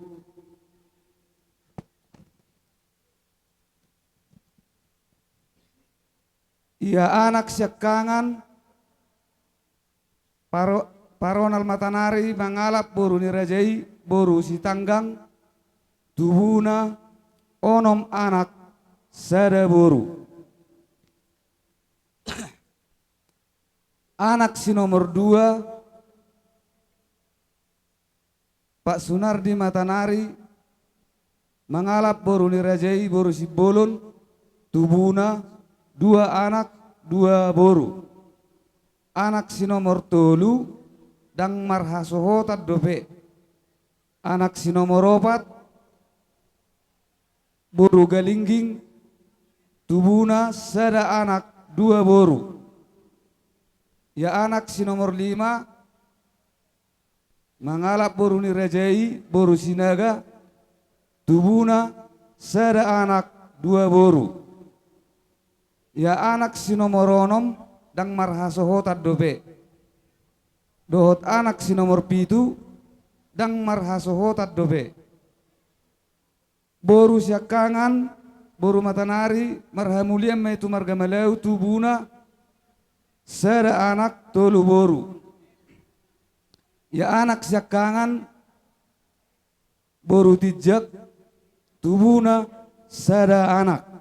Ia anak siangkangan, Paro-, Paronal Matanari mangalap boru ni raja i, boru Sitanggang, tubuna onom anak, sada boru. Anak si nomor dua, Pak Sunardi Matanari, mangalap boru ni raja i, boru Simbolon, tubuna, dua anak, dua boru. Anak si nomor tolu, ndang marhasohotan dope. Anak si nomor opat, boru Galingging, tubuna, sada anak, dua boru. Ia anak si nomor lima, mangalap boru ni raja i, boru Sinaga, tubuna, sada anak, dua boru. Ia anak si nomor onom, ndang marhasohotan dope. Dohot anak si nomor pitu, ndang marhasohotan dope. Boru siangkangan, boru Matanari, marhamulian ma i tu marga Malau, tubuna, sada anak, tolu boru. Ia anak siangkangan, boru Tinjak, tubuna, sada anak.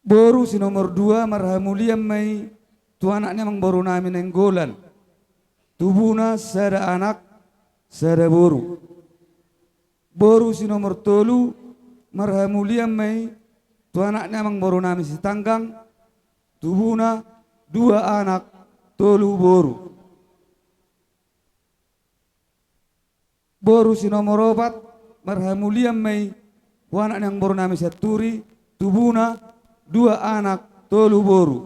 Boru si nomor dua marhamulian ma i tu anak ni amangboru nami Nainggolan. Tubuna sada anak, sada boru. Boru si nomor tolu marhamulian ma i tu anak ni amangboru nami Sitanggang. Tubuna dua anak, tolu boru. Boru si nomor opat marhamulian ma i tu anak ni amangboru nami Sianturi, tubuna dua anak, tolu boru.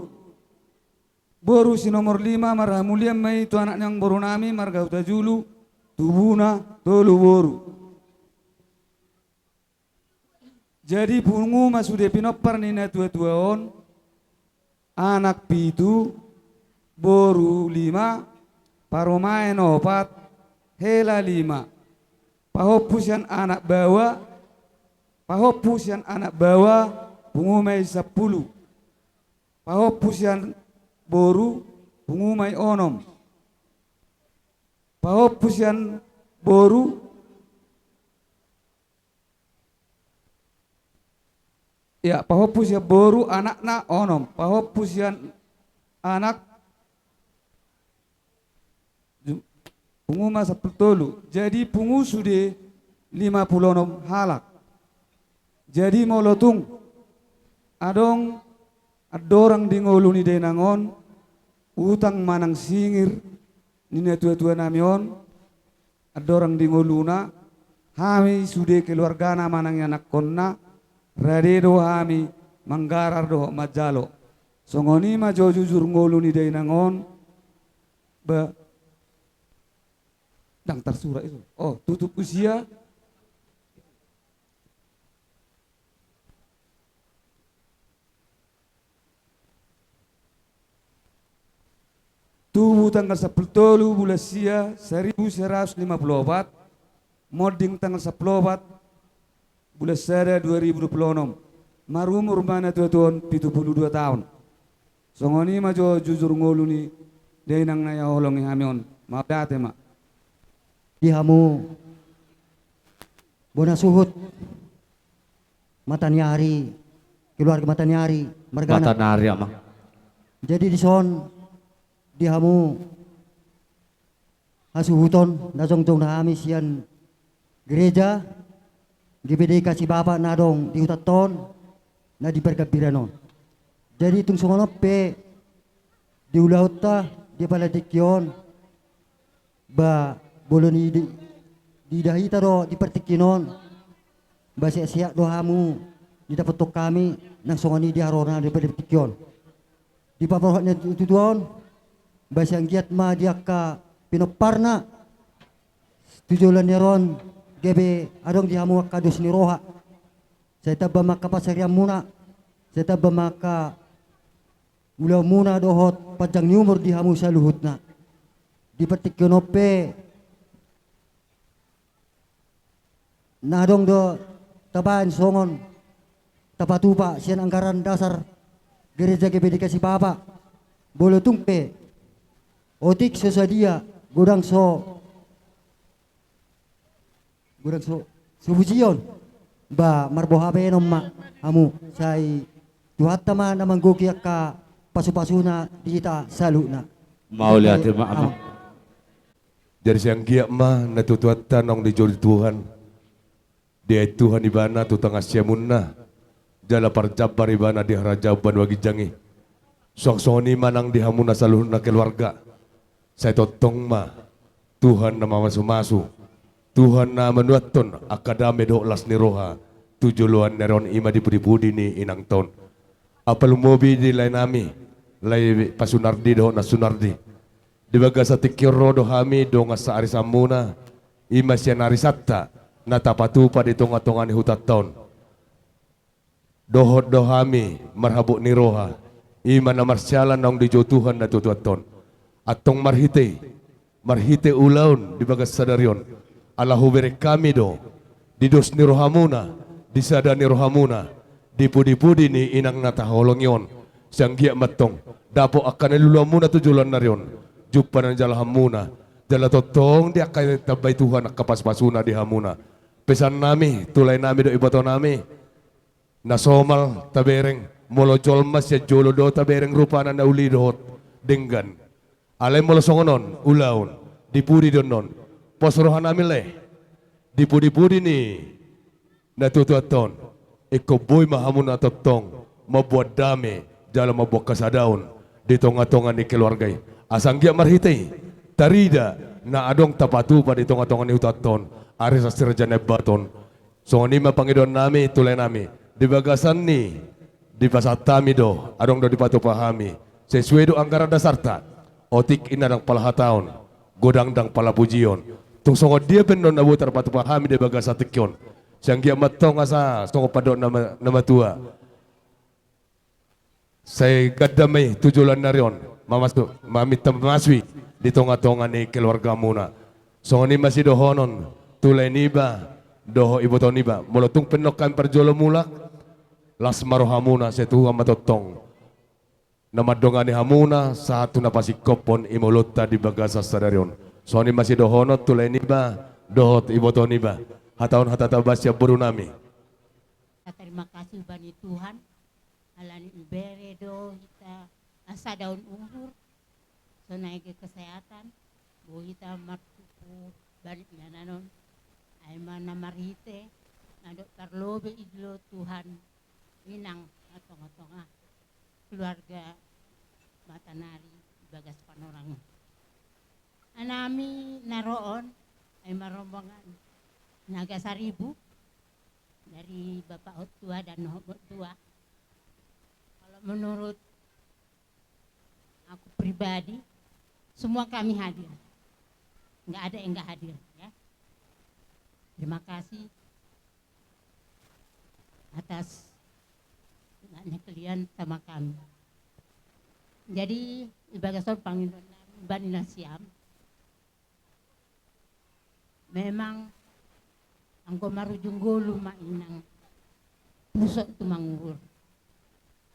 Boru si nomor lima marhamulian ma i tu anak ni amangboru nami marga Hutajulu, tubuna tolu boru. Jadi pungu ma sude pinompar ni natuatua on, anak pitu, boru lima, parumaen opat, hela lima. Pahompu sian anak baoa, pahompu sian anak baoa, pungu ma i sampulu. Pahompu sian boru, pungu ma i onom. Pahompu sian boru, ya, pahompu sian boru anakna onom, pahompu sian anak ju-, pungu ma sampulu tolu. Jadi pungu sude lima pulu onom halak. Jadi molo tung adong andorang di ngolu ni dainang on, utang manang singir ni natuatua nami on, andorang di ngoluna, hami sude keluargana manang ianakkonna, rade do hami manggarar dohot manjalo. Songon i ma jo jujur ngolu ni dainang on, ba, ndang tarsurat itu. Oh, tutup usia. Tubu tanggal sampulu tolu bulan sia saribu sia ratus lima pulu opat, monding tanggal sampulu opat bulan sada dua ribu dua pulu onom, marumur ma natuatua on pitu pulu dua taon. Songon i ma jo jujur ngolu ni dainang na hinaholongi hami on, mauliate ma. Di hamu bona suhut Mataniari, keluarga Mataniari, margana. Mataniari, amang. Jadi dison di hamu hasuhuton na jongjong hami sian gereja GBDI Kasih Bapa na adong di hutanta on, na di pargambiran on. Jadi tung songon on pe di ulaonta di apala tingki on, ba molo ni di, diida hita do di partingkian on, ba sehat-sehat do hamu, didapothon hami nang songon i di harorona di tingki on. Di paborhat ni tutu on, ba sai anggiat ma di angka pinomparna tu joloan ni ari on gabe adong di hamu angka dos ni roha. Sai tamba ma angka pansarianmuna, sai tamba ma angka ulaonmuna dohot panjang ni umur di hamu saluhutna. Di partingkian on pe na adong do tabaen songon tapatupa sian anggaran dasar gereja G B D K Sipapa. Molo tung pe otik so sadia, godang so, godang so, so pujion, ba marboha baenon ma hamu, sai Tuhanta ma na manggohi angka pasupasuna di hita saluhutna. Mauliate ma, Amang. Jadi sai anggiat ma na tutuanta naung dijou Tuhan, diain Tuhan ibana tu tonga siamunna, jala parjambar ibana di harajaon banua ginjang i. Suang songon i ma nang di hamuna saluhutna keluarga. Sai tongtong ma Tuhan na mamasumasu, Tuhan na manuathon angka dame dohot las ni roha tu joloan ni ari on, i ma di pudipudi ni inangta on. Apala lumobi di laenami, lae Pa Sunardi dohot Nang Sunardi. Di bagasan tingki on ro do hami dongan saarisanmuna, i ma sian arisanta na tapatupa di tongatonga ni hutanta on. Dohot do hami marhabot ni roha, i ma na marsiala naung dijou Tuhan na tutuanta on. Antong marhite i, marhite ulaon di bagas sadari on, ala hubereng hami do di dos ni rohamuna, di sada ni rohamuna, di pudipudi ni inang na tahaholongi on. Sai anggiat ma antong dapot angka na niluluanmuna tu joloan ni ari on, jumpang na nijalahanmuna, jala tongtong ditambai Tuhan angka pasupasuna di hamuna. Pesannami tu laenami dohot ibotonami, na somal tabereng, molo jolma sian jolo do tabereng rupana na uli dohot denggan. Alai molo songon on ulaon, di pudi do annon, pos rohanami lae, di pudipudi ni na tutuanta on, ingkon boi ma hamuna tongtong mamboan dame jala mamboan hasadaon di tongatonga ni keluarga i. Asa anggiat marhite i tarida na adong tapatupa di tongatonga ni hutanta on, ari sasira jana baton. Songon i ma pangidoannami tu laenami, di bagasan ni dipasahat hami do, adong do dipatupa hami, sesuai do anggaran dasarta. Otik i ndang pala hataon, godang ndang pala pujion. Tung songon dia pe annon na boi tarpatupa hami di bagasan tingki on, sai anggiat ma antong asa songon pandohan na ma-, na matua, sai ganda ma i tu joloan ni ari on, mamasu-, maminta pamasui di tongatonga ni keluargamuna. Songon i ma sidohonon tu lae niba dohot iboto niba, molo tung pe annon hami parjolo mulak, las ma rohamuna, sai Tuhan ma tongtong na mandongani hamuna sahat tu na pasingkophon i ma ulaonta di bagasan sadari on. Songon i ma sidohonon tu lae niba dohot iboto niba. Hatahon hata taba sian borunami. Tarima kasih bani Tuhan, ala ni ibere do hita, ah, sada on umur, sonai ge kesehatan, boi hita martumpu balik ni inganan on. Ai ma na marhite, na dok parlobe i do Tuhan, inang na tongatonga keluarga Matanari bagas Panorang. Anami na ro on, ai ma rombongan Naga Saribu, dari Bapak Hottua dan Hottua. Kalau menurut aku pribadi, semua kami hadir. Nggak ada yang nggak hadir, ya. Terima kasih atas nggaknya kalian sama kami. Jadi, di bagasan pangidoan nami bani nasiam, memang anggo marujung golu ma inang, pusok tu manguhur.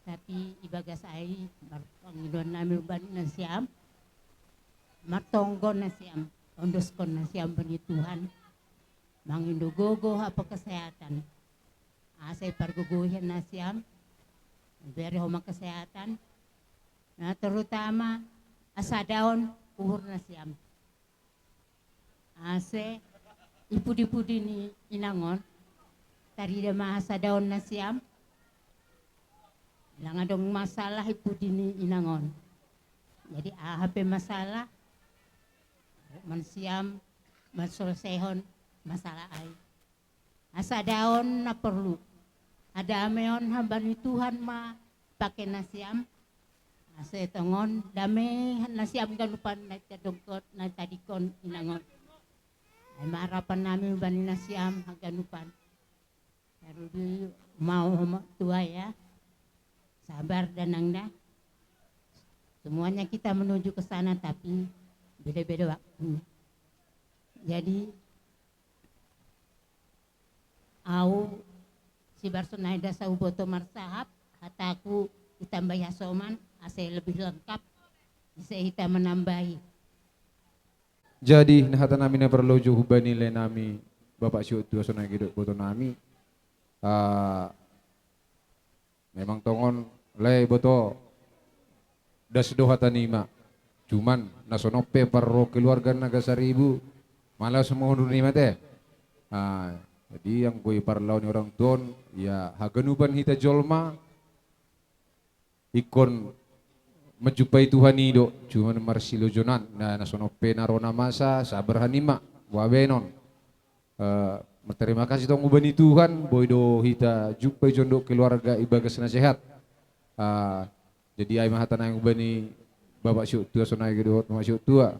Tapi ibagas ai, mar-, pangidoan nami bani nasiam, martonggo nasiam, ondoskon nasiam bani Tuhan, mangindo gogo hape kesehatan. Asa ipargogohi nasiam, ibere ho ma kesehatan, na terutama hasadaon uhur nasiam. Asa i pudipudi ni inang on, tarida ma hasadaon nasiam, ndang adong masalah i pudi ni inang on. Jadi aha pe masalah, manasiam manselesehon masalah ai. Hasadaon na porlu. Hadameon hamba ni Tuhan ma pake nasiam. Asa tongon dame nasiam ganupan na tadongkon na tadingkon inangon. Ai ma harapan nami bani nasiam haganupan. Tarudi mau tua ya. Sabar danang da. Semuanya kita menuju ke sana tapi beda-beda waktunya. Jadi au Sibarso Naida Sauboto marsahap, hataku ditambahi hasoman asa lebih lengkap bisa hita menambahi. Jadi na hata nami na parlojo hubani lae nami Bapak Siutua Sonai Gedok boto nami. Ah, memang tongon lae boto das do hata nima. Cuman na sonon pe parro keluarga na gasaribu malas mengundur nima te. Ah, jadi yang gue parlao ni orang tuon ya haganupan hita jolma. Ingkon menjumpai Tuhan i do, cuman marsilojonan. Nah, na sonon pe na ro na masa, sabar hanima, babenon. Eh, terima kasih tong hubani Tuhan, boi do hita jumpai jondok keluarga ibagas na sehat. Ah, jadi ai ma hata nami hubani Bapak Siutua Sonai Gedok Bapak Siutua.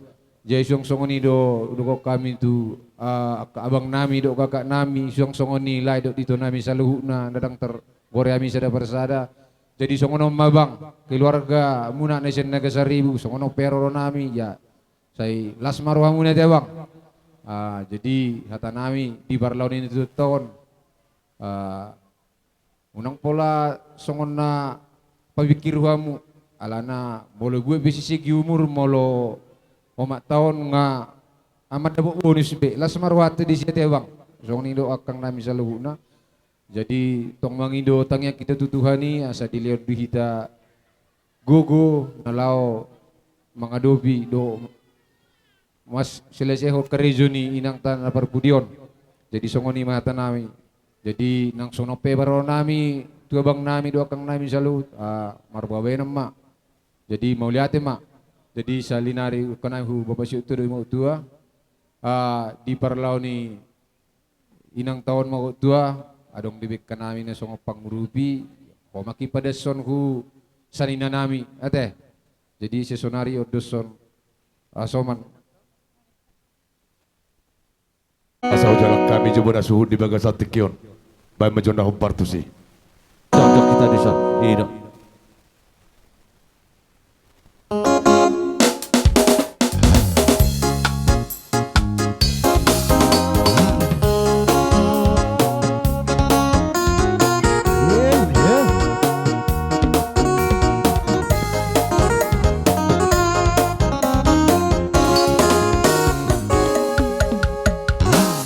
Jadi suang songon i do, dohot hami tu, ah, angka abang nami, dohot kakak nami, suang songon i lae dohot ito nami saluhutna, na dang ter Gore hami sada parsada. Jadi songon on ma bang, keluarga muna na sian na gasaribu, songon on pe ro nami, ya. Sai las ma rohamuna te bang. Ah, jadi hata nami di parlaon ni tutu on. Ah, unang pola songon na pabingkir hamu, alana molo buat be sisegi umur molo omak taon nga amat dapot bonus be, las ma rohanta di sia te bang. Songon i do angkang nami saluhutna. Jadi tong mangido tangiang hita tu Tuhan i asa dilehon di hita gogo na laho mangadopi do mas selesehon karejo ni inangta na parpudi on. Jadi songon i ma hata nami. Jadi nang songon pe parro nami tu abang nami do angkang nami saluhut, ah, marbabenon ma. Jadi mauliate ma. Jadi salinari ukkanai hu Bapak Siutua do ima utua, ah, di parlaon ni inangta on ma tua, adong di bekka nami na songon pangurupi, ho ma ki padashon hu sanina nami, ate. Jadi sesonari ondoshon, ah, soman. Asa hujalang hami jo bona suhut di bagasan tingki on. Baen ma jo na hombar tusi. Cocok hita di son. Ida.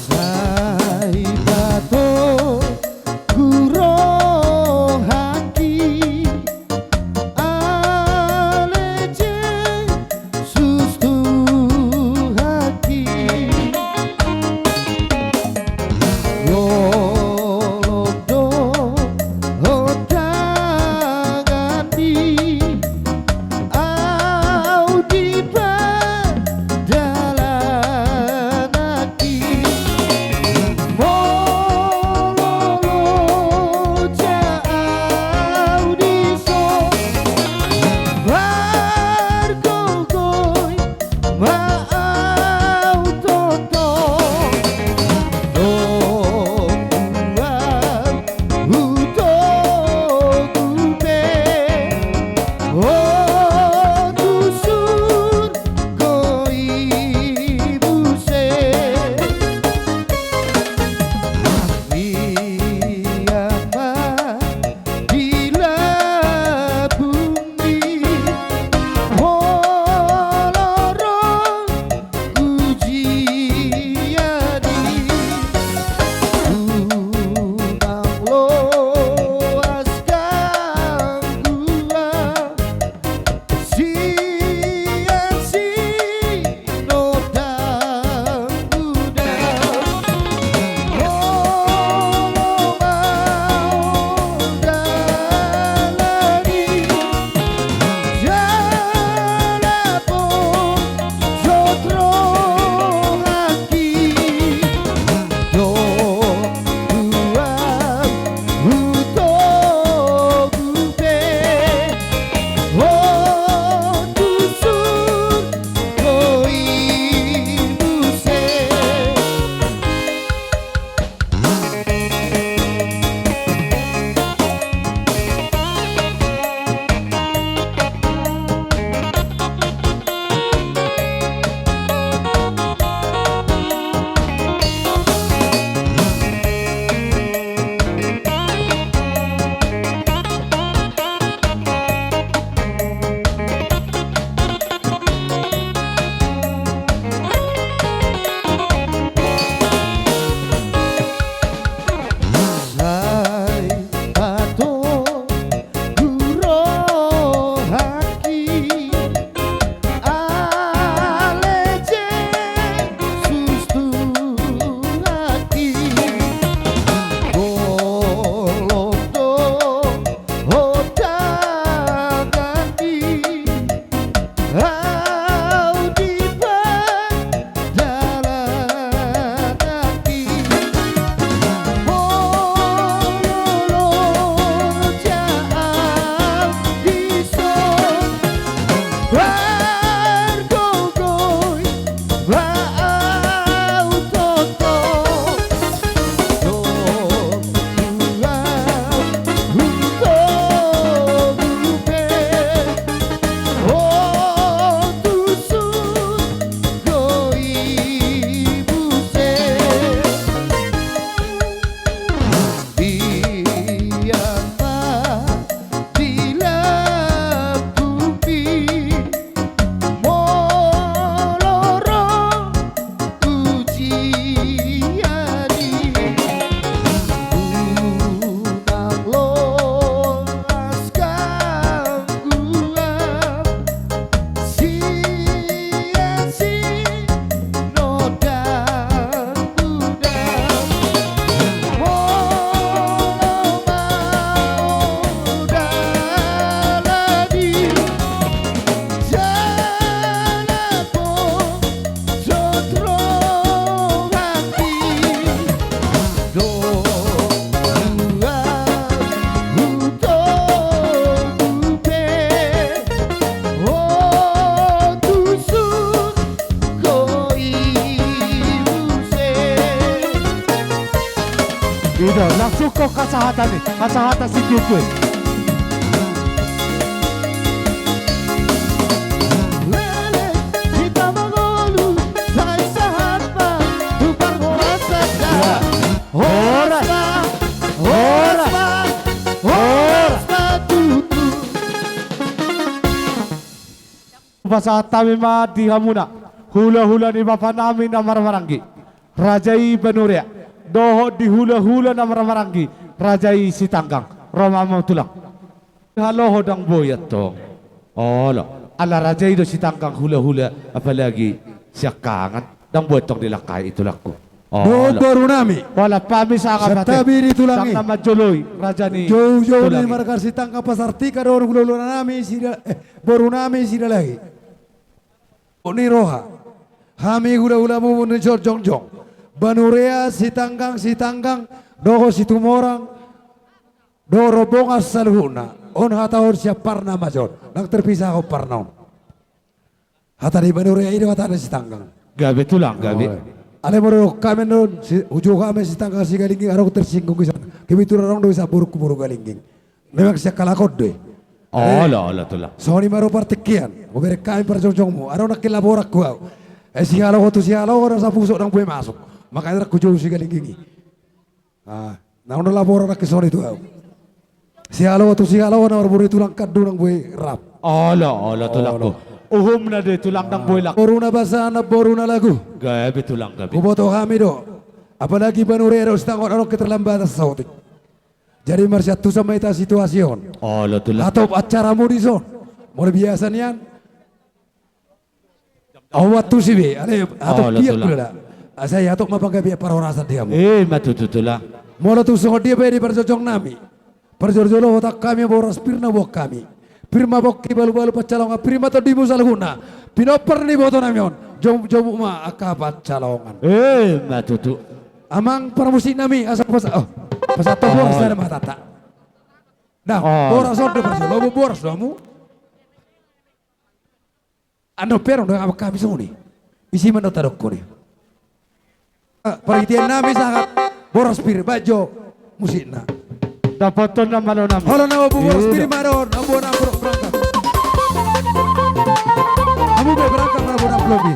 Sai pato ku rohangki. Langsung tu hasahatan ni, hasahatan si Tutu. Leleng hita mangolu, sai sahat ma tu parhorasan da. Ya. Horas ma, horas ma, horas ma tutu. Pasahat hami ma di hamuna hulahula ni bapa nami na marhahamaranggi, raja i Banurea, dohot di hulahula na marhahamaranggi, raja i Sitanggang. Ro ma hamu tulang. Haloho ndang boi antong. Olo, ala raja i do Sitanggang hulahula, apalagi siangkangan. Ndang boi antong dilangkai i tulangku. Olo. Dohot boru nami. Holan hami sangap ate. Santabi ni tulang i. Sang na manjoloi raja ni tulang i. Joujou ni marga Sitanggang, Pasartika dohot hulahula nami Sida, eh, boru nami Sidalahi. Ni roha. Hami hulahula muna ni Sijongjong. Banurea, Sitanggang, Sitanggang dohot Situmorang dohot rombongan saluhutna. On hata on sian parna ma jo on. Ndang terpisahon parna on. Hata ni Banurea i do hata ni Sitanggang. Gabe tulang, gabe. Alai molo hami annon, hujou hami Sitanggang Sigalingging, adong tersinggung i sian. Kebetulan adong do i sian borungku boru Galingging. Memang sian halak on do i. Olo, olo tulang. Songon i ma ro partingkian. Hubereng hami parjongjongmu. Adong nangkin laporan tu ahu. Eh, sihaloho tu sihaloho, na sapusok ndang boi masuk. Makana ndang hujou Sigalingging i. Ah, na adong laporan nangkin songon i tu ahu. Sihaloho tu sihaloho na marboru ni tulang Kandu ndang boi rap. Olo, olo tulangku. Uhumna do i tulang ndang boi laho. Boruna Basanak, boruna Lagu. Gabe tulang, gabe. Huboto hami do. Apalagi Banurea dohot Sitanggang on adong keterlambatan saotik. Jadi marsiantusan ma hita situasi on. Olo tulang. Hatop acaramu dison. Molo biasa nian. Ahu antusi be, alai hatop biak tulang. Asa i hatop ma panggabean parhorasan di hamu. Eh, ima tutu tulang. Molo tung songon dia pe di parjongjong nami. Parjolo-jolo hotang hami boras pir na huboan hami. Pir ma pongki, balu-balu pansalongan, pir ma tondimu saluhutna. Pinompar ni iboto nami on. Jom-, jomuk ma angka pansalongan. Eh, ima tutu. Amang parmusik nami, asa pas-, oh, pasahat boras sada ma hatanta. Nah, boras on do parjolo, boras do hamu. Annon pe adong do amang hami songon i. Isi ma annon tadokkon i. Ah, parhitean nami sahat boras pir, baen jo musikna. Dapothon na malo nami. Holan na mamboan boras pir ma dohot na mamboan amplop, berangkat. Hamu pe berangkat na mamboan amplop i.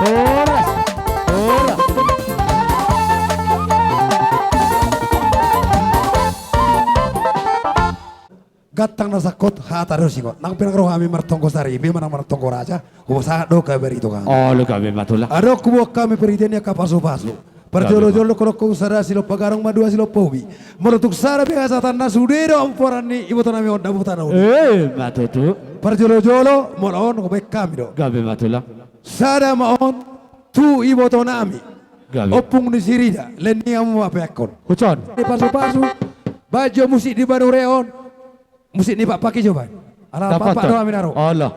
Horas, horas. Gantang na sangkot, hata do singot. Nang pe nang ro hami martonggo sari, i pe manang martonggo raja, hupasahat do kabar i tu hami. Olo, gabe ma tulang. Adong huboan hami parhitean ni angka pasu-pasu. Parjolo-jolo, gabe ma. Dokko-dokko sada silompa gadong, madua silompa ubi. Molo tung sada pe hasahatanna, sude do amporan ni iboto nami on, dapotan on. Eh, ima tutu. Parjolo-jolo, molo on hubaen hami do. Gabe ma tulang. Sada ma on tu iboto nami. Gabe. Ompung ni si Rida, lehon ni hamu ma peakkon. Huson. Di pasu-pasu, baen jo musik di Banurea on. Musik ni Pak Paki jo baen. Ala Pak Pak do hami na ro. Olo.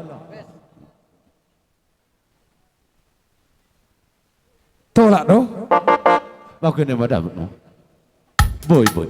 Tolak do. Bagus ni madam. Boi, boi.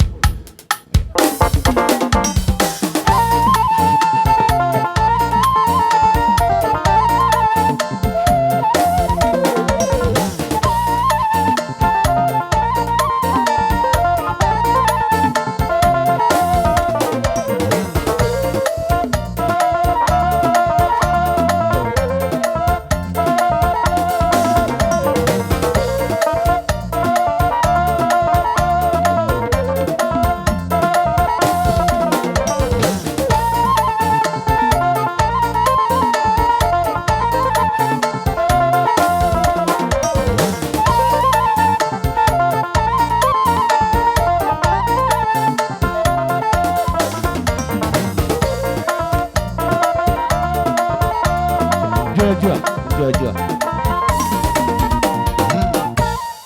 Jua, jua, jua, jua.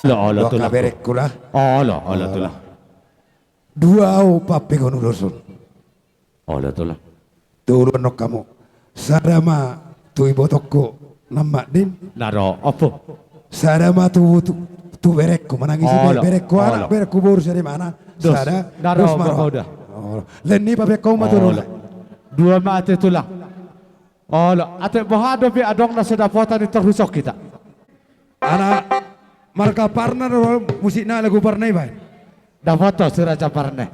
Olo, olo, dua tulang. Kaberengku lah. Olo, olo, olo, tulang. Dua au papegon ulos on. Olo, tulang. Tu uluan on hamu. Sada ma tu ibotongku Nang Madin. Na ro, opo. Sada ma tu, tu, tu berengku, manang isi be-, olo, berengku anak, olo, berengku boru, sada ma anak. Dos. Sada, na ro, dos ma roha. Olo. Leni papegon ma tu olo. Dua ma ate, tulang. Olo, ate boha dope adong na so dapotan ni torus on hita. Ala marga Parna do musikna, lagu Parna i baen. Dapotan si Raja Parna.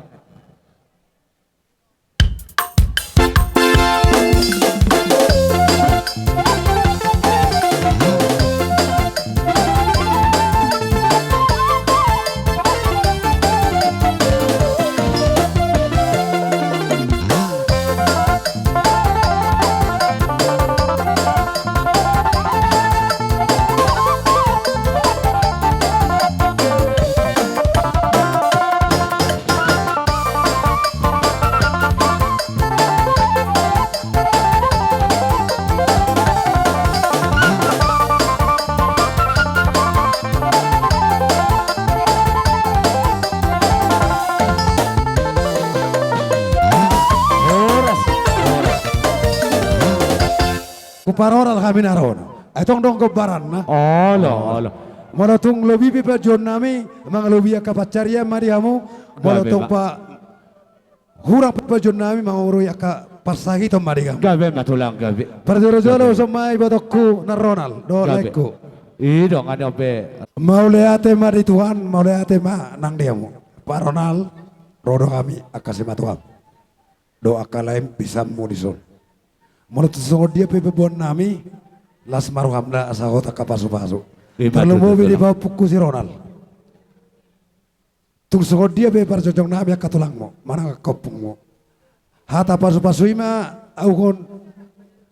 Horas, horas. Huparoral hami na ro on. Ai tong do gombaranna. Olo, olo. Molo tung lobi pe panjouonnami, mangalobi angka pansarian ma di hamu. Molo tung pa hurang pe panjouonnami, mangurui angka pansahiton ma di hamu. Gabe ma, tulang, gabe. Parjolo-jolo, gabe, songon i ma ibotongku Nang Ronald dohot laengku. I do, nga ni ope. Mauliate ma di Tuhan, mauliate ma nang di hamu. Pa Ronald, ro do hami angka simatuam dohot angka lae bisanmu dison. Molo tung songon dia pe pamboaonnami, las ma rohamuna asa hot angka pasu-pasu. Ima tutu, tulang. Tarlumobi di pahompungku si Ronald. Tung songon dia pe parjongjongnami angka tulangmu manang angka ompungmu, hata pasu-pasu i ma ahuhon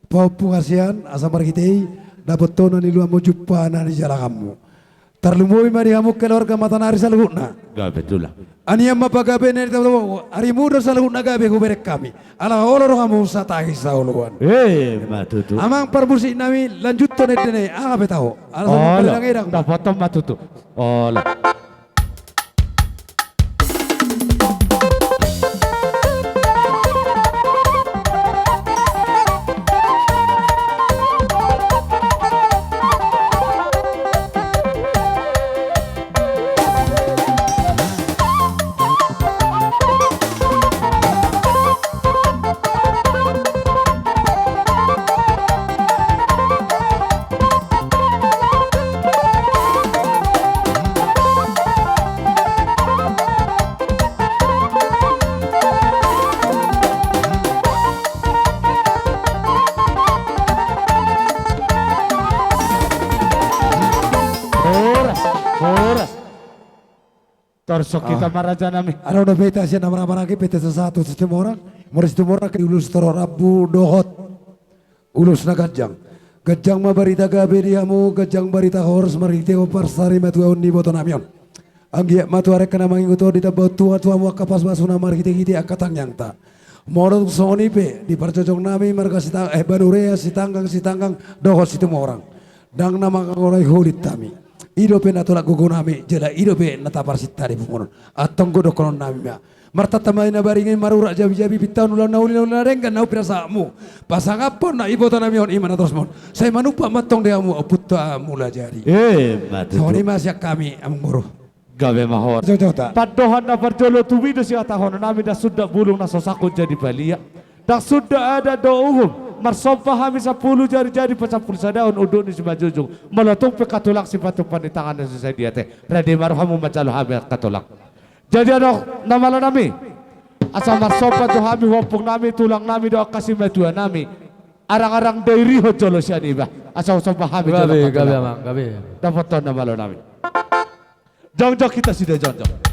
pahompu hasian, asa marhite i dapothon na niluanmu, jumpa na nijalahanmu. Tarlumobi ma di hamu keluarga Matanari saluhutna. Gabe, tulang. Anian ma pagabe na nitabo, arimu do saluhutna gabe hubereng hami. Ala olo do hamu satahi saoloan. Ima tutu. Amang parmusiknami, lanjuthon ende na i, aha pe taho. Ala songon, olo, parhedang-hedang. Dapothon ma tutu. Olo. Horas, horas. Torus hita ma, rajanami. Adong dope hita sian na marhahamaranggi, P T Sosatu Situmorang. Molo Situmorang, ulos torop rambu dohot ulos na ganjang. Ganjang ma barita gabe di hamu, ganjang barita horas marhitehon parsarimatuaon ni ibotonami on. Anggiat ma tu ari angka na mangihuthon ditambaon Tuhan tu hamu angka pasu-pasuna marhite-hite angka tangiangta. Molo tung songon i pe di parjongjongnami marga Sita-, eh, Banurea, Sitanggang, Sitanggang dohot Situmorang. Ndang na mangurai holintami. I dope na tolap gogonami, jala i dope na taparsinta di pungunon. Antong do dohononnami ma. Martanta ma i na baring i, marurat jabi-jabi, pinta on ulaon na uli, na uli na denggan na umpisahatmu. Pasangaphon na ibotonami on, i ma na torosmon. Sai manumpak ma antong di hamu, Ompunta Mulajadi. Ima tutu. Songon i ma sian hami, Amangboru. Gabe ma, horas. Jotjota. Pandohan na parjolo, tumido sihatahononnami: ndang sundat bulung na so sangkut jadi palia. Ndang sundat adat dohot uhum, marsomba hami sampulu jari-jari pasampulu sadahon unduk ni simanjujung. Molo tung pe, angka tulang, sipatupa ni tangan na so sadia, ate, rade ma rohamu manjalo hami, angka tulang. Jadi, adong na malonami, asa marsomba jo hami, ompungnami, tulangnami dohot angka simatuanami. Arang-arang dairihon jolo sian iba, asa husomba hami jolo, gabe, angka tulang. Gabe, amang, gabe. Dapothon na malonami. Jongjong hita sude, jongjong.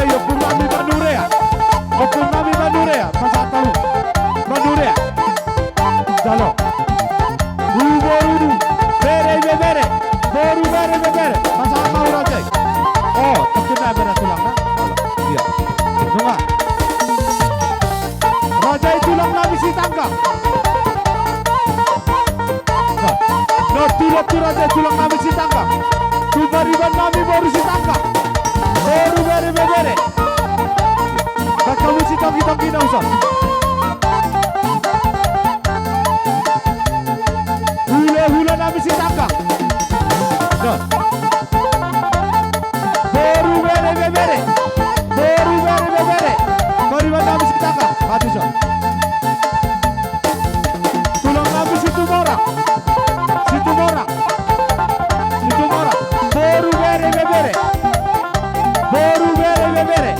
Ompung nami Manurea. Ompung nami Manurea. Pasahat hamu. Manurea. Jalo. Boru bere ibebere. Boru bere ibebere. Pasahat hamu raja i. O, tongkin na bere tulang na. Ia. Nunga. Raja i tulang nami Sitanggang. Na, na tulang tu raja i tulang nami Sitanggang. Tu pariban nami boru Sitanggang. Boru bere ibebere. Bahen hamu sitonggi-tonggi na usa. Hula-hula nami Sitanggang. Na. Boru bere ibebere. Boru bere ibebere. Pariban nami Sitanggang. Maju sa. Tulang nami Situmorang. Situmorang. Situmorang. Boru bere ibebere. Boru bere ibebere.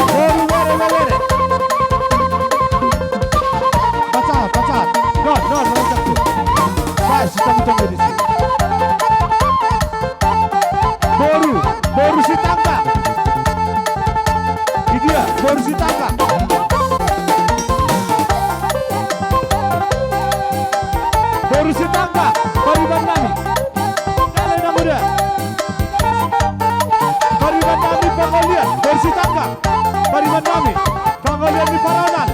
Boru bere ibebere. Pasahat, pasahat. Don, don, don, don. Pas, sitonggi-tonggi disi. Boru, boru Sitanggang. Idia, boru Sitanggang. Boru Sitanggang, pariban nami. Kale na muda. Pariban nami pangolian, boru Sitanggang. Pariban nami pangolian ni Paraonan.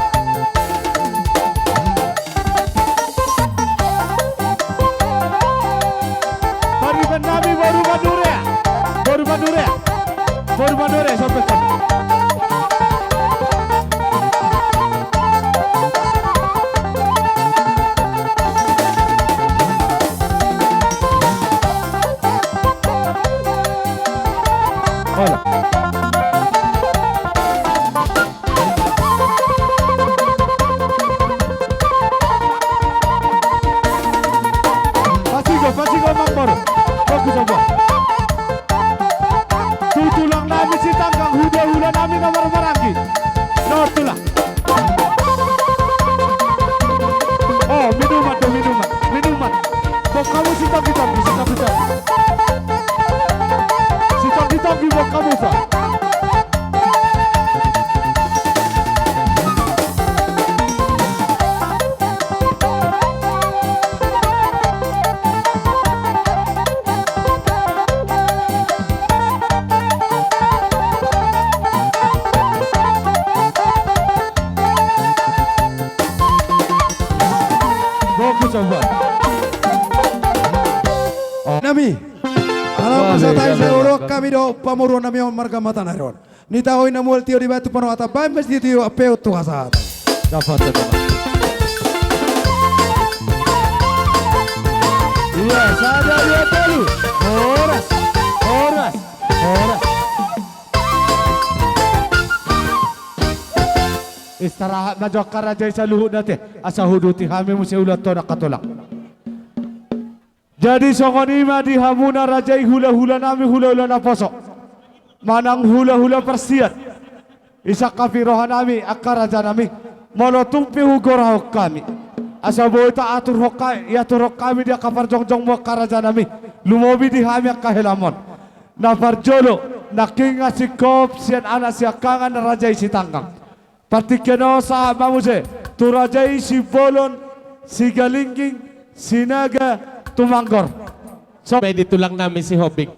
Pariban nami boru Manurea. Boru Manurea. Boru Manurea, sompek. Hola. Pasigo, pasigo, Amangboru. Bagus, Amang. Tu tulang nami Sitanggang, hula-hula nami na marhahamaranggi. Na tulang. O, minuman do, minuman. Minuman. Boan hamu sitonggi-tonggi, sitonggi-tonggi. Sitonggi-tonggi boan hamu sa. Boku coba. Nami. Ala masa tai sa uruan hami do pamoruon nami on marga Matanari on. Nitaho i na mual tio di batu panuhatan baen ma sitio-tio ampehon tu hasahatan. Dapat tetap. Iya, sada, dua, tolu. Horas, horas, horas. Istirahat ma jo angka raja i saluhutna te, asa huduti hami muse ulaon tona hatulang. Jadi songon i ma di hamuna raja i hula-hula nami, hula-hula naposo. Manang hula-hula parsiat. Isa angka piroha nami, angka raja nami. Molo tung pe hugorahon hami. Asa boi taaturhon ka-, iaturhon hami di angka parjongjongmu angka raja nami. Lumobi di hami angka helamon. Na parjolo, nangkin nga singkop sian anak siangkangan raja i Sitanggang. Partingkian on sahat ma muse tu raja i Simbolon, Sigalingging, Sinaga, Tumanggor. So, pe di tulang nami Sihombing.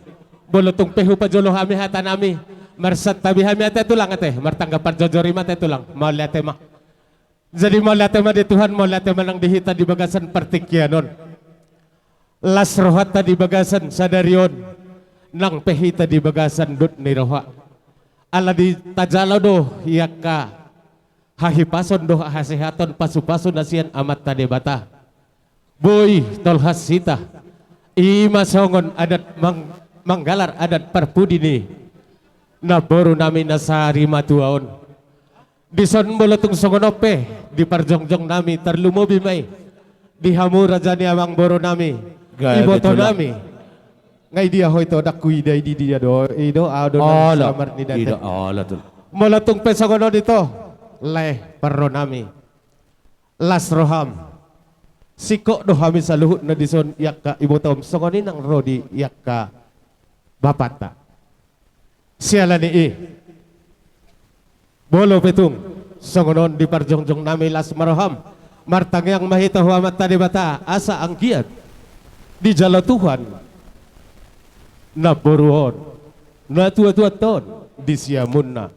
Molo tung pe hupajolo hami hata nami, marsantabi hami ate tulang ate, martanggapan jojor i ma ate tulang. Mauliate ma. Jadi mauliate ma di Tuhan, mauliate ma nang di hita di bagasan partingkian on. Las rohanta di bagasan sadari on, nang pe hita di bagasan dut ni roha. Ala ditajalo do i angka hahipason dohot hasehaton pasupasu na sian Amanta Debata. Boi tolhas hita. I ma songon adat mang-, manggalar adat parpudi ni namboru nami na sarimatua on. Dison molo tung songon on pe, di parjongjong nami tarlumobi ma i. Di hamu raja ni amangboru nami, gabe iboto tulang nami. Nga i dia ho ito, ndang huida i di dia do, i do, ahu do na olo, kamar ni date. Ida, olo tulang. Molo tung pe songon on ito, lae parro nami. Las roham. Singkop do hami saluhutna dison i angka ibotom, songon i nang ro di i angka bapanta. Siala ni i, molo pe tung songon on di parjongjong nami, las ma roham, martangiang ma hita tu Amanta Debata asa anggiat dijalo Tuhan namboru on, natuatuanta on di siamunna.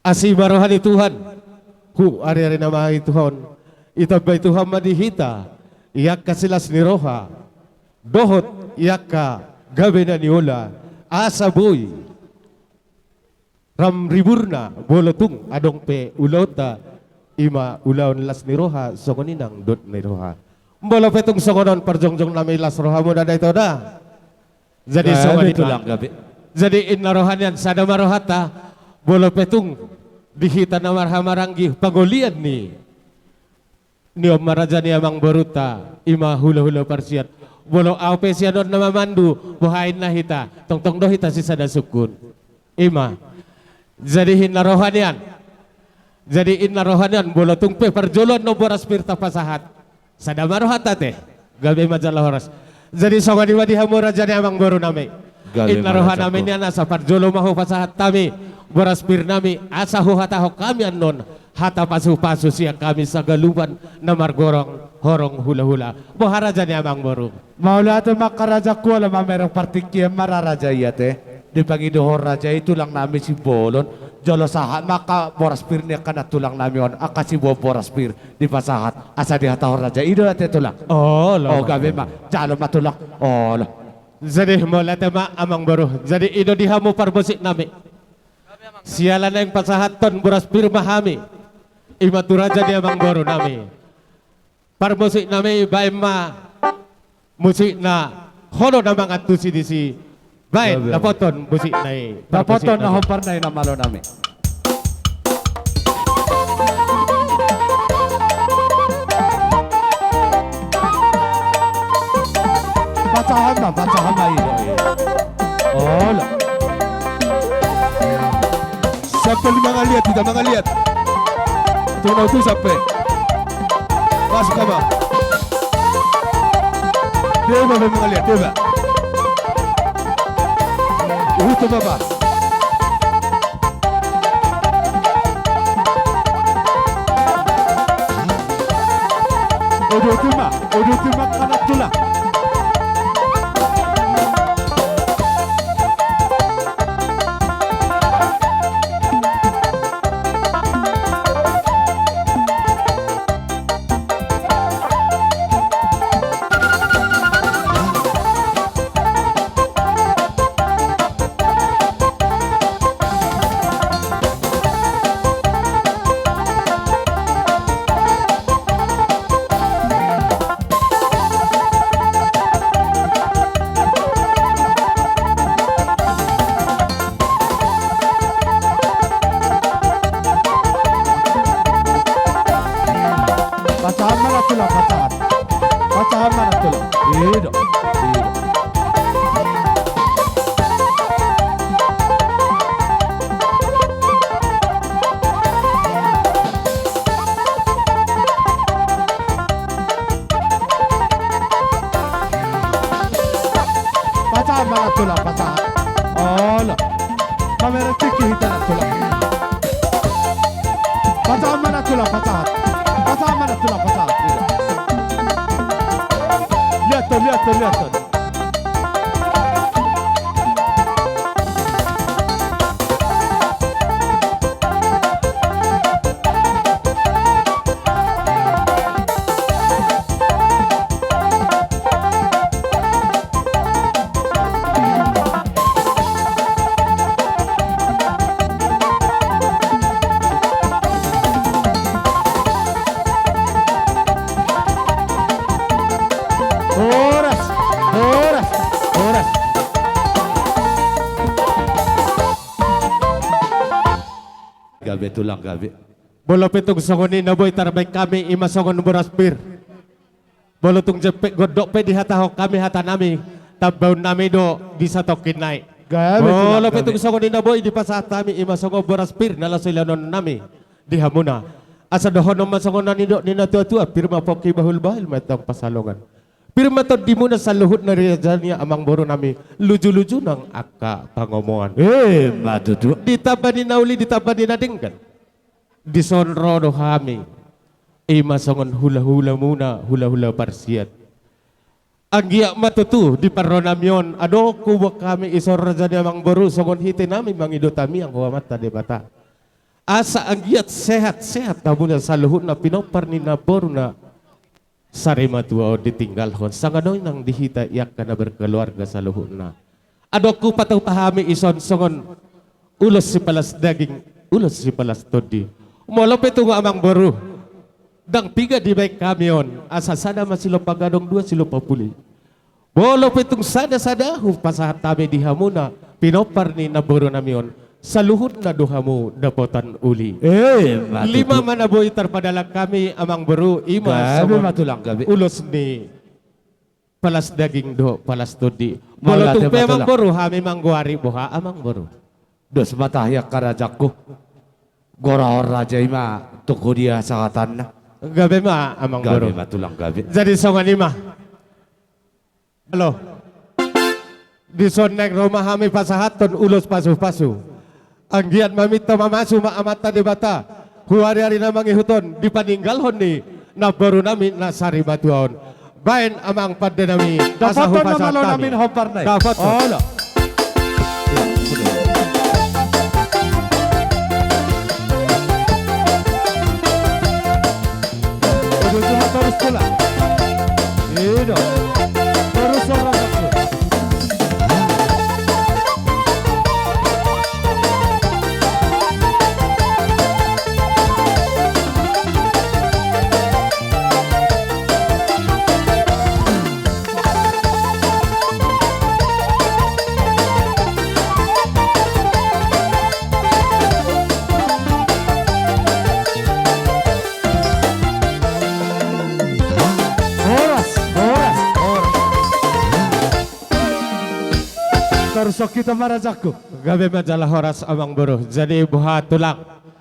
Asi ma roha ni Tuhan. Hu, ari-ari na maha i Tuhan, itambai Tuhan ma di hita i angka silas ni roha dohot i angka gabe na niola, asa boi ram riburna molo tung adong pe ulaonta, i ma ulaon las ni roha songon i nang dot ni roha. Molo pe tung songon on parjongjong nami, las rohamuna da, ito da. Jadi, gabe songon i ma, Tulang, gabe. Jadi inna roha nian, sada ma rohanta, molo pe tung di hita na marhahamaranggi pangolian ni, ni on ma raja ni amangborunta, i ma hulahula parsiat. Molo ahu pe sian on na mamandu, boha inna hita, tongtong do hita sisada sungkun. I ma. Jadi inna roha nian. Jadi inna roha nian, molo tung pe parjolo annon boras pir tapasahat, sada ma rohanta ate. Gabe ma jala horas. Jadi songon i ma di hamu raja ni amangboru nami. Gabe ma rajaku. Inna roha nami nian, asa parjolo ma hupasahat hami boras pir nami, asa huhatahon hami annon hata pasupasu sian hami sagalupan na margorong horong hulahula. Boha raja ni amangboru? Mauliate ma angka rajaku, ala mamereng partingkian ma ra raja i ate. Dipangidohon raja i tulang nami Simbolon, jolo sahat ma angka boras pir ni angka nantulang nami on, angka siboan boras pir dipasahat asa dihatahon raja i do ate tulang. Olo. O, gabe ma, jalo ma tulang. Olo. Jadi mauliate ma amangboru. Jadi i do di hamu parmusik nami. Siala naeng pasahathon boras pir ma hami, i ma tu raja ni amangboru nami. Parmusik nami, baen ma musikna, holo na mangantusi disi. Baen, gabe, dapothon musikna i. Dapothon na homparna i na malo nami. Pasahat ma, pasahat ma i do i. Olo. Sampe lima ngaliat, hita mangaliat. Tung na utu sampe. Masuk ama. Deba, deba mangaliat, deba. Uhutu baba. Odo tu ma, odo tu ma angka nantulang. Pasahat ma nantulang, pasahat. Pasahat ma nantulang. I do, i do. Pasahat ma nantulang, pasahat. Olo. Mamereng tingki hita nantulang. Pasahat ma nantulang, pasahat. Pasahat ma nantulang, pasahat. I do. Liathon, liathon, liathon. Horas, horas, horas. Gabe tulang, gabe. Molo pe tung songon i na boi tarbaen hami, i ma songon boras pir. Molo tung jempek gondok pe dihatahon hami hata nami, tambaon nami do di satongkin nai. Gabe tulang, gabe. Molo pe tung songon i na boi dipasahat hami, i ma songon boras pir na laos silehonon nami di hamuna. Asa dohonon ma songon na nidok ni natuatua: Pir ma pongki, bahulbahul ma antong pansalongan. Pir ma tondimuna saluhutna raja ni amangboru nami, luju-luju nang angka pangomoan. Eh, ma tutu. Ditamba ni na uli, ditamba ni na denggan. Dison ro do hami. I ma songon hula-hulamuna, hula-hula parsiat. Anggiat ma tutu di parro nami on, adong huboan hami ison raja ni amangboru, songon hite nami mangido tamiang hu Amanta Debata. Asa anggiat sehat-sehat hamuna saluhutna pinompar ni namboruna sarimatua on ditinggalhon, sanga adong nang di hita i angka na berkeluarga saluhutna. Adong hupatupa hami ison songon ulos sipalas daging, ulos sipalas tondi. Molo pe tung amangboru, ndang piga dibaen hami on, asa sada ma silompa gadong, dua silompa puli. Molo pe tung sada-sada hupasahat hami di hamuna pinompar ni namboru nami on, saluhutna do hamu dapotan uli. Eh, ma tutu. Lima ma na boi tarpadalan hami amangboru, i ma songon ulos ni palas daging dohot palas tondi. Molo tung pe amangboru, hami manggoari boha amangboru? Dos ma tahi angka rajaku. Gorahon raja i ma tung tu dia sahatanna. Gabe ma amangboru. Gabe ma tulang, gabe. Jadi songon i ma. Halo. Dison naeng ro ma hami pasahathon ulos pasu-pasu. Anggiat maminta mamasu ma Amanta Debata, hu ari-ari na mangihut on, di paninggalhon ni namboru nami na sarimatua on. Baen amang pande nami, asa hupasahat hami. Dapotan ma malo nami hombar nai. Dapotan. Olo. Ujung-ujungna torus pula. I do. Torus ora satu. Horas, horas, horas. Torus hita ma rajaku. Gabe ma jala horas amangboru. Jadi boha tulang?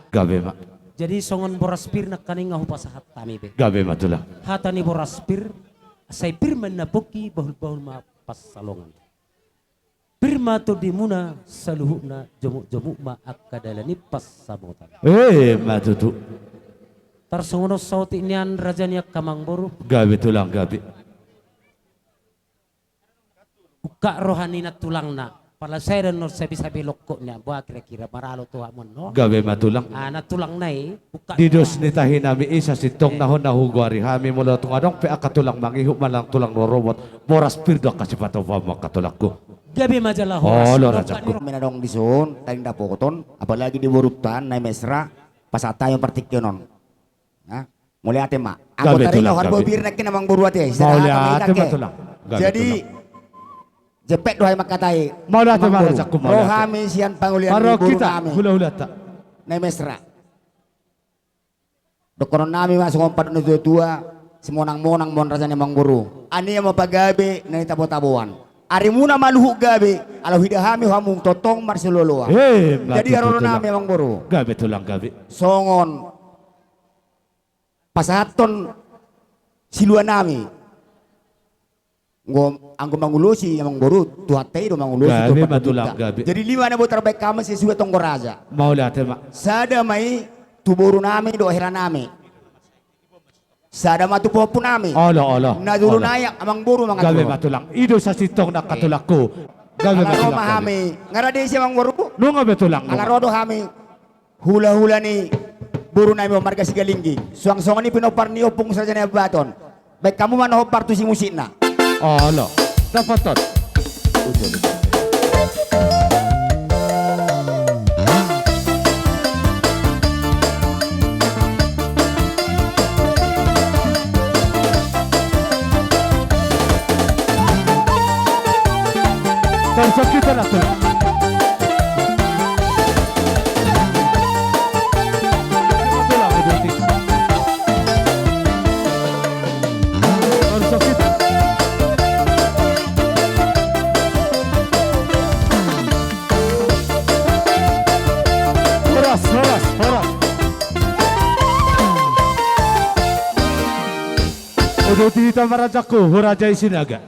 Gabe ma. Jadi songon boras pir nangkaning hupasahat hami be. Gabe ma tulang. Hata ni boras pir, sai pir ma na pongki, bahul-bahul ma pansalongan. Pir ma tondimuna saluhutna, jomuk-jomuk ma angka dalan ni pansamotan. Eh, ma tutu. Tarsongon on saotik nian raja ni angka amangboru. Gabe tulang, gabe. Ungkap roha ni nantulangna. Pala sai do annon sabe-sabe longkok nian, boha kira-kira maralo tu hamu annon. Gabe ma tulang. Ah, nantulangna i. Di dos ni tahi nami i sasintongna, hona hugoari hami, molo tung adong pe angka tulang mangihut manang tulang rorobot, boras pir do angka sipatupaon mu angka tulangku. Gabe ma jala horas. Olo rajaku. Mena adong dison, tading dapoton, apalagi di borunta, na i mesra, pasahat hami partingkian on. Nah, mauliate ma. Gabe tulang, gabe. Anggo taringot harbau pir nangkin amangboru ate. Mauliate ma tulang. Gabe tulang. Jadi, jempek do hami mangkatai. Mauliate ma rajaku, mauliate. Ro hami sian pangulian ni boru nami. Hula-hulata. Na i mesra. Dohonon nami ma songon pandok ni natua-tua, simonang-monang ma on raja ni amangboru. Ania ma pagabe na nitabo-taboan. Arimuna ma luhut gabe, ala huida hami hamu tongtong marsioloan. Eh, jadi haroro nami amangboru. Gabe tulang gabe. Songon pasahathon silua nami. Anggo, anggo mangulosi amangboru, Tuhanta i do mangulosi. Gabe ma tulang, gabe. Jadi lima na boi tarbaen hami sesuai tonggo raja. Mauliate ma. Sada ma i tu boru nami dohot hera nami. Sada ma tu pahompu nami. Olo, olo. Na jolo naeng amangboru mangatur. Gabe ma tulang. I do sasintongna angka tulangku. Gabe ma tulang, gabe. Ala ro ma hami. Nga rade isi amangboru? Nunga be tulang, nunga. Ala ro do hami. Hula-hula ni boru nami on marga Sigalingging. Suang songon i pinompar ni Ompung Siraja Naiambaton. Baen hamu ma na hombar tusi musikna. Olo. Dapoton. Tarsongon hita na tulang. Tarsongon hita. Horas, horas, horas. Odo di Tama rajaku, ho raja i Sinaga.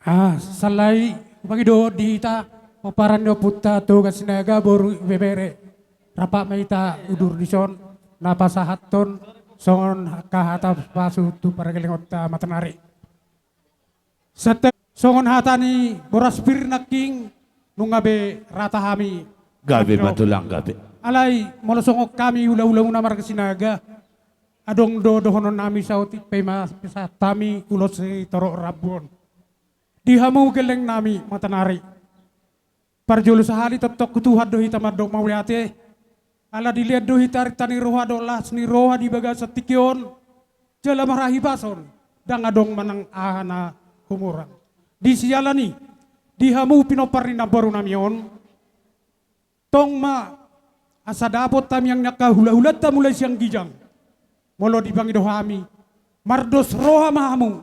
Ah, sahali i, hupangido di hita, pomparan ni ompunta Toga Sinaga, boru, ibebere. Rap ma hita udur dison, na pasahathon songon hata pasu tu pargellengonta manang ari. Santabi songon hata ni boras pir nangkin, nunga be rata hami. Gabe ma tulang, gabe. Alai molo songon hami hulahulamuna marga Sinaga, adong do dohononnami saotik pe, i ma pasahat hami ulos sitorop rambu on di hamu gellengnami manang ari. Parjolo sahali tongtong tu Tuhan do hita mandok mauliate, ala dilehon do hita arinta ni roha dohot las ni roha di bagasan tingki on, jala marhahipason, ndang adong manang aha na humurang. Di siala ni i, di hamu pinompar ni namborunami on, tong ma asa dapot tamiang ni angka hulahulanta mulai sian ginjang. Molo dipangido hami, mardos roha ma hamu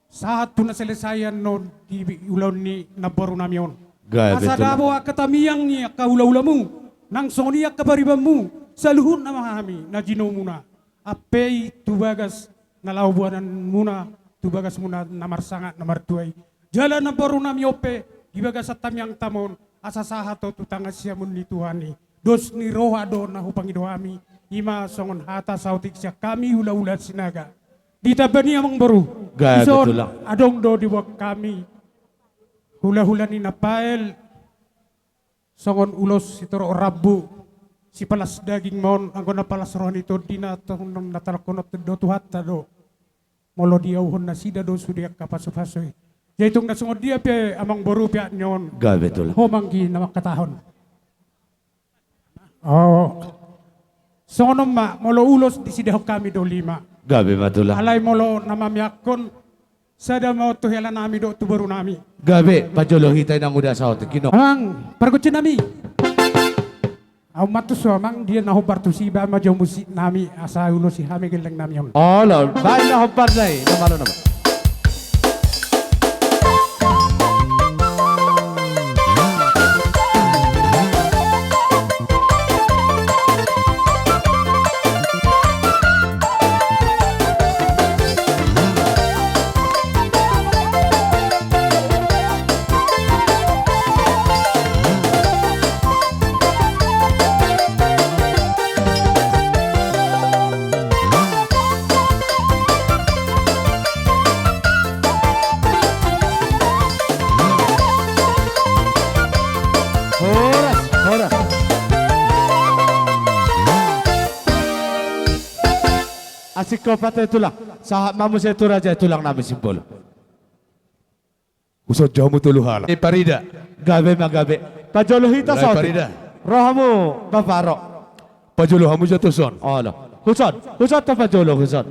sahat tu na selesaian on di ulaon ni namborunami on. Gabe tulang. Asa dapot angka tamiang ni angka hulahulamu, nang songon i angka paribanmu, saluhutna ma hami na jinomuna. Ampe i tu bagas na laho boanonmuna, tu bagasmuna na marsangap na martua i. Jala namborunami on pe, di bagasan tamiangta ma on, asa sahat ho tu tangan siamun ni Tuhan i. Dos ni roha do na hupangido hami, i ma songon hata saotik sian hami hulahula Sinaga. Ditamba ni i amangboru. Gabe tulang. Dison adong do diboan hami hulahula ni Napael, songon ulos sitorop rambu, sipalas daging ma on, anggo na palas roha ni tondina, tong na talangkonon do Tuhanta do. Molo diauhon nasida do sude angka pasupasu i. Jadi tung na songon dia pe amangboru pihak ni on. Gabe tulang. Ho ma anggi na mangkatahon. O. Songon on ma, molo ulos disidahon hami do lima. Gabe ma tulang. Alai molo na mamiakkon, sada ma on tu helanami dohot tu borunami. Gabe, pajolo hita inang uda saotik, ino. Amang, pargonsinami. Ahu ma tusi amang, dia na hombar tusi, baen ma jo musiknami, asa ulosi hami gellengnami on. Olo, baen na hombar nai, na malo nama. Horas, horas. Asing kopat e tulang. Sahat ma muse tu raja e tulang nami simbolo. Husonjou hamu tolu halak. E parida. Gabe ma gabe. Pajolo hita saotik. Parida. Ro hamu bapa ro. Pajolo hamu jo tuson. Olo. Huson. Huson tu pajolo huson.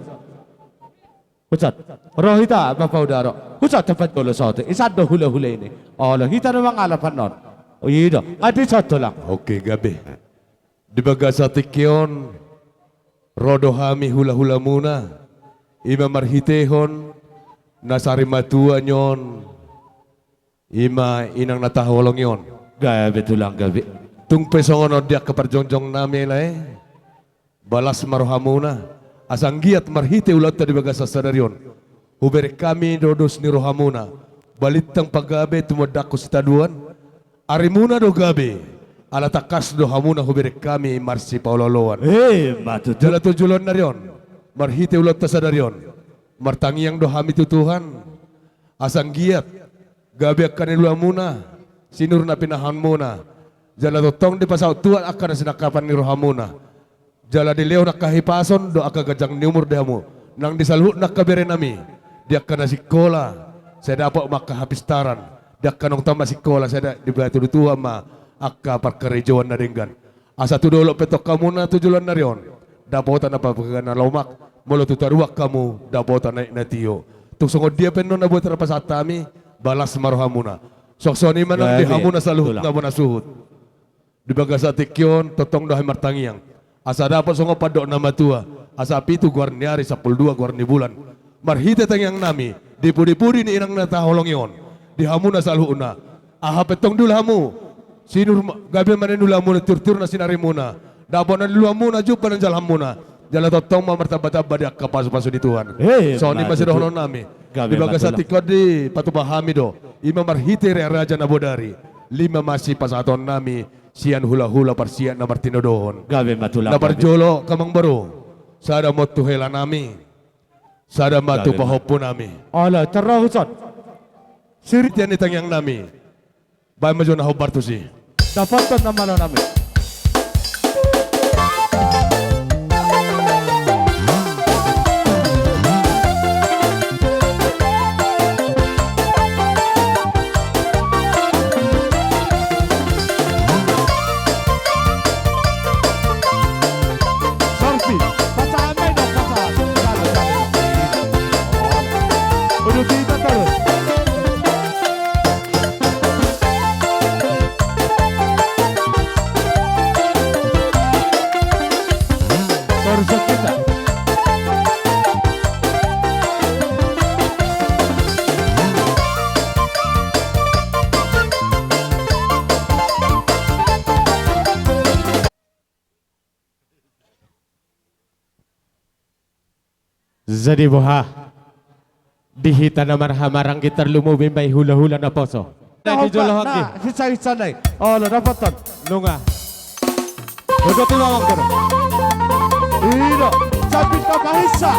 Huson. Ro hita bapa uda ro. Huson tu pajolo saotik. Isan do hulahula i. Olo hita do mangalap annon. O i do. Adi sahat tulang. Oke gabe. Di bagasan tingki on, ro do hami hulahulamuna, i ma marhitehon na sarimatua ni on, i ma inang na tahaholongi on. Gabe tulang gabe. Tung pe songon on di angka parjongjongnami lae, balas ma rohamuna, asa anggiat marhite ulaonta di bagasan sadari on, hubereng hami do dos ni rohamuna, balintang pagabe tumundalhon sitadoan, arimuna do gabe, ala tangkas do hamuna hubereng hami marsipaolooloan. E, ma tutu. Jala tu joloan ni ari on, marhite ulaonta sadari on, martangiang do hami tu Tuhan, asa anggiat gabe angka na niulamuna, sinur na pinahanmuna, jala tongtong dipasaut Tuhan angka na sinangkapan ni rohamuna. Jala dilehon angka hahipason dohot angka ganjang ni umur di hamu nang di saluhutna angka berenami, di angka na sikola sai dapot ma angka hapistaran, di angka naung tama sikola sai da-, dibahen tu Tuhan ma angka parkarejoan na denggan. Asa tu dolok pe tong hamuna tu joloan ni ari on, dapotan na papaga na lomak, molo tu toruan hamu dapotan na aek na tio. Tung songon dia pe annon na boi tarpasahat hami, balas ma rohamuna. Songon i ma nang di hamuna saluhutna bona suhut. Di bagasan tingki on tongtong do hami martangiang, asa dapot songon pandok na matua, asa pitu goar ni ari, sampulu dua goar ni bulan. Marhite tangiangnami, di pudipudi ni inang na tahaholongi on, di hamuna saluhutna, aha pe tong diula hamu, sinur ma-, gabe ma na niulamuna, tiurtiur na sinarimuna, dapot na niulamuna, jumpa na nijalahanmuna, Jala tongtong ma martambatamba di angka pasupasu ni Tuhan. Eh, songon i ma sidohononnami. Gabe ma tulang. Di bagasan tingki on dipatupa hami do, i ma marhite raja na bodari, lima ma sipasahatonnami sian hulahula parsiat na martinodohon. Gabe ma tulang. Na parjolo, amangboru, sada ma tu helanami, sada ma tu pahompunami. Ala, terus on. Siritian ni tangiangnami. Baen ma jo na hombar tusi. Dapothon na manonami. Sorpi, pasahat ma i do, pasahat. Jalo, jalo. Udah kita terus. Jadi boha? Di hita na marhahamaranggi tarlumobi ma i hulahula naposo. Na di jolo hanggi. Na, hinsa, hinsa nai. Olo, dapothon. Nunga. Dodot i ma, amangboru. I do, sambit na pahinsa.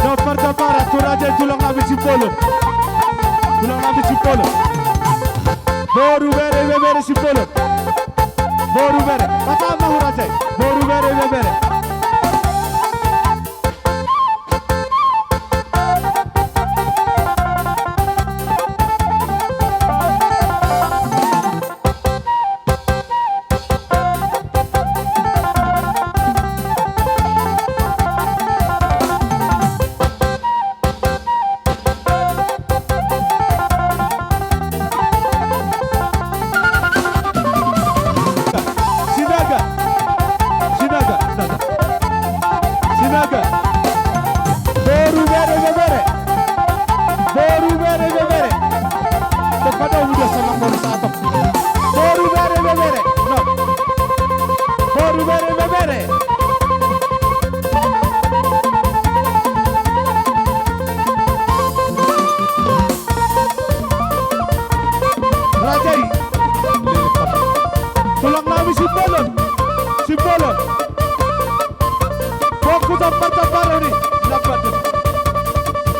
Dampar-damparan tu raja i, tulang nami Simbolon. Tulang nami Simbolon. Boru, bere, ibebere Simbolon. Boru, bere. Pasahat ma tu raja i. Boru, bere, ibebere. Sinaga. Sinaga. Sinaga. Sinaga. Boru, bere, ibebere. Boru, bere, ibebere. Tepado muda sama boru satu. Boru, bere, ibebere. No. Boru, bere, ibebere. Raja i. Tulang nami Tampar-tampar ni lambat.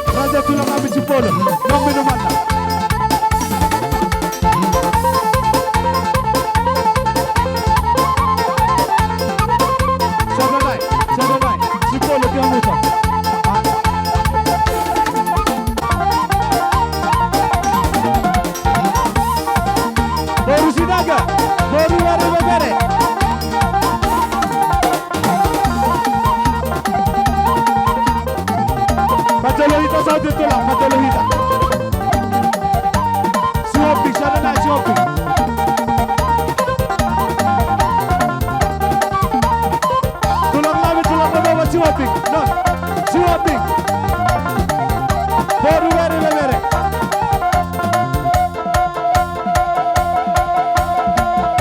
Raja tulang nami Sipolo, nang minumanna. Sada nai, sada nai, Sipolo dia muto. Boru Sinaga, boru Wari Bebere. Pajolo hita saut tulang, pajolo hita. Sihombing, sada nai Sihombing. Tulang nami, tulang nami, Sihombing. Non, Sihombing. Boru Wari Bebere.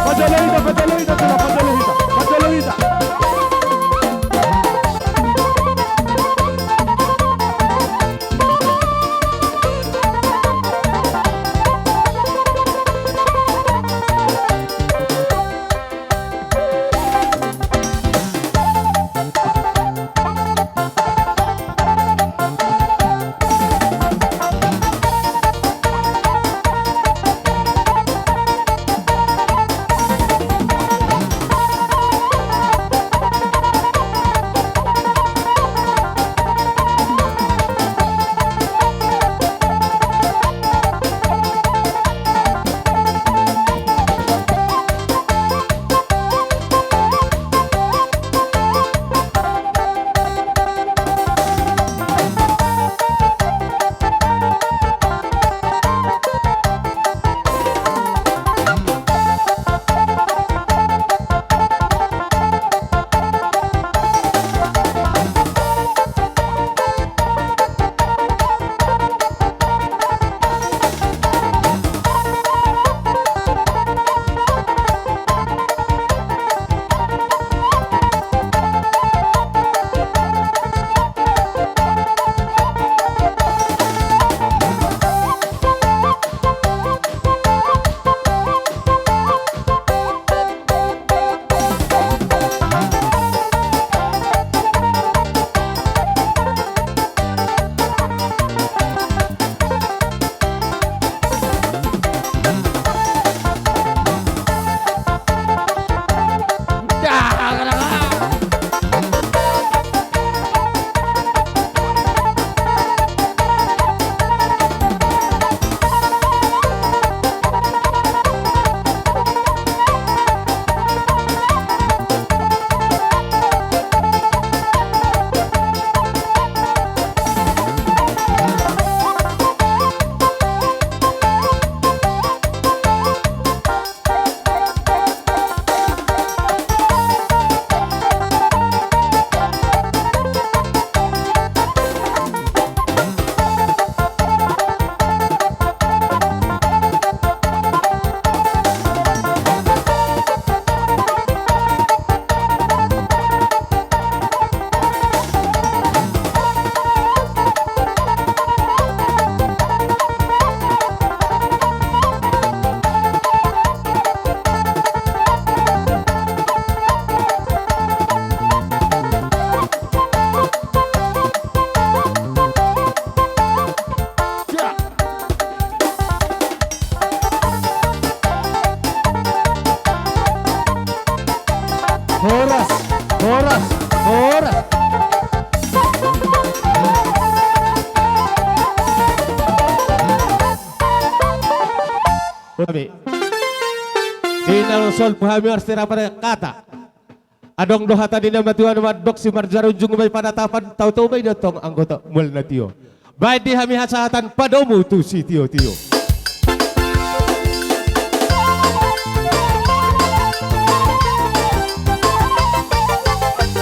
Pajolo hita, pajolo hita, tulang, pajolo hita, pajolo hita. Horas, horas, horas. Di na solpu hami marserapadan hata. Adong do hata ni na matua na mandok, simarjarunjung ma i panatapan, tau-tau ma i do tong anggo mual na tio. Baen di hami hasahatan padomu tu sitio-tio.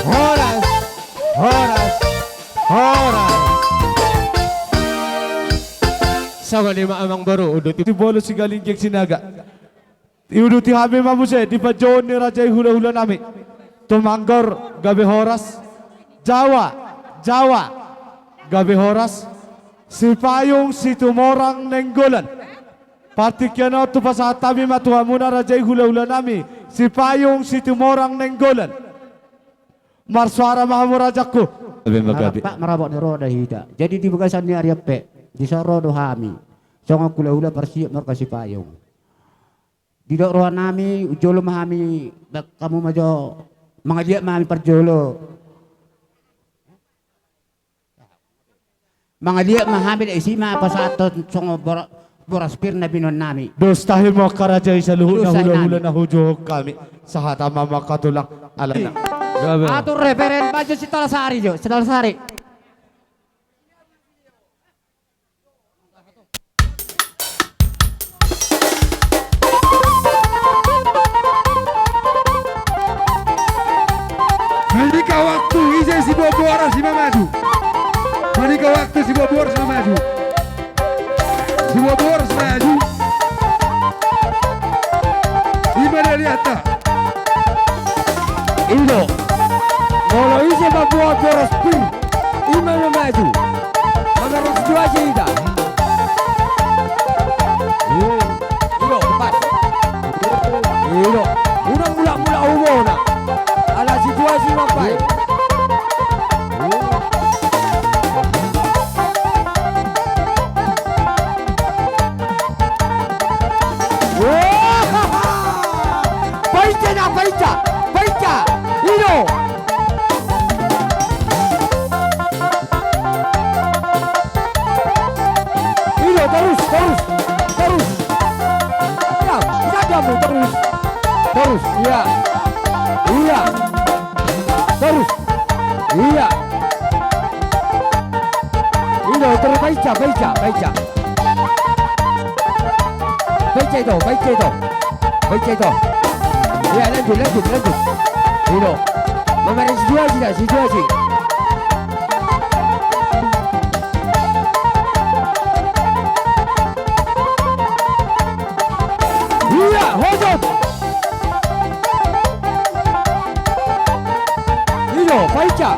Horas, horas, horas. Songon i ma amang boru, uduti Sipolo, Sigalingging, Sinaga. Diuduti hami ma muse di panjouon ni raja i hula-hula nami. Tumanggur gabe horas. Jawa, Jawa, gabe horas. Sipayung Situmorang Nainggolan. Partingkian on hupasahat hami ma tu hamuna raja i hula-hula nami, Sipayung Situmorang Nainggolan. Marsuara ma hamu rajangku. Gabe ma gabe. Marap marabot ni roha da hita. Jadi di bagasan ni ari on pe, dison ro do hami songon hulahula parsiap marga Sipayung. Didok rohanami, jolo ma hami, ba-, hamu ma jo, mangaliat ma hami parjolo. Mangaliat ma hami, da isi ma pasahathon songon bor-, boras pir na binoannami. Dos tahi ma angka raja i saluhutna. Dos tahi hulahula nami na hujohon hami. Sahata ma angka tulang, alana. Gabe. Atur referen, maju si Talasari jo, si Talasari. Maningka waktu, ise siboan boras i ma maju. Maningka waktu, siboan boras i ma maju. Siboan boras maju. I ma da liat ta. I do. Molo ise mamboan boras pir, i ma na maju. Mamareak situasi hita. I do, pas. I do. Unang mulak-mulak hubona. Ala situasi ma baen. Painta na, painta, painta. I do. I do, torus, torus, torus. Ya, bisa dia mau torus. Torus, iya. Iya. Torus. Iya. I do, torus, painta, painta, painta. Painta i do, painta i do. Painta i do. Iya, lanjut, lanjut, lanjut. I do. Mamareak situasi da, situasi. Iya, hojom. I do, painta.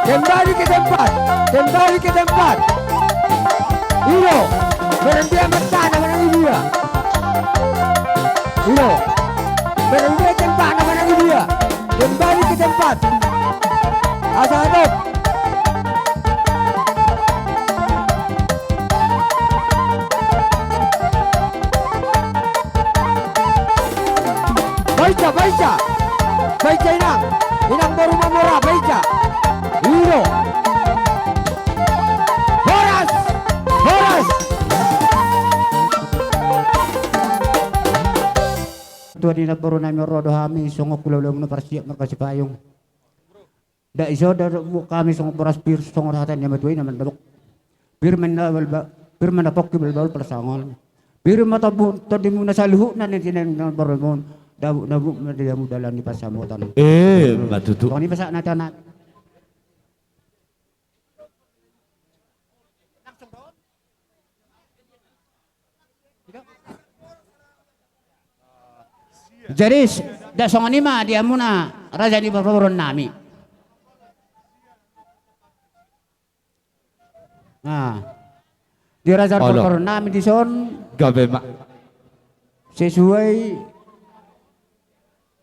Kembali ke tempat, kembali ke tempat. I do, berhenti amat sana, mana dia? I do, berhenti tempat, mana dia? Kembali ke tempat. Asa hatop. Painta, painta. Painta inang. Inang boru Mamora, painta. I do. Horas. Horas. Tua di na boru nami, ro do hami songon hulahula na parsiap marga Sipayung. Nda iso da, da, hami songon boras pir, songon hata ni na matua i na mandok. Pir ma na bal-, ba-, pir ma na pongki balbal parsangap. Pir ma tondi-, tondimuna saluhutna na tinangiang borumuna. Dabuk, dabuk ma di hamu dalan ni pansamotan. Eh, ma tutu. Songon i ma sahat na tana. Jadi, s-, da songon i ma di hamuna raja ni parboruon nami. Nah, di raja ni parboruon nami dison. Gabe ma. Sesuai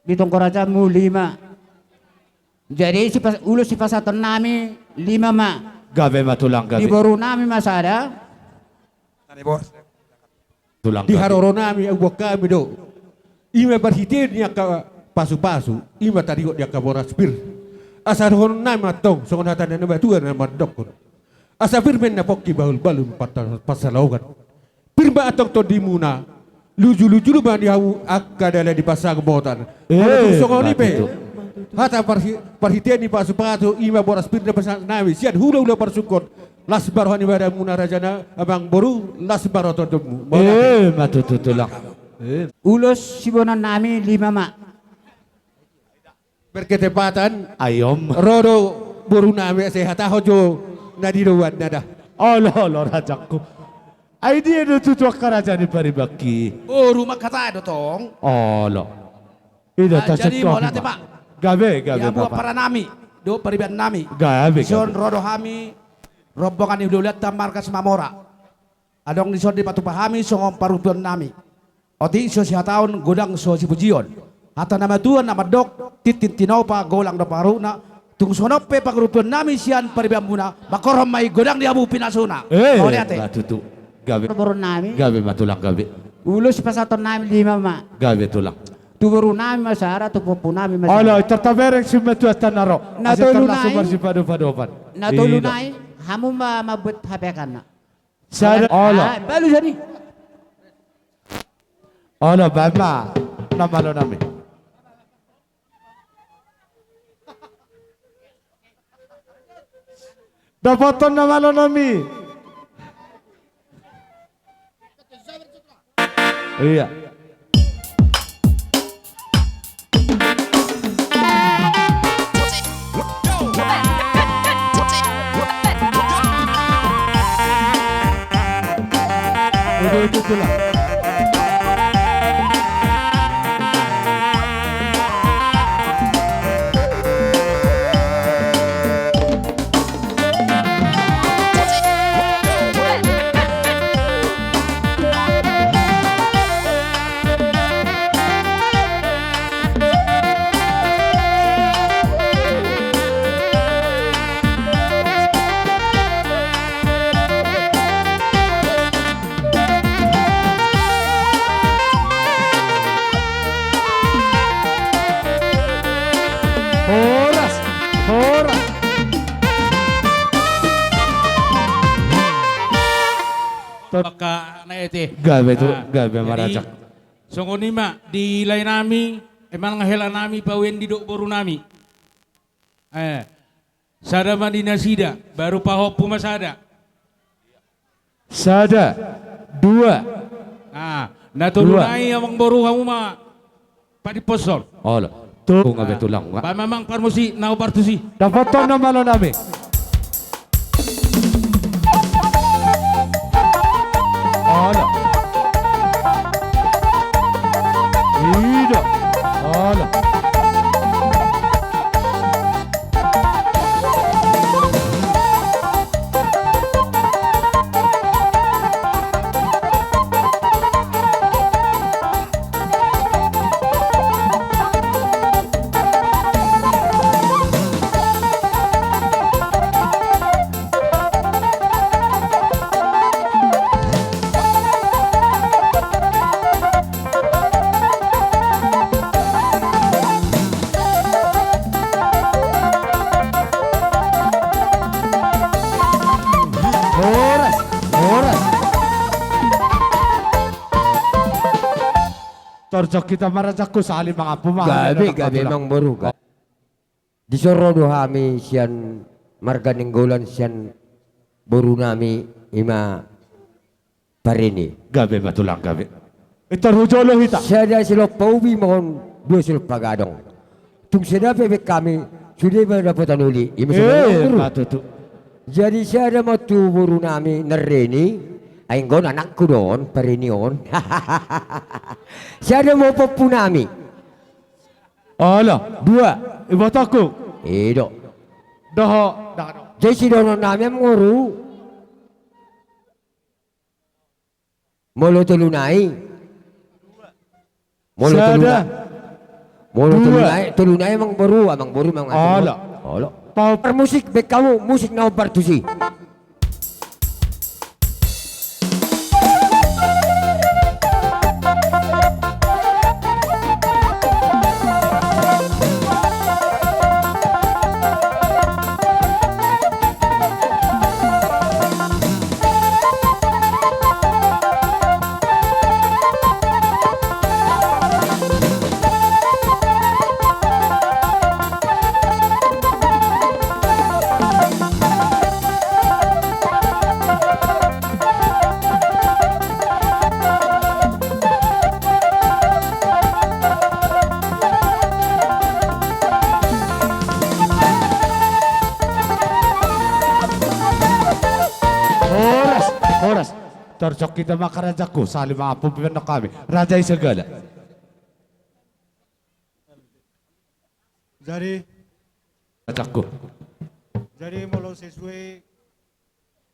di tonggo rajamu lima. Jadi sipas-, ulos sipasahaton nami lima ma. Gabe ma tulang, gabe. Di boru nami ma sada. Tulang, gabe. Di haroro nami, huboan hami do. I ma marhite ni angka pasupasu, i ma taringot ni angka boras pir. Asa dohonon nami ma antong, songon hata ni na matua na mandokkon. Asa pir ma na pongki balbal, balbal pansalaongan. Pir ma antong tondimuna, lujuluju ma di hamu angka dalan ni pansamotan. Eh, molo tung songon i pe, ma tutu. Hata parhi-, parhitean ni pasupasu, i ma boras pir na pasahat nami sian hulahula parsungkot. Las ma roha ni badamuna raja na, amangboru, las ma roha tondimuna. Eh, ma tutu tulang. Eh. Ulos siboanon nami lima ma. Berketepatan. Ayo. Ro do boru nami, sai hatahon jo na nidokna da. Olo, olo, rajaku. Ai dia do tutu angka raja ni paribanki? Boru ma hata do tong. Olo. Ida. Ah, jadi mauliate ma. Gabe, gabe, di hamu ampara nami dohot pariban nami. Gabe, gabe. Dison ro do hami rombongan ni hulahulanta marga Simamora. Adong dison dipatupa hami songon parhitean nami. Otik so sihataon, godang so sipujion. Hata na matua na mandok, tintin tinopa, golang do pangarahutna. Tung songon on pe pangurupionnami sian paribanmuna, mangkorhon ma i, godang di hamu pinasuna. Eh, mauliate. Bah, tutu. Gabe. Borunami. Gabe ma tulang, gabe. Ulos pasahatonnami lima ma. Gabe tulang. Tu borunami ma sada, tu ompunami ma sada. Olo, tartabereng simatua tanaro. Na tolu nai. Sipadu-paduan. Na tolu nai, hamu ma mambuat hape angka na. Sada. Olo. Ah, balu jadi. Olo, baen ma na malonami. Dapothon na malonami. Iya. Udah, itu, itulah. Horas, horas. Angka na ete. Gabe tu, ah, gabe jadi, marajak. Songon i ma di laenami, emang helanami, pawean didok borunami. Eh, sada ma di nasida, baru pahompu ma sada. Sada, dua. Ah, na tolu nai amang boru, hamu ma padipposhon. Olo. Tu, ah, gabe tulang. Ba mamang parmusik na partusi. Dapothon na malonami. Olo. Ida. Olo. Horas, horas. Torjok hita marajak, sahali mangampu ma. Gabe, gabe amang boru, gabe. Dison ro do hami sian marga Nainggolan, sian borunami i ma Parini. Gabe ma tulang, gabe. Intor hu jolo hita. Sada silompa ubi ma on, dua silompa gadong. Tung sada pe baen hami, sude ma dapotan uli. I ma sada. Eh, ma tutu. Jadi sada ma tu borunami Narini, ai anggo on anakku do on, Parini on. Sada ma ompunami. Olo. Dua. Ibotongku. I do. Dohot. Jadi sidohononnami amang boru. Molo tolu nai. Molo tolu nai. Sada. Molo tolu nai, tolu nai amang boru, amang boru, amang boru. Olo. Olo. Parmusik, baen hamu musik na hombar tusi. Horas, horas. Torjok hita ma, rajaku, sahali mangampu pe nang hami. Raja i sagala. Jadi, rajaku. Jadi molo sesuai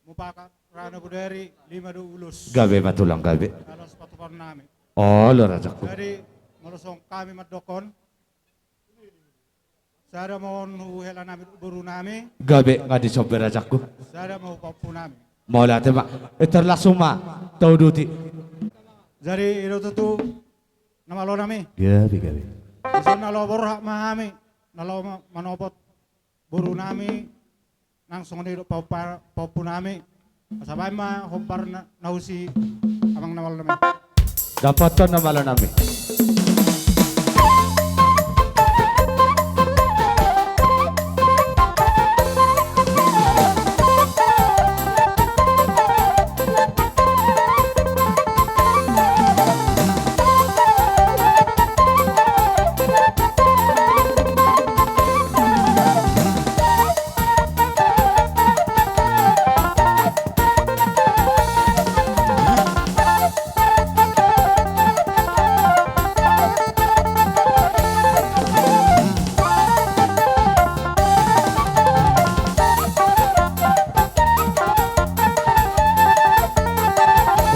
mufakat ra na bodari, lima do ulos. Gabe ma tulang, gabe. Alas patupaonnami. Olo, rajaku. Jadi, molo songon hami mandokkon, sada ma on tu hela nami, boru nami. Gabe, nga dison be, rajaku. Sada ma on tu pahompu nami. Mauliate ma. Etor langsung ma tauduti. Jadi, i do tutu na malo nami. Gabe, gabe. Dison na laho borhat ma hami, na laho ma-, manopot boru nami, nang songon i do pahompa-, pahompu nami. Asa baen ma hombar na, na husi amang na malo nami. Dapothon na malo nami.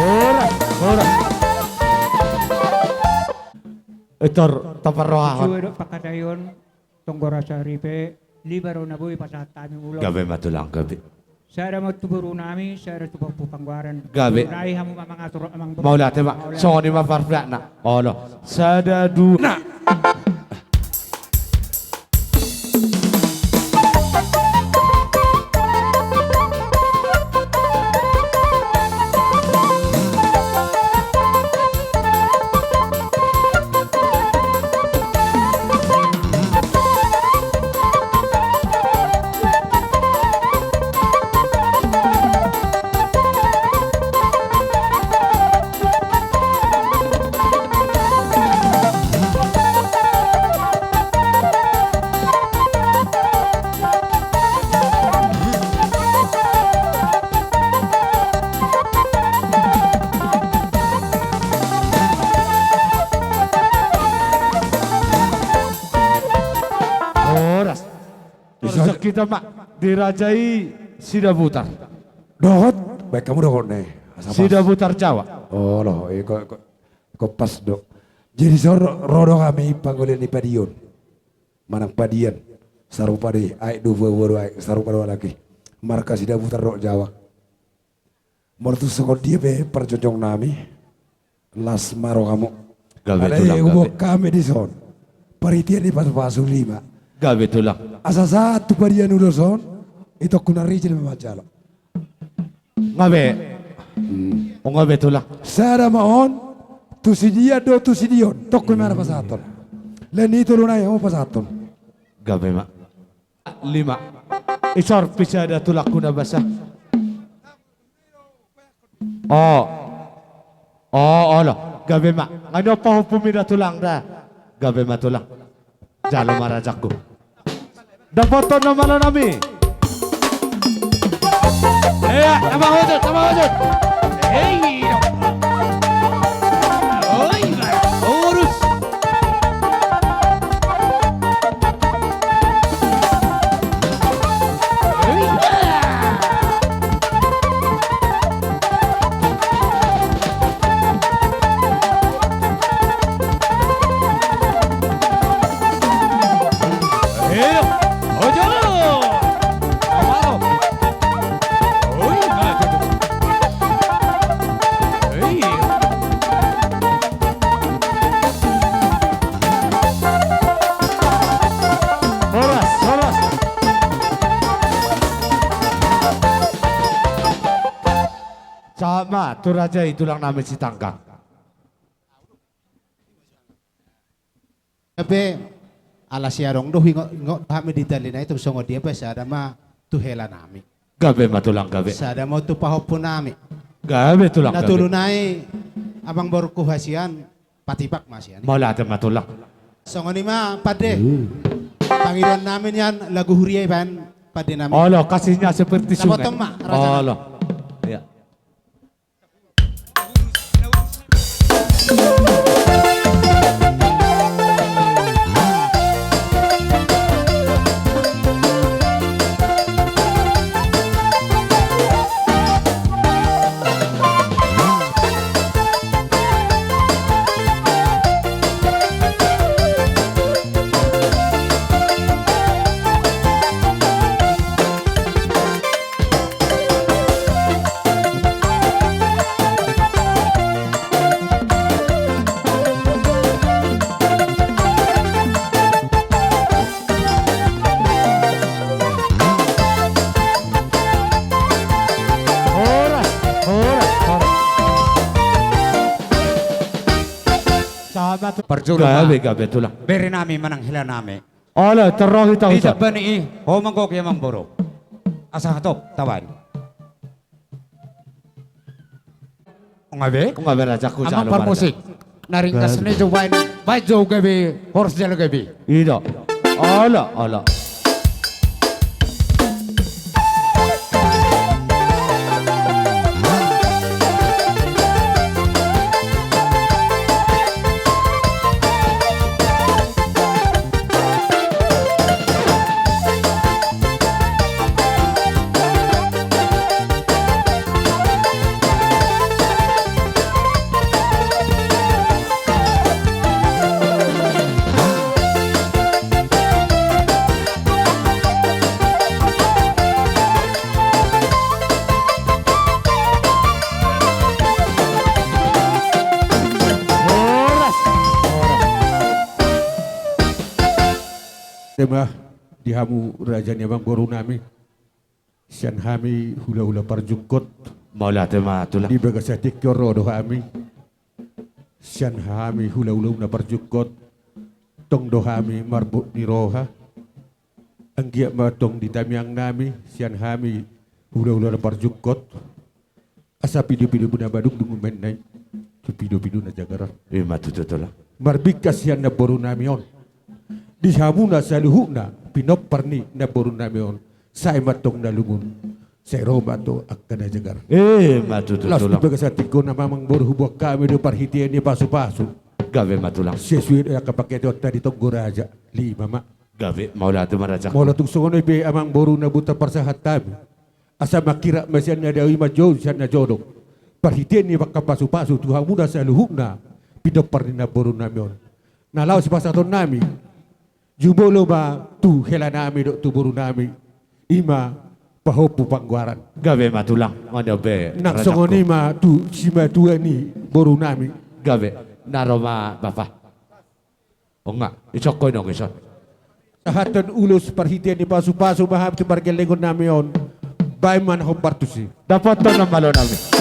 Horas, horas. Etor, taparrohahon. Suwe do pangkataion. Tonggo rasa ripe, lima do na boi pasahat hami molo. Gabe ma tulang, gabe. Sada ma on tu boru nami, sada tu pahompu panggoaran. Gabe. Mulai hamu ma mangatur amang boru. Mauliate ma. Mauliate. Songon i ma parprakna. Olo. Sada, dua. Nah. Horas. Horas, hita ma di raja i Sidabutar. Dohot, baen hamu dohot ne. Asa pas. Sidabutar Jawa. Olo, i ko, ko, ko pas do. Jadi so ro, ro do hami panggolean ni padi on. Manang padian, sarupa do i, aek do, boa, boa do aek, sarupa do halak i. Marga Sidabutar dohot Jawa. Molo tung songon dia pe parjongjong nami, las ma ro hamu. Gabe tulang, gabe. Alai huboan hami dison paritian ni pasupasu lima. Gabe tulang. Asa sahat tu padian ulos on, itongku na rijil ma manjalo. Nga be. Hmm. O nga be tulang. Sada ma on tu sidia dohot tu sidia on. Tongku i ma na pasahathon. Lain i tolu nai hamu pasahathon. Gabe ma. Lima. Isor pe sada tulangku na basa. O. O, olo. Gabe ma. Nga nion pahompumi da tulang da. Gabe ma tulang. Jalo ma rajaku. Dapothon na malo nami. Ea, na mangujut, na mangujut. Hei, oi, urus. Horas, horas. Sahat ma tu raja i tulang nami Sitanggang. Gabe, ala sai adong do huingot-ingot hami di tali nai, tung songon dia pe sada ma tu hela nami. Gabe ma tulang, gabe. Sada ma tu pahompu nami. Gabe tulang, gabe. Na tolu nai amang boruku hasian, patipak ma sian i. Mauliate ma tulang. Songon i ma pande. Hmm. Pangidoan nami nian lagu huria i baen pande nami. Olo, kasihnya seperti sungai. Dapothon ma, raja. Olo. Iya. Parjolo ma. Gabe, gabe, tulang. Bere nami manang hela nami. Ala, terrohi tahu. Ita bani i, ho manggohi amang boru. Asa hatop, tawan. Nga be? Nga be, rajaku, amang parmusik. Na ringkas ni jo baen, baen jo gabe, horas jala gabe. Ida. Ala, ala. Horas. Horas. Ema, di hamu raja ni amang boru nami. Sian hami hulahula parjungkot. Mauliate ma, tulang. Di bagasan tingki on ro do hami. Sian hami hulahula na parjungkot. Tong do hami marbot ni roha. Anggiat ma tong di tangiang nami, sian hami hulahula na parjungkot. Asa pidopido na madungdung umbahen na i, tu pidopido na jagar on. Ima tutu, tulang. Marbingkas sian namboru nami on. Di hamuna saluhutna, pinompar ni namboru nami on. Sai ma tong na lungun. Sai ro ma tong angka na jagar. Ima tutu, tulang. Laos di bagasan tingki on amang boru, huboan hami do parhitean ni pasupasu. Gabe ma, tulang. Sesuai angka pangkataion ta di tonggo raja. Lima ma. Gabe, mauliate ma, rajaku. Molo tung songon i pe amang boru, na boi taparsahat hami. Asa mangkirap ma sian na dao, i ma jou sian na jodong. Parhitean ni angka pasupasu tu hamuna saluhutna, pinompar ni namboru nami on. Na laho sipasahaton nami, jumolo ma tu hela nami dohot tu boru nami, ima pahompu panggoaran. Gabe ma, tulang. Nang songon i ma tu simatua ni boru nami. Gabe, na ro ma, bapa. O nga, isongko inong ison. Sahathon ulos parhitean ni pasupasu ma hami tu pargellengon nami on. Baen ma na hombar tusi. Dapothon ma malo nami.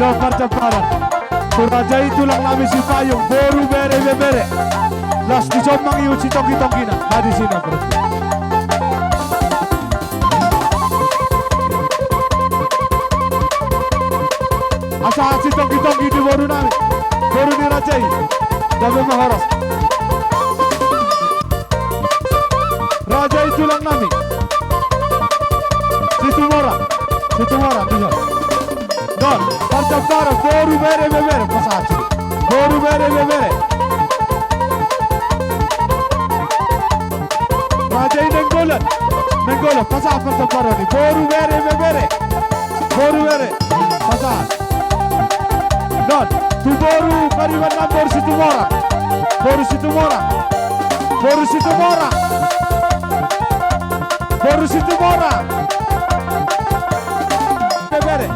Dohot parjamparan tu raja i, tulang nami Sipayung, boru, bere, ibebere. Das dison mangihut sitonggi-tonggina. Nah, di sini, bro. Asa sitonggi-tonggi di boru nami. Boru ni raja i. Gabe ma horas. Raja i tulang nami. Situmorang. Situmorang, bisa. Don, parjamparan, boru bere bebere, pasahat. Boru bere bebere. Raja i Nainggolan, Nainggolan, pasahat parjamparan i. Boru bere bebere. Boru bere, pasahat. Don, tu boru pariban nami boru Situmorang. Boru Situmorang. Boru Situmorang. Boru Situmorang. Bebere.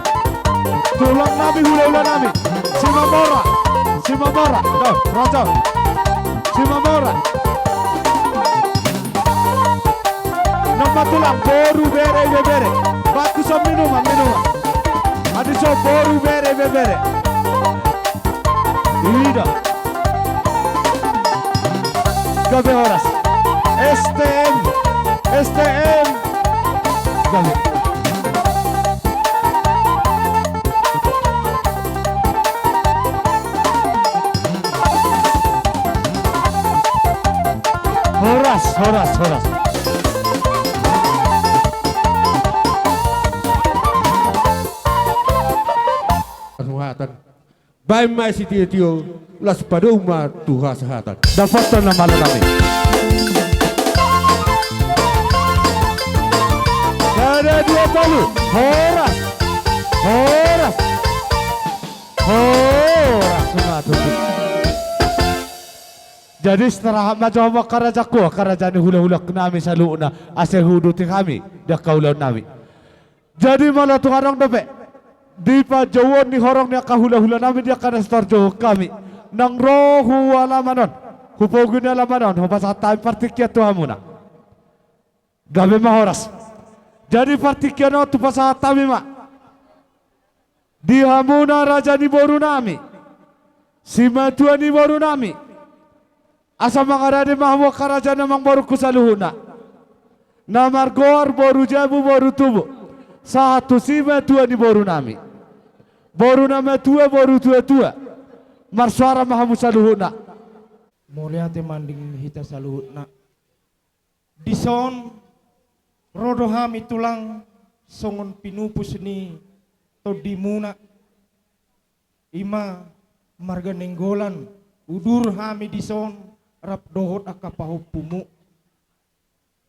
Tulang nami, hulahula nami. Simamora. Simamora. No, raja. Simamora. Nama tulang boru bere bebere. Baku so minuman, minuman. Adi so boru bere bebere. Ida. Gabe horas. S T M. S T M. Gabe. Horas, horas, horas. Baen ma sitio-tio, las padomu ma tu hasahatan. Dapothon na malo nami. Sada, dua, tolu. Horas. Horas. Horas. Jadi, istirahat ma jo hamu angka rajaku, angka raja ni hulahula nami saluhutna, asa huuduti hami di angka ulaon nami. Jadi molo tung adong dope di panjouon ni horong ni angka hulahula nami di angka na so tarjou hami, naung ro hu alaman on, hu pogu ni alaman on, hupasahat hami partingkian tu hamuna. Gabe ma horas. Jadi partingkian on hupasahat hami ma di hamuna raja ni boru nami, simatua ni boru nami, asa mangarade ma hamu angka raja ni amangborungku saluhutna, na margoar boru jabu boru tubu, sahat tu simatua ni boru nami, boru na matua boru tuatua. Marsoara ma hamu saluhutna. Mauliate manding hita saluhutna. Dison ro do hami tulang songon pinupus ni tondimuna, i ma marga Nainggolan. Udur hami dison rap dohot angka pahompumu,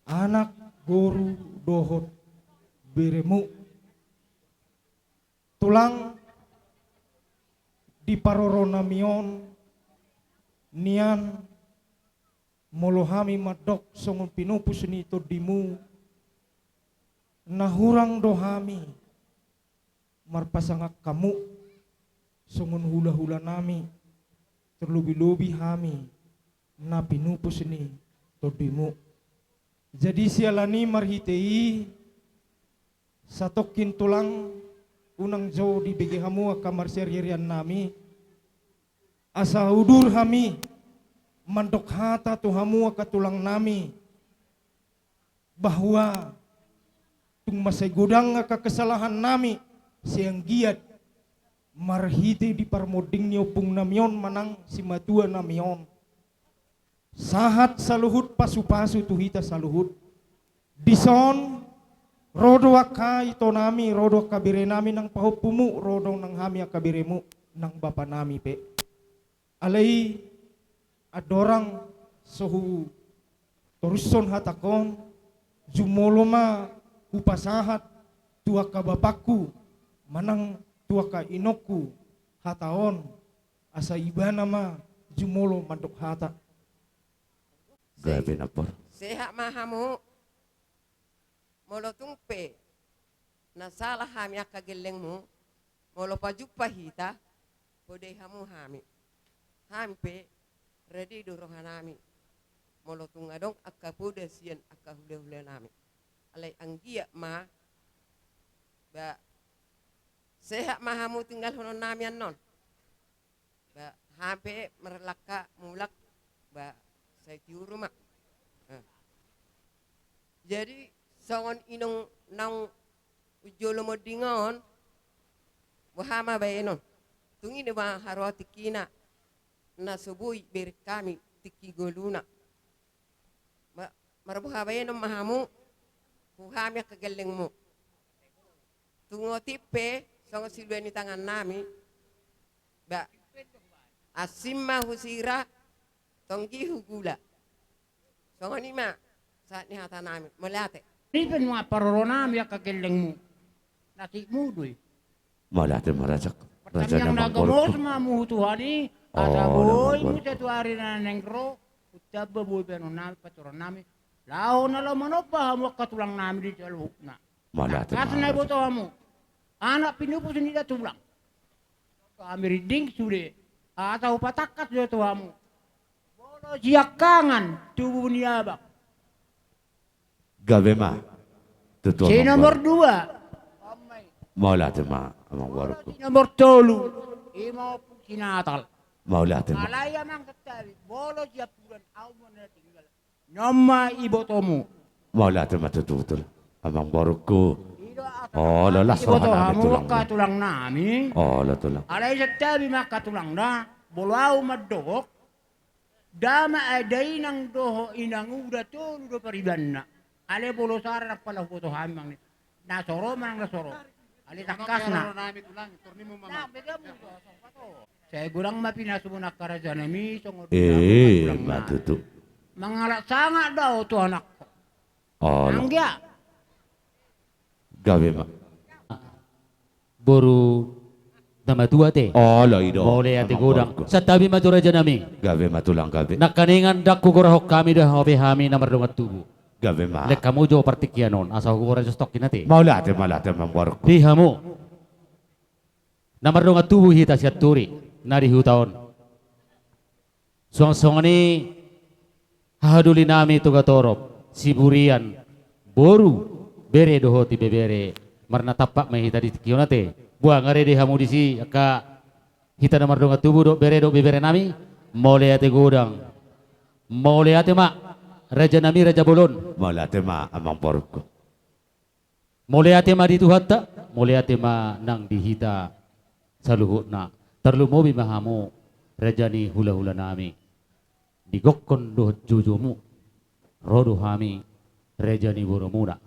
anak, boru dohot beremu. Tulang, di paroro nami on nian, molo hami mandok songon pinupus ni tondimu, na hurang do hami marpasangap hamu songon hulahula nami, terlobi-lobi hami na pinupus ni tondimu. Jadi siala ni marhite i, satongkin tulang, unang jo dibege hamu angka marsiari-arian nami, asa udur hami mandok hata tu hamu angka tulang nami, bahwa tung mansai godang angka kesalahan nami, sai anggiat marhite di parmonding ni ompung nami on manang simatua nami on, sahat saluhut pasu-pasu tu hita saluhut. Dison ro do angka ito nami, ro do angka bere nami nang pahompumu, ro do nang hami angka beremu nang bapa nami pe. Alai andorang so hutorushon hatangkon, jumolo ma hupasahat tu angka bapangku manang tu angka inongku hata on, asa ibana ma jumolo mandok hata. Gabe na por. Sehat ma hamu. Molo tung pe na sala hami angka gellengmu, molo pajumpa hita, podai hamu hami. Hami pe rade do roha nami molo tung adong angka poda sian angka hulahula nami. Alai anggiat ma, ba, sehat ma hamu tinggalhonon nami annon. Ba, hami pe marlangka mulak, ba, Tiuru ma. Jadi songon inong naung jolo monding on, boha ma baenon? Tung i do ma haroa tingkina na so boi bereng hami tingki ngoluna. Marboha baenon ma hamu tu hami angka gellengmu. Tung otik pe songon silua ni tangannami, ba, asing ma husira, tonggi hugula. Songon i ma sahat ni hatanami. Mauliate. Nipen ma parorahonami angka gellengmu. Nasibmu do i. Mauliate ma raja. Raja ni amangborungku. Gomos ma hamu tu Tuhan i, asa boi muse tu ari na naeng ro, untamba boi baenonnami, paturannami. Laho na laho manomba hamu angka tulangnami di saluhutna. Mauliate ma raja. Tangkas na diboto hamu. Anak pinupus ni da tulang. Hami rinding sude. Asa hupatangkas do tu hamu. Molo siangkangan tubu ni abang. Gabe ma. Tutu amangboru. Si nomor dua. Mauliate ma amangborungku. Si nomor tolu. Ima ompung si Natal. Mauliate ma. Alai amang, santabi, molo siampudan au ma na tinggal. Nunga ibotomu. Mauliate ma tutu, tulang. Amangborungku. Olo, las rohanami, tulang. Tulangnami. Olo, tulang. Alai santabi ma angka tulangna, molo au mandok. Dama, eh, dainang dohot inanguda tolu do paribanna. Alai molo sara ndang pala huboto hami manang na so ro manang na so ro. Alai tangkasna. Sai godang ma pinasumon angka rajanami songon. Eh, ma tutu. Mangalap sangap do au tu anakko. Olo. Anggia. Gabe ma. Boru na matua te. Olo, i do. Mauliate godang. Santabi ma tu rajanami. Gabe ma tulang, gabe. Nangkaningan ndang hugorahon hami do hape hami na mardongan tubu. Gabe ma. Lehon hamu jo partingkian on asa hugora jo stokkin ate. Mauliate, mauliate amangborungku. Di hamu na mardongan tubu hita sianturi na di huta on. Suang songon i hahadolinami Togatorop, Siburian, boru, bere dohot ibebere, marnatampak ma hita di tingki on ate. Boha, nga re di hamu disi angka hita na mardongan tubu dohot bere dohot ibeberenami? Mauliate godang. Mauliate ma rajanami raja bolon. Mauliate ma amangborungku. Mauliate ma di Tuhanta, mauliate ma nang di hita saluhutna. Tarlumobi ma hamu raja ni hulahulanami. Di gokhon dohot jojomu ro do hami raja ni borumuna.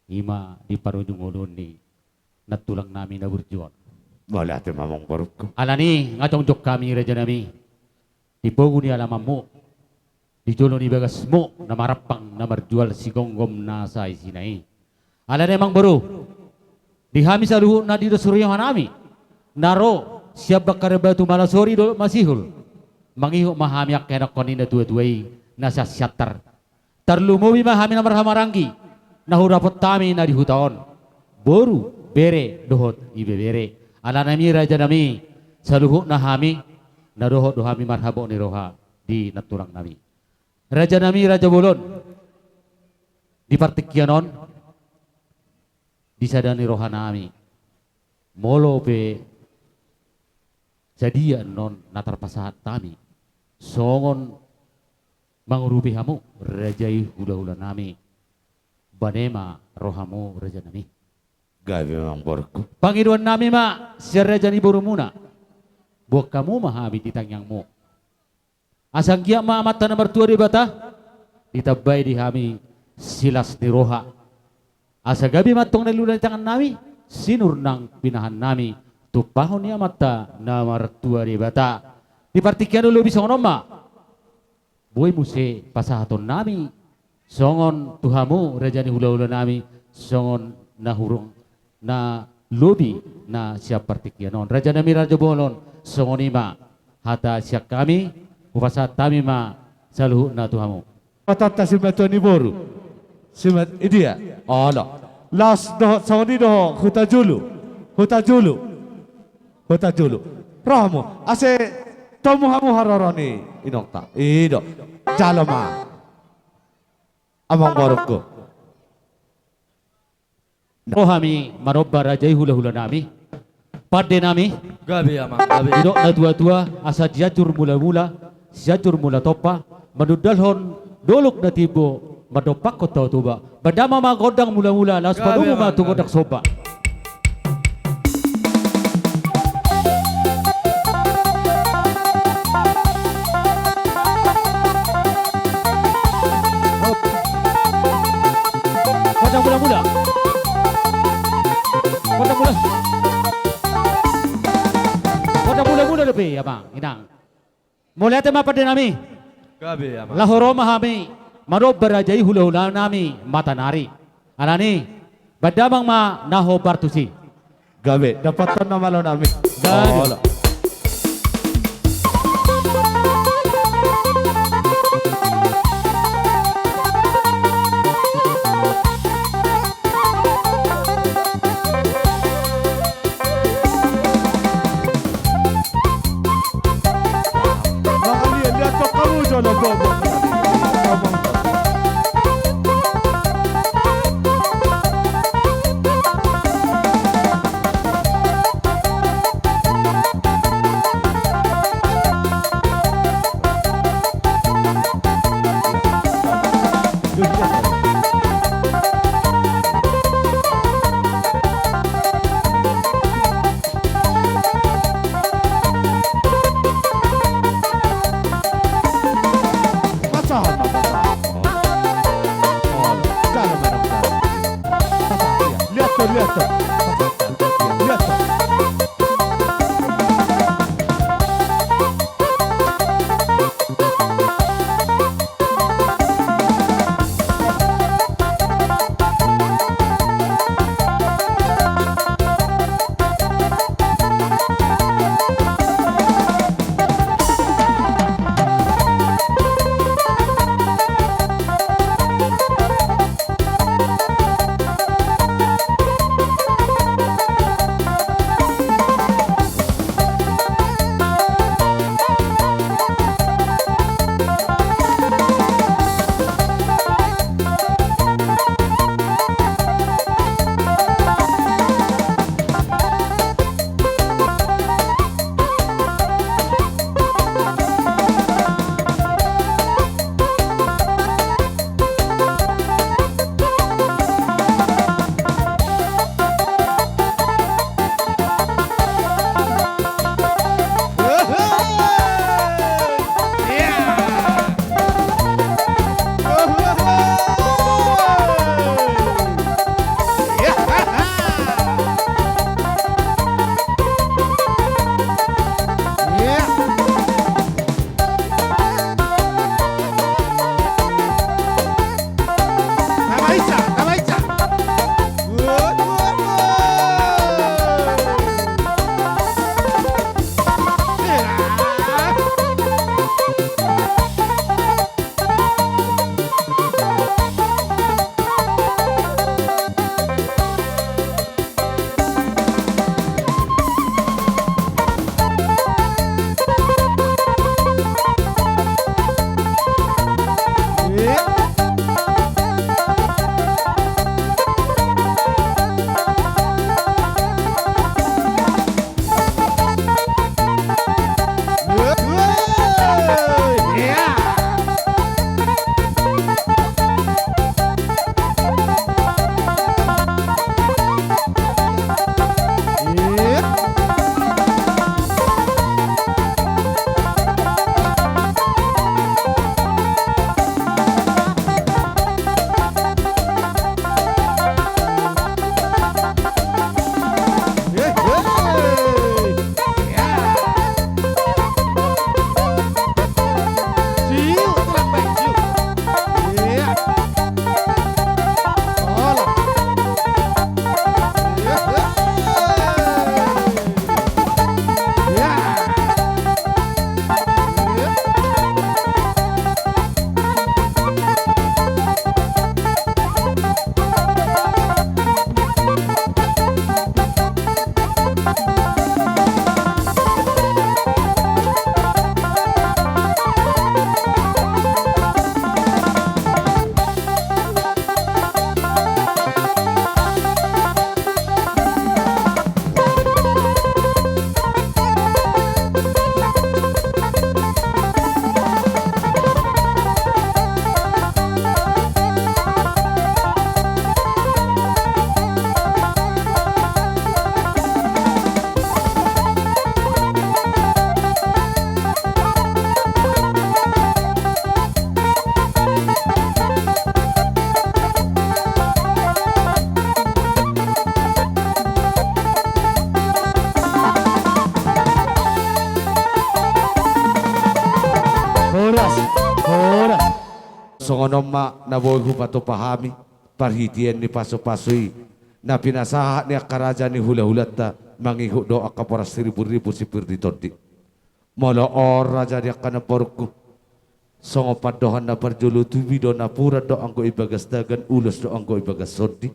Ima di parujung ulaon ni nantulangnami na burju on. Mauliate ma amangborungku. Alani nga jongjong hami rajanami di pogu ni alamanmu, di jolo ni bagasmu na marampang na marjual sigomgom nasa isina i. Alani amangboru, di hami saluhutna di dos ni rohanami na ro sian Bangkaran Batu, Malasori dohot Masihul, mangihut ma hami angka ianakhon ni natuatua i na sian Siantar. Tarlumobi ma hami na marhahamaranggi na hudapot hami na di huta on, boru, bere dohot ibebere. Alanami rajanami, saluhutna hami na dohot do hami marhabot ni roha di nantulangnami. Rajanami raja bolon, di partingkian on di sada ni rohanami, molo pe sadia annon na tarpasahat hami songon mangurupi hamu raja i hulahulanami, bane ma rohamu rajanami. Gabe ma amangborungku. Pangidoannami ma sian raja ni borumuna, boan hamu ma hami di tangiangmu. Asa anggiat ma Amanta na martua Debata ditambai di hami silas ni roha. Asa gabe ma antong na niluluan ni tangannami sinur nang pinahannami, tumpahon ni Amanta na martua Debata. Di partingkian on lobi songon on ma boi muse pasahatonnami songon tu hamu raja ni hulahulanami, songon na hurang na lobi na sian partingkian on. Rajanami raja bolon, songon i ma hata sian hami, hupasahat hami ma saluhutna tu hamu. Patanta simatua ni boru. Simat-, idia. Olo. Laos dohot songon i dohot Hutajulu. Hutajulu. Hutajulu. Ro hamu. Ase tomu hamu haroro ni inongta. I do. Jalo ma. Amangborungku. Ro hami manomba raja i hulahulanami. Pandenami. Gabe amang, gabe. Didok natuatua, asa Sianjur Mulamula, Sianjur Mulatompa, manundalhon dolok na timbo, mandompakhon Tao Toba. Bahen damang ma gondang mula-mula, laos padomu ma tu gondang somba. Gondang mula-mula. Gondang mula. Gondang mula-mula dope, amang inang. Mauliate ma pande nami. Gabe, amang. Laho ro ma hami manomba raja i, hula-hula nami Matanari. Alani, bahen damang ma na hombar tusi. Gabe, dapothon ma malo nami. Gabe. Olo. Mangaliat, liat tong hamu jolo, bobo. Pasahat ma, pasahat. Olo, jalo ma, jalo. Pasahat, iya. Liat tong, liat tong. Pasahat, iya. Liat tong. Horas. Songon on ma na boi hupatupa hami, parhitean ni pasupasu i, na pinasahat ni angka raja ni hulahulanta, mangihut dohot angka boras siriburribur sipir ni tondi. Molo on raja ni angka namborungku, songon pandohan na parjolo tubu do napuran do anggo i bagas dagan, ulos do anggo i bagas tondi.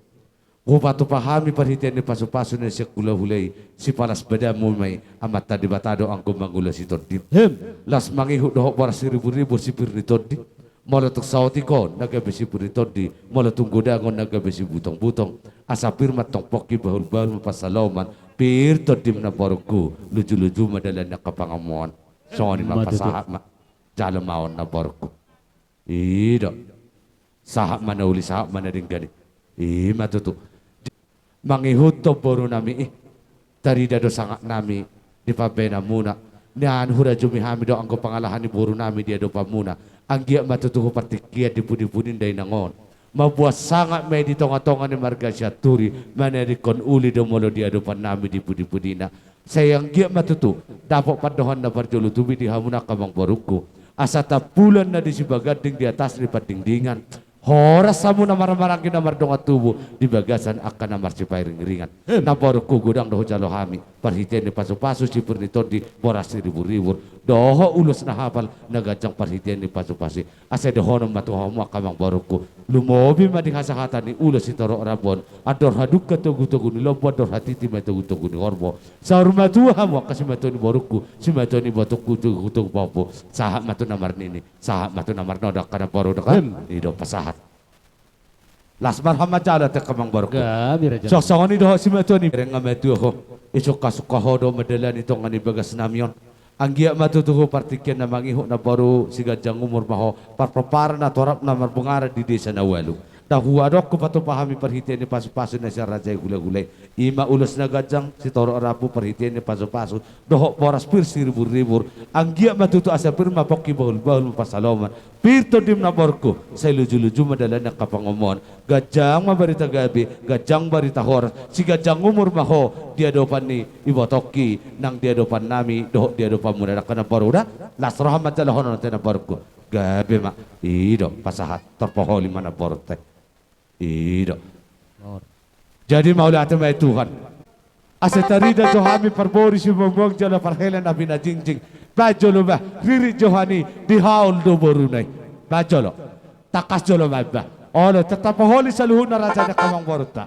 Hupatupa hami parhitean ni pasupasu na sian hulahula i, sipalas badanmu ma i, Amanta Debata do anggo mangulosi tondim. Hem. Laos mangihut dohot boras siriburribur sipir ni tondi. Molo tung saotik on na gabe sipir ni tondi, molo tung godang on na gabe sibutongbutong. Asa pir ma tong pongki, bahulbahul ma pansalongan, pir tondim namborungku, lujuluju ma dalan ni angka pangomoan. Songon i ma. Ima tutu. Pasahat ma. Jalo ma on namborungku. I do. Sahat ma na uli, sahat ma na denggan i. Ima tutu. Mangihuthon borunami i, tarida do sangapnami di pambaenanmuna. Nian hurajumi hami do anggo pangalahan ni borunami di adopanmuna. Anggiat ma tutu hupartingkian di pudipudinda inang on. Mamboan sangap ma i di tongatonga ni marga Sianturi, manadingkon uli do molo di adopannami di pudipudina. Sai anggiat ma tutu dapot pandohan na parjolo tubu i di hamuna angka amangborungku. Asa tampulan na di sibaganding di atas ni pandingdingan. Horas hamuna marhahamaranggi na mardongan tubu di bagasan angka na marsipairingiringan. Em. Namborungku, godang do hujalo hami parhitean ni pasupasu sipir ni tondi, boras siriburribur, dohot ulos na hapal na ganjang parhitean ni pasupasu i. Asa dohonon ma tu hamu angka amangborungku, lumobi ma di hasahatan ni ulos sitorop rambu on, andor hadungka togutogu ni lombu, andor hatiti ma i togutogu ni horbo. Saur matua hamu angka simatua ni borungku, simatua ni ibotongku, togutogu pahompu. Sahat ma tu na marnini, sahat ma tu na marnono angka namboru do kan? Em. I do pasahat. Las marham ma jala te angka amangborungku. Gabe raja. Songon i dohot simatua ni, bereng ma tua ho, isungkasungka ho do mandalani tonga ni bagasnami on. Anggiat ma tutu hupartingkian na mangihut namboru, siganjang umur ma ho, parpomparan na torop na marbungaran di desa na ualu. Na huadong hupatupa hami parhitean ni pasupasu na sian raja i hulahula i. Ima ulos na ganjang sitorop rambu parhitean ni pasupasu, dohot boras pir siriburribur. Anggiat ma tutu asa pir ma pongki, bahulbahul ma pansalongan, pir tondim namborungku, sai lujuluju ma dalan ni angka pangomoan. Ganjang ma barita gabe, ganjang barita horas, siganjang umur ma ho di adopan ni ibotongki nang di adopannami dohot di adopanmuna angka namboru da. Las roha ma jala honon te namborungku. Gabe ma. I do pasahat, tarpaholi ma namboru te. I do. Jadi mauliate ma i Tuhan. Asa tarida jo hami parbodari sibuangbuang jala parhela na pinajingjing. Baen jolo bah, ririt jo hami, dihaol do boruna i. Baen jolo. Tangkas jolo baen bah. Olo, tarpaholi saluhutna raja ni angka amangborunta.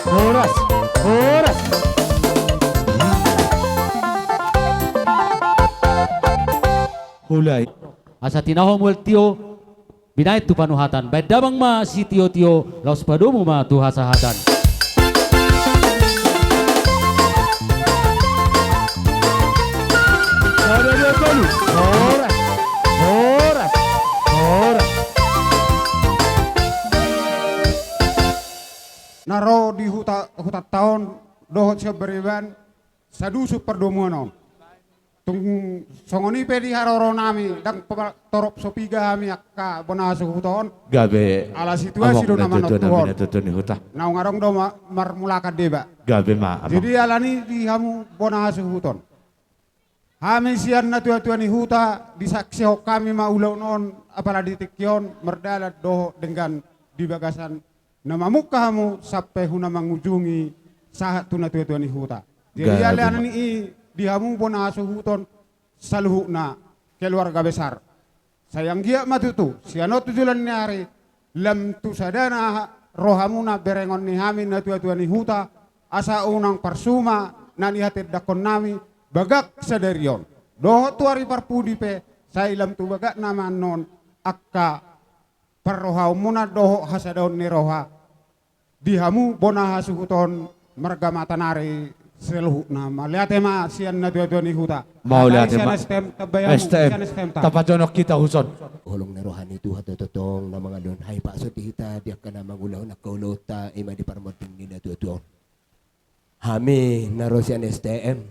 Horas, horas. Hulai. Asa tinahu mual tio, binahen tu panuhatan. Bahen damang ma sitiotio, laos padomu ma tu hasahatan. Sada dua tolu. Horas, horas, horas. Na ro di huta, hutanta on, dohot sian bariban, sadusun pardomuan on. Tung songon i pe di haroronami, ndang pe torop so piga hami angka bona hasuhuton. Gabe. Ala situasi do na manontuhon. Naung adong do ma-, marmulakan deba. Gabe ma, amang. Jadi alani di hamu bona hasuhuton, hami sian natuatua ni huta, disaksihon hami ma ulaon on, apala di tingki on, mardalan dohot denggan di bagasan na mamungka hamu sampe hu na mangujungi sahat tu natuatua ni huta. Jadi alani i di hamu bona hasuhuton saluhutna keluarga besar. Sai anggiat ma tutu, sian on tu joloan ni ari, lam tu sadana rohamuna berengon ni hami natuatua ni huta, asa unang parsuma na nihatindangkonnami bagak sadari on. Dohot tu ari parpudi pe, sai lam tu bagakna ma annon angka parrohaonmuna dohot hasadaon ni roha di hamu bona hasuhuton marga Matanari saluhutna. Mauliate ma sian natuatua ni huta. Mauliate ma. Sian S T M, tambai hamu, S T M. Sian S T M ta. Tapajonok hita tuson. Holong ni roha ni Tuhan do tongtong na mangalehon hami, paksa di hita di angka na mangulahon angka ulaonta, i ma di parmonding ni natuatua on. Hami na ro sian S T M,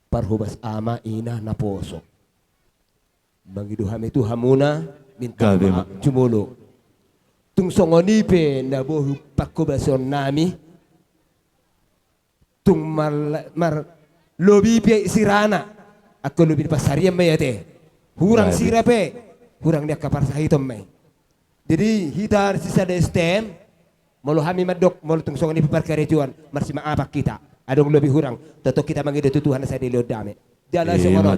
parhobas ama ina naposo. Mangido hami tu hamuna, minta maaf jumolo. Tung songon i pe na bohi parhobasonnami, tung mar-, mar-, lobi pe sirana, angka lobi ni pansarian ma i ate. Hurang sira pe, hurang ni angka parsahiton ma i. Jadi hita sisada S T M, molo hami mandok, molo tung songon i pe parkarejoan, marsimaafan hita. Adong lobi hurang, tongtong hita mangido tu Tuhan asa dilehon dame. Jala songon on,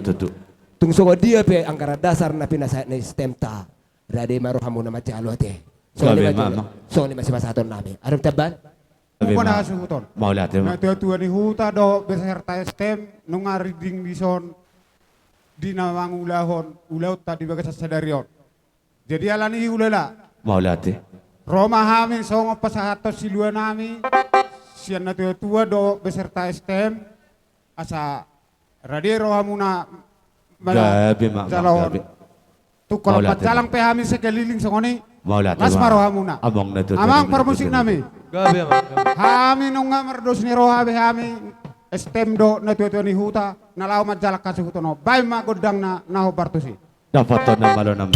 tung songon dia pe anggaran dasar na pinasahat ni S T M ta, rade ma rohamuna manjalo ate. Songon i ma jolo, songon i ma sipasahatonnami. Adong tambahan? Bona hasuhuton. Mauliate ma. Natuatua ni huta dohot beserta S T M, nunga rinding dison di na mangulahon ulaonta di bagasan sadari on. Jadi alani i hulala. Mauliate. Ro ma hami songon pasahathon siluanami sian natuatua dohot beserta S T M, asa rade rohamuna manjalo on. Tung holan panjalang pe hami sekeliling songon i. Mauliate ma. Las ma rohamuna. Amang parmusiknami. Gabe, amang. Hami nunga mardos ni roha be hami, S T M dohot natuatua ni huta, na laho manjalang hasuhuton on. Baen ma gondangna na hombar tusi. Dapothon na malo nama.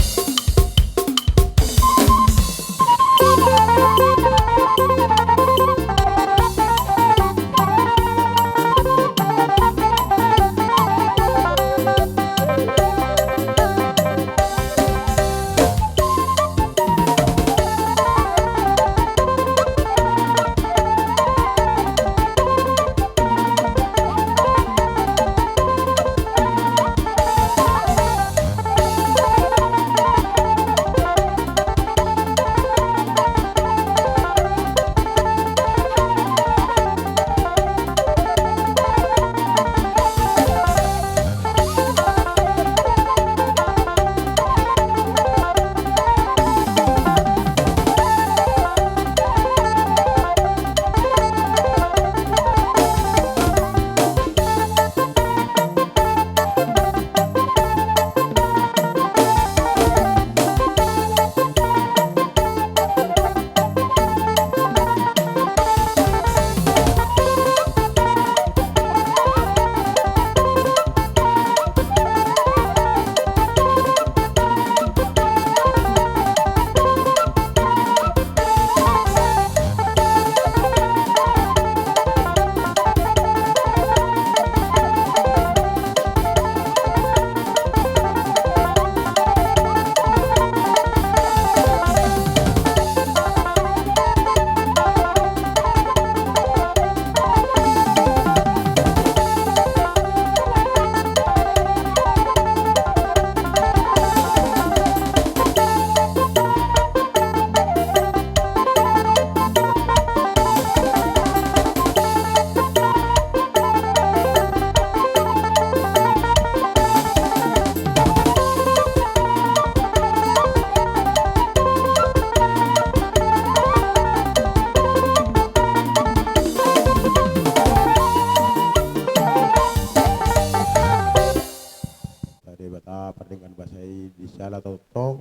di siala tongtong,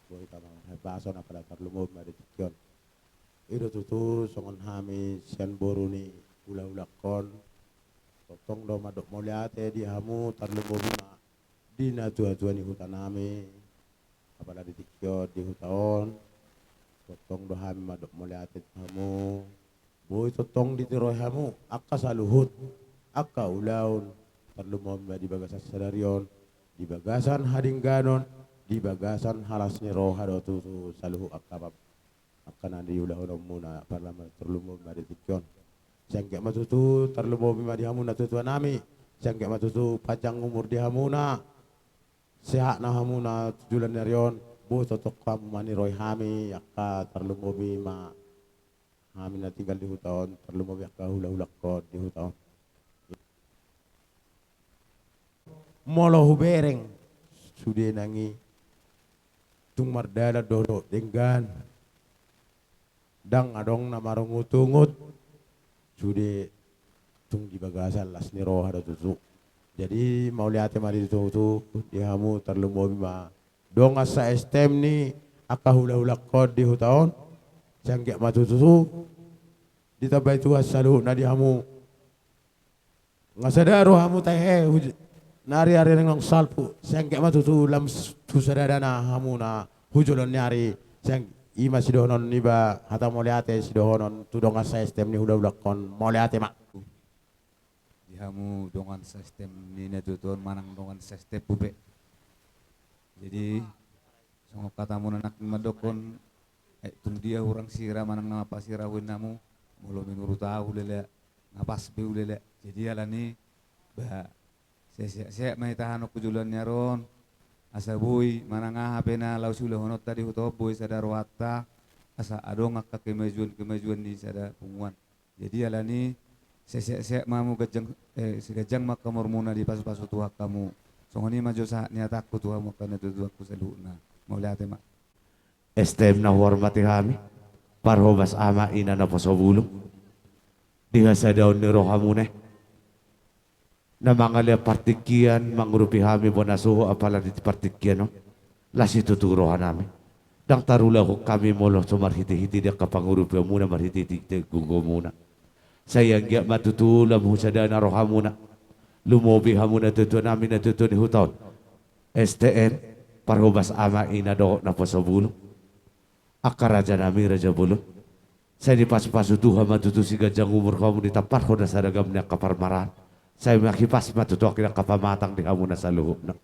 boi hita mangalehon bahason apala tarlumobi ma di tingki on. I do tutu songon hami sian boru ni hulahulangkon, tongtong do mandok mauliate di hamu tarlumobi ma di natuatua ni hutanami, apala di tingki on di huta on, tongtong do hami mandok mauliate tu hamu. Boi tongtong ditiroi hamu angka saluhut angka ulaon, tarlumobi ma di bagasan sadari on, di bagasan hadengganon, di bagasan las ni roha do tutu saluhut angka pam-, angka na niulahononmuna, apala ma tarlumobi ma di tingki on. Sai anggiat ma tutu tarlumobi ma di hamu natuatuanami, sai anggiat ma tutu panjang umur di hamuna, sehat ma hamuna tu joloan ni ari on, boi tongtong hamu maniroi hami angka tarlumobi ma hami na tinggal di huta on, tarlumobi angka hulahulangkon di huta on. Molo hubereng sude nang i, tung mardalan dohot denggan, ndang adong na marungutungut, sude tung di bagasan las ni roha do tutu. Jadi mauliate ma di tutu di hamu tarlumobi ma dongan sa-S T M ni angka hulahulangkon di huta on, sai anggiat ma tutu ditambai Tuhan saluhutna di hamu. Nga sada rohamu tahe huj-, nari ari naung salpu, sai anggiat ma tutu lam s-, tu sadadana hamuna tu joloan ni ari, sai angg-, i ma sidohonon niba hata mauliate sidohonon tu dongan sa-S T M ni hulahulangkon, mauliate ma. Di hamu dongan sa-S T M ni natuatua on manang dongan sa-S T M-ku pe. Jadi songon hatamuna nangkin mandokkon, eh, tung dia hurang sira manang na masa sira huinna hamu, molo menurut ahu lele, nga pas be ulele. Jadi alani, ba, sehat-sehat ma hita hanon tu joloan ni ari on, asa boi manang aha pe na laho siulahononta di huta on boi sada rohanta, asa adong angka kemajuan-kemajuan ni sada punguan. Jadi alani, sehat-sehat ma hamu ganjang, eh, siganjang ma angka umurmuna, dipasu-pasu Tuhan hamu. Songon i ma jo sahat ni hatangku tu hamu angka natuatuangku saluhutna. Mauliate ma. S T M na huhormati hami, parhobas ama ina naposo bulung, di hasadaon ni rohamuna i, na mangalean partingkian mangurupi hami bona suhut apala di partingkian on, las situtu rohanami. Ndang tarulahon hami molo so marhitehite di angka pangurupionmuna, marhitehite gogoonmuna. Sai anggiat ma tutu lam husadana rohamuna, lumobi hamu natuatuanami, natuatua ni huta on, S T M, parhobas ama ina dohot naposo bulung, angka rajanami raja bolon. Sai dipasu-pasu Tuhan ma tutu siganjang umur hamu, ditamparhon nasa ragam ni angka parmaraan. Sai manghipas ma tutu angka pamatang di hamuna saluhutna.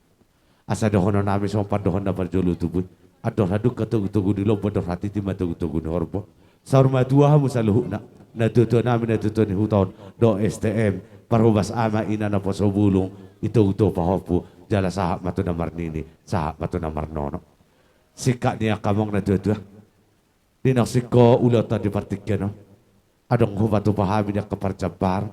Asa dohononnami songon pandohan na parjolo tubu i: Andor hadungka togu-togu ni lombu, andor hatiti ma togu-togu ni horbo. Saur matua hamu saluhutna, natuatuanami, natuatua ni huta on, dohot S T M, parhobas ama ina naposo bulung, itogu tu pahompu, jala sahat ma tu na marnini, sahat ma tu na marnono. Singkat ni angka amang natuatua. Di na singkop ulaonta di partingkian on, adong hupatupa hami di angka parjambar.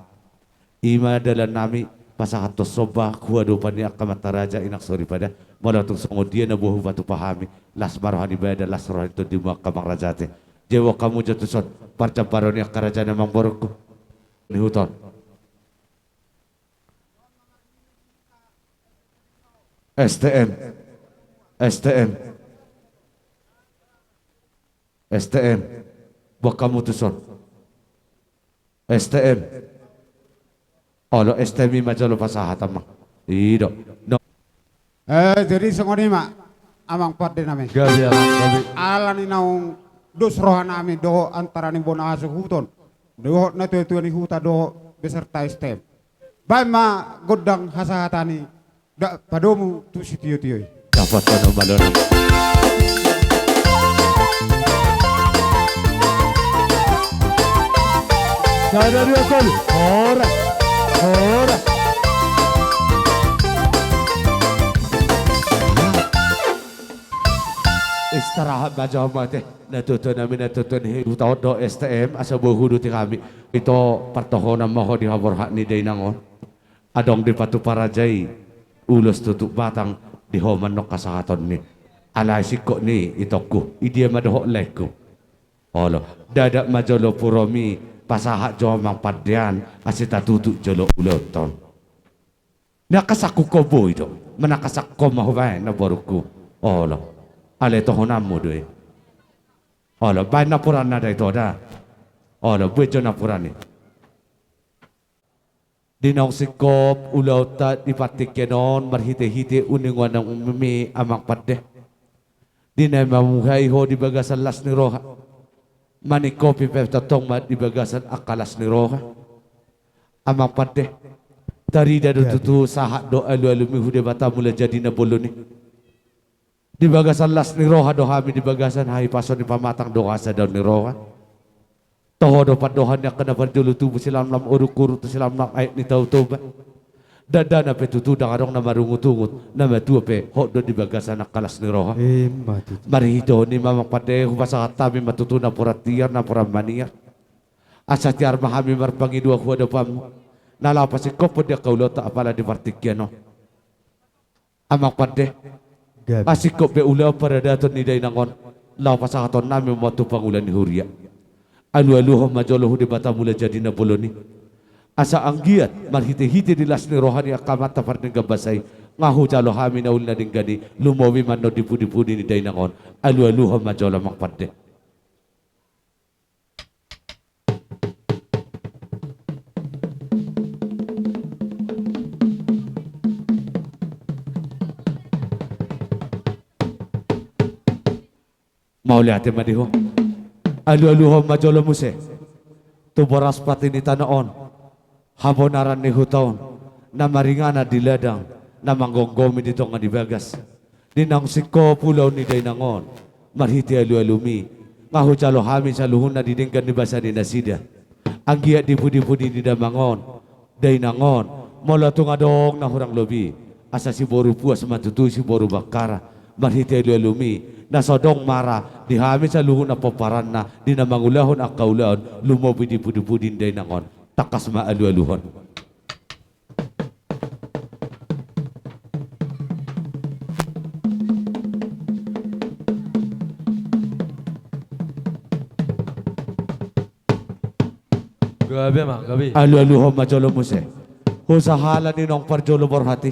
I ma dalannami pasahathon somba tu adopan ni angka amanta raja, inang soripada. Molo tung songon dia na boi hupatupa hami, las ma roha ni badan, las roha ni tondimu angka amang raja ate. Jalo hamu jo tuson parjambaron ni angka raja na amang borungku. Ni huta on. S T M. S T M. S T M. Boan hamu tuson. S T M. Olo, S T M i ma jolo pasahat, amang. I do. No. Eh, jadi songon i ma, amang pandenami. Gabe, amang, gabe. Alani naung dos rohanami dohot antara ni bona hasuhuton, dohot natuatua ni huta dohot beserta S T M. Baen ma gondang hasahatan i, da padomu tu sitiotio i. Dapothon ma lona. Sada, dua, tolu. Horas. Horas. Istirahat ma jo hamu ate. Natuatuanami, natuatua ni huta on dohot S T M, asa boi huuduti hami. Ito partohonan ma ho di haborhat ni dainang on. Adong dipatupa raja i ulos tutup batang, di ho ma annon hasahatonna i. Alai singkop ni itongku, i dia ma dohot laengku. Olo, dadat ma jolo puromi, pasahat jo amang pandean, asa tatutup jolo ulaonta on. Dia kasangkun ho boi do. Mana kasangkun ho ma hubaen na borungku. Olo. Alai tohonanmu do i. Olo, baen napuran na da ito da. Olo, buat jo napuran i. Di naung singkop ulaonta di partingkian on marhite-hite uninguanami amang pande. Di na mamuhai ho di bagasan las ni roha. Maningkopi pe tongtong ma di bagasan angka las ni roha. Amang pande. Tarida do tutu sahat do alu-alumi tu Debata Mulajadi Na Bolon i. Di bagasan las ni roha do hami, di bagasan hahipason ni pamatang do hasadaon ni roha. Toho do pandohan ni angka na parjolo tubu silamlam uruk-uruk tu silamlam aek ni Tao Toba. Dandana pe tutu ndang adong na marungut-ungut, na matua pe hot do di bagasan angka las ni roha. Ima tutu. Marhitehon i ma amang pande hupasahat hami ma tutu napuran tiar, napuran maniar. Asa tiar ma hami marpangidoan tu adopanmu. Na laho pasingkophon di angka ulaonta apala di partingkian on. Amang pande. Gabe. Pasingkop be ulaon paradaton ni dainang on. Laho pasahatonnami ma tu pangula ni huria. Alu-aluhon ma jolo tu Debata Mulajadi Na Bolon i. Asa anggiat marhite-hite di las ni roha ni angka amanta pardenggan basa i. Nga hujalo hami na uli na denggan i. Lumobi ma annon di pudi-pudi ni dainang on. Alu-aluhon ma jolo amang pande. Mauliate ma di ho. Alu-aluhon ma jolo muse. Tu boras pati ni tano on. Habonaran ni huta on. Na maringanan di ladang. Na manggomgomi di tonga ni bagas. Di naung singkop ulaon ni dainang on, marhite alu-alumi, nga hujalo hami saluhutna di denggan ni basa ni nasida. Anggiat di pudi-pudi ni damang on, dainang on, molo tung adong na hurang lobi, asa siboru puas ma tutu siboru bangkara, marhite alu-alumi, na so adong mara, di hami saluhutna pomparanna, di na mangulahon angka ulaon, lumobi di pudi-pudi ni dainang on, tangkas ma alu-aluhon. Gabe ma, gabe. Alu-aluhon ma jolo muse. Tu sahala ni naung parjolo borhat i.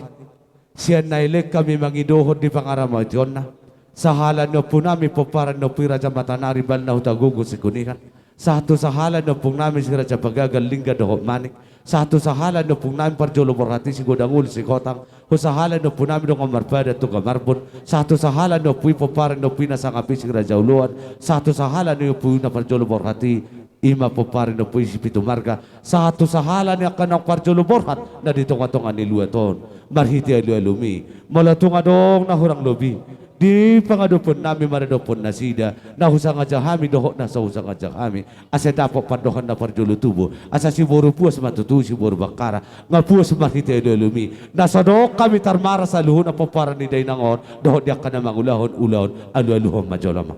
Sian na i lehon hami mangidohon di pangaramotionna. Sahala ni ompunami pomparan ni Ompu i Raja Matanari Balna Hutagogo Sikunihan. Sahat tu sahala ni ompunami si Raja Pagagan Lingga dohot Manik. Sahat tu sahala ni ompunami parjolo borhat i si Godang Ulu Sihotang. Tu sahala ni ompunami dongan marpadan Toga Marbun. Sahat tu sahala ni ompu i pomparan ni Ompu i na sangap i si Raja Oloan. Sahat tu sahala ni ompu i na parjolo borhat i. Ima pomparan ni Ompu i si Pitu Marga. Sahat tu sahala ni angka naung parjolo borhat na di tonga-tonga ni luat on. Marhite alu-alumi. Molo tung adong na hurang lobi. Di pangadophonnami maradophon nasida, na husangaja hami dohot na so husangaja hami, asa dapot pandohan na parjolo tubu, asa siboru puas ma tutu siboru bangkara, nga puas marhite alu-alumi, na so adong hami tarmara saluhutna pomparan ni dainang on, dohot di angka na mangulahon ulaon alu-aluhon ma jolo ma.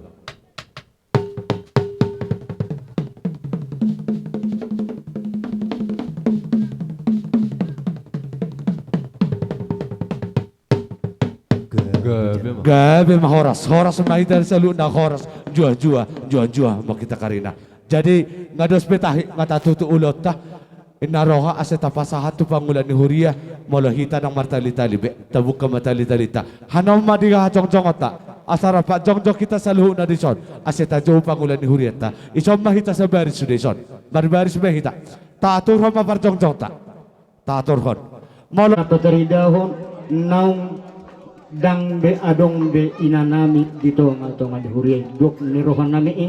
Gabe ma. Gabe ma horas, horas ma hita saluhutna horas, juah-juah, juah-juah ma hita karina. Jadi, nga dos be tahi, nga tatutu ulaonta, ninna roha asa tapasahat tu pangula ni huria, molo hita ndang martali-tali be, tabuka ma tali-talinta. Hanon ma di hajongjongonta, asa rap jongjong hita saluhutna dison, asa tajou pangula ni hurianta. Ison ma hita sabaris sude ison, marbaris ma hita. Taaturhon ma parjongjongta. Taaturhon. Molo na pataridahon naung ndang be adong be inanami di tonga-tonga ni huria i, dok ni rohanami i,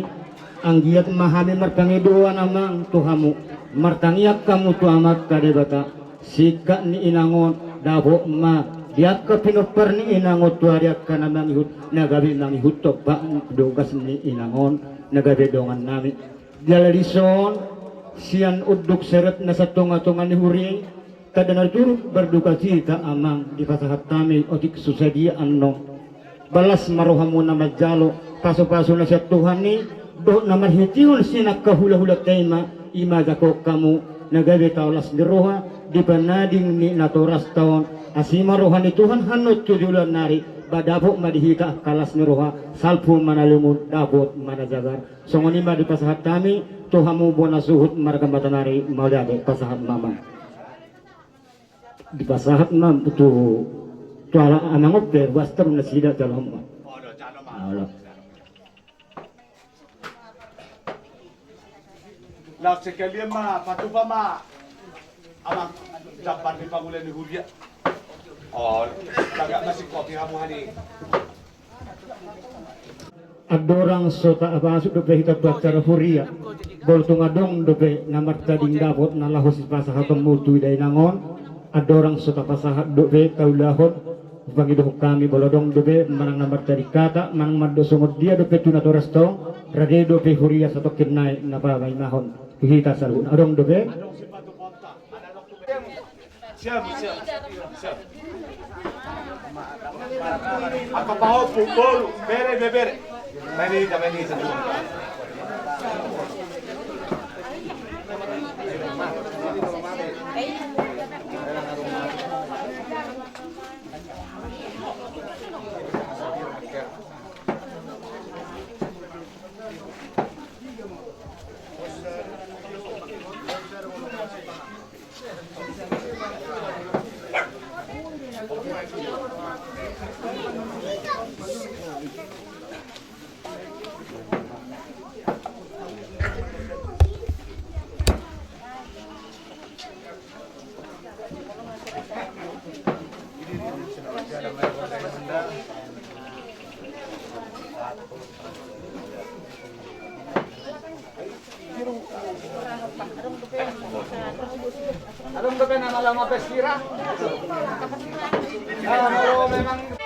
anggiat ma hami marpangidoan amang tu hamu, martangiang hamu tu Amanta Debata, singkat ni inang on, dapot ma di angka pinompar ni inang on tu ari angka na mangihut, na gabe mangihut tompa dogas ni inang on, na gabe dongannami. Jala dison, sian unduk serep na satonga-tonga ni huria i, tanda na turut berdukacita amang dipasahat hami otik so sadia annon. Balas ma rohamu na manjalo pasu-pasu na sian Tuhan i, dohot na marhitehon sian angka hula-hulanta i ma, i ma jangkon hamu, na gabe tao las ni roha, di panading ni natorasta on, asi ma roha ni Tuhan hanon tu joloan ni ari, ba dapot ma di hita angka las ni roha, salpu ma na lungun, dapot ma na jagar. Songon i ma dipasahat hami, tu hamu bona suhut marga Matanari, mauliate pasahat ma amang. Dipasahat ma tu, tu halak amang on pe, ruas terus nasida jalo ma. Olo. Laos sekalian ma patupa ma amang jambar ni pangula ni huria. Olo, bagak masing kopi hamu hali. Andorang so tapasuk dope hita tu acara huria, molo tung adong dope na martading dapot na laho sipasahatonmu tu dainang on, andorang so tapasahat dope taulahon, hupangidohon hami molo adong dope manang na martading hata manang mandok songon dia dope tu natorasta on, rade dope huria satongkin nai na pamaimahon tu hita saluhutna. Adong dope? Siap, siap, siap. Angka pahompu, boru, bere, ibebere. Main hita, main hita.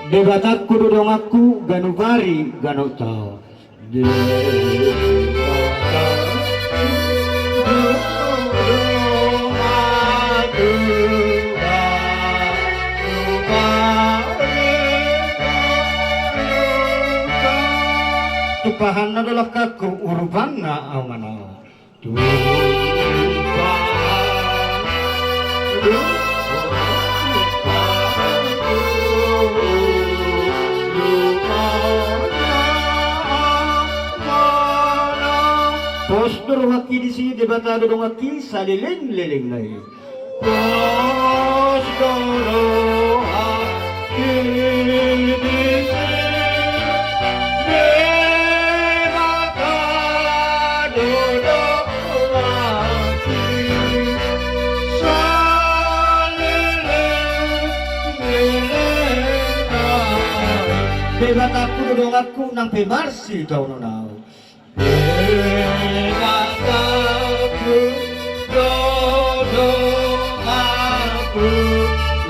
Debatangku do donganku ganup ari ganup taon. Tumpahanna do langkangku, urupanna au manao. Pos do rohangki disi, Debata do donganki saleleng-lelengna i. Pos do rohangki disi, Debata do donganki saleleng-lelengna i. Debatangku do donganku nang pe marsitaonon au. Debatangku do donganku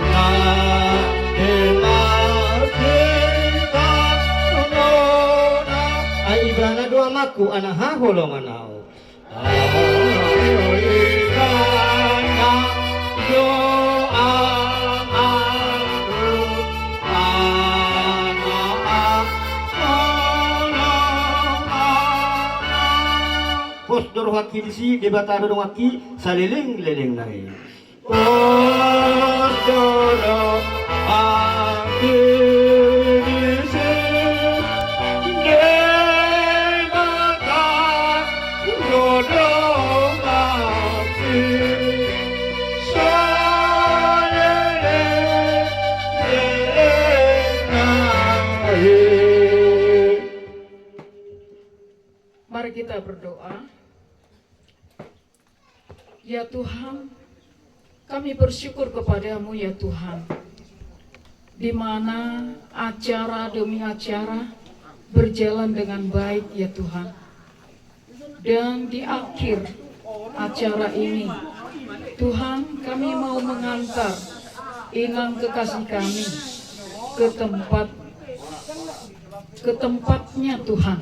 nang pe marsitaonon au. Ai ibana do amangku anak haholongan au. Ai ibana do amangku anak haholongan au. Pos do rohangki disi, Debata do donganki saleleng-lelengna i. Pos do rohangki disi, Debata do donganki saleleng-lelengna i. Mari kita berdoa. Ya Tuhan, kami bersyukur kepada-Mu, ya Tuhan, di mana acara demi acara berjalan dengan baik, ya Tuhan. Dan di akhir acara ini, Tuhan, kami mau mengantar inang kekasih kami ke tempat ke tempatnya, Tuhan.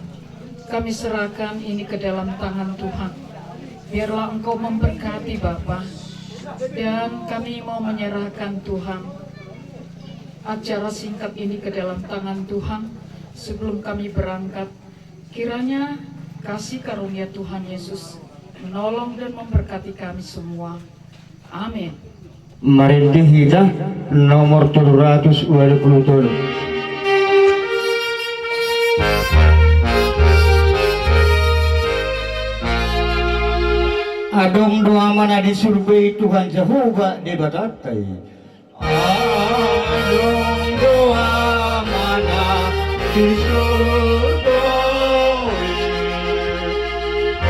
Kami serahkan ini ke dalam tangan Tuhan. Biarlah Engkau memberkati, Bapa. Dan kami mau menyerahkan, Tuhan, acara singkat ini ke dalam tangan Tuhan. Sebelum kami berangkat, kiranya kasih karunia Tuhan Yesus menolong dan memberkati kami semua. Amin. Marende hita nomor tolu ratus ualu pulu tolu. Adong do ama na disurvei Tuhan Jahowa Debatanta i. Adong do Amana di surgo i,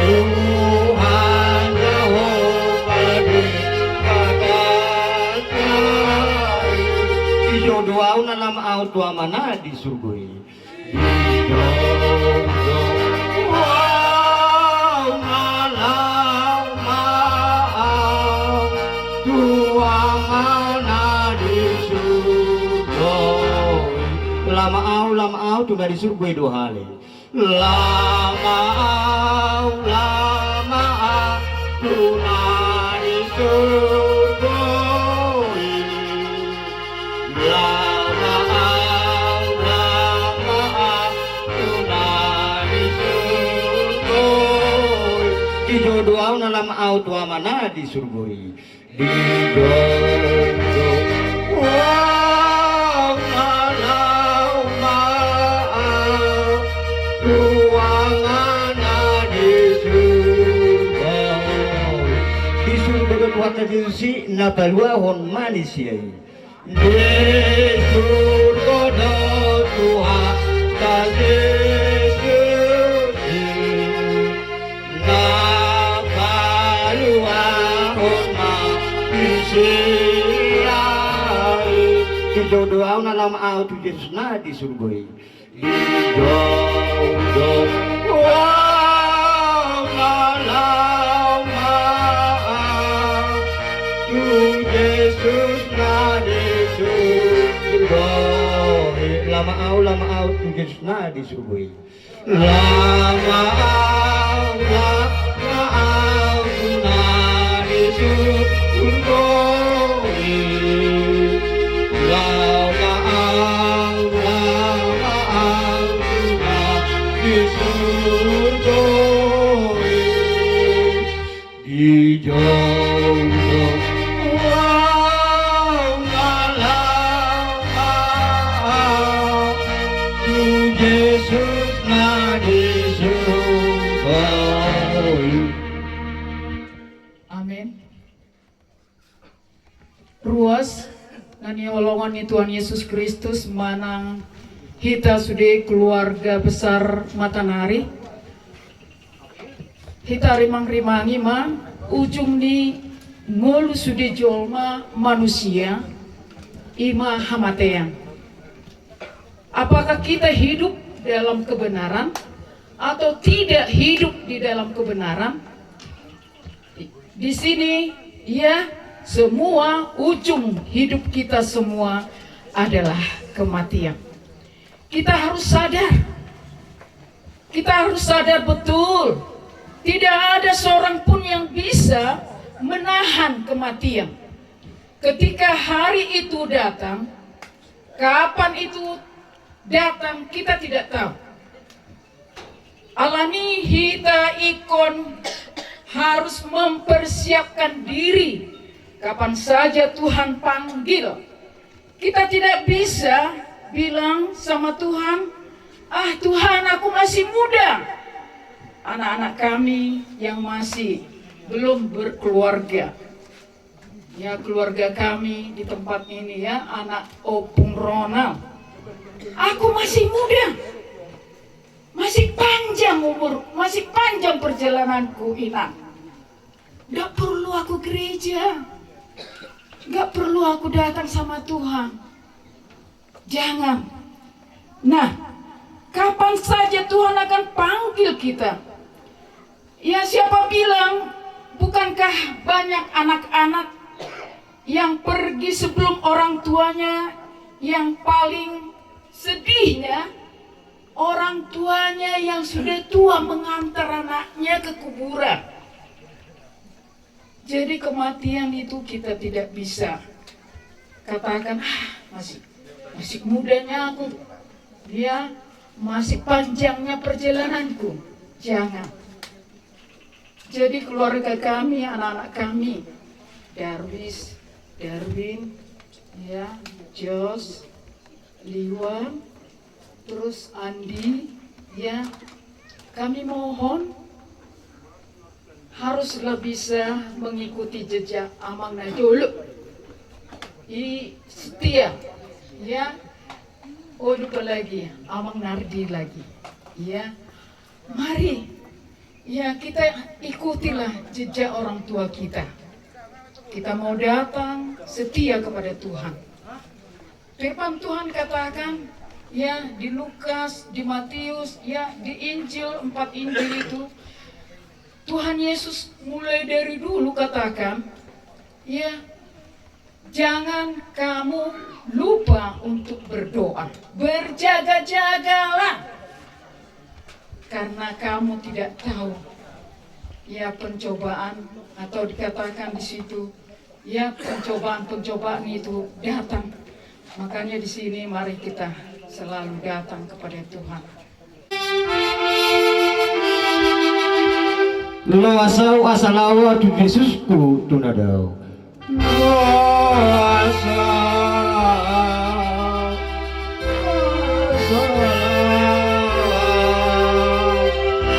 Tuhan Jahowa di hatana i. Dijou do ahu na lam ahu tu Amana di surgo i. Dijou do ahu na lam ahu tu Amana di surgo i. Lam ahu, lam ahu tu na di surgo i do hali. Lam ahu, lam ahu tu na di surgo i. Lam ahu, lam ahu tu na di surgo i. Dijou do ahu na lam ahu tu Amana di surgo i. Dijou do ahu na lam ahu tu Amana di surgo i. Di surgo do Tuhanta Jesus i na paluahon manisia i. Di surgo do Tuhanta Jesus i na paluahon manisia i. Dijou do ahu na lam ahu tu Jesus na di surgo i. Dijou do ahu na lam ahu tu Jesus na di surgo i. Lam ahu, lam ahu tu Jesus na di surgo i. Lam ahu, lam ahu tu na di surgo i. Lam ahu, lam ahu tu na di surgo i. Dijou do ahu na lam ahu tu Jesus na di surgo i. Amen. Ruas na niholongan ni Tuhan Yesus Kristus manang hita sude keluarga besar Matanari. Hita rimang-rimangi ma ujung ni ngolu sude jolma manusia, i ma hamatean. Apakah kita hidup dalam kebenaran atau tidak hidup di dalam kebenaran? Di sini, ya, semua ujung hidup kita semua adalah kematian. Kita harus sadar. Kita harus sadar betul. Tidak ada seorang pun yang bisa menahan kematian. Ketika hari itu datang, kapan itu datang, kita tidak tahu. Alani hita ingkon harus mempersiapkan diri kapan saja Tuhan panggil. Kita tidak bisa bilang sama Tuhan, "Ah, Tuhan, aku masih muda." Anak-anak kami yang masih belum berkeluarga. Ya, keluarga kami di tempat ini, ya, anak Opung Ronald. "Aku masih muda. Masih panjang umur, masih panjang perjalananku, Inang. Nggak perlu aku gereja. Nggak perlu aku datang sama Tuhan." Jangan. Nah, kapan saja Tuhan akan panggil kita? Ya, siapa bilang, bukankah banyak anak-anak yang pergi sebelum orang tuanya? Yang paling sedihnya, orang tuanya yang sudah tua mengantar anaknya ke kuburan. Jadi, kematian itu kita tidak bisa katakan, "Ah, masih, masih mudanya aku, ya, masih panjangnya perjalananku." Jangan. Jadi, keluarga kami, anak-anak kami, Darwis, Darwin, ya, Jos, Liwan, terus Andi, ya, kami mohon haruslah bisa mengikuti jejak amang na jolo. I Setia, ya. Oh, lupa lagi, Amang Nardi lagi. Ya. Mari, ya, kita ikutilah jejak orang tua kita. Kita mau datang setia kepada Tuhan. Firman Tuhan katakan, ya, di Lukas, di Matius, ya, di Injil, empat Injil itu, Tuhan Yesus mulai dari dulu katakan, ya, jangan kamu lupa untuk berdoa. Berjaga-jagalah. Karena kamu tidak tahu, ya, pencobaan atau dikatakan di situ, ya, pencobaan-pencobaan itu datang. Makanya di sini mari kita selalu datang kepada Tuhan. Loas au asa laho tu Jesusku tu na dao. Loas au asa laho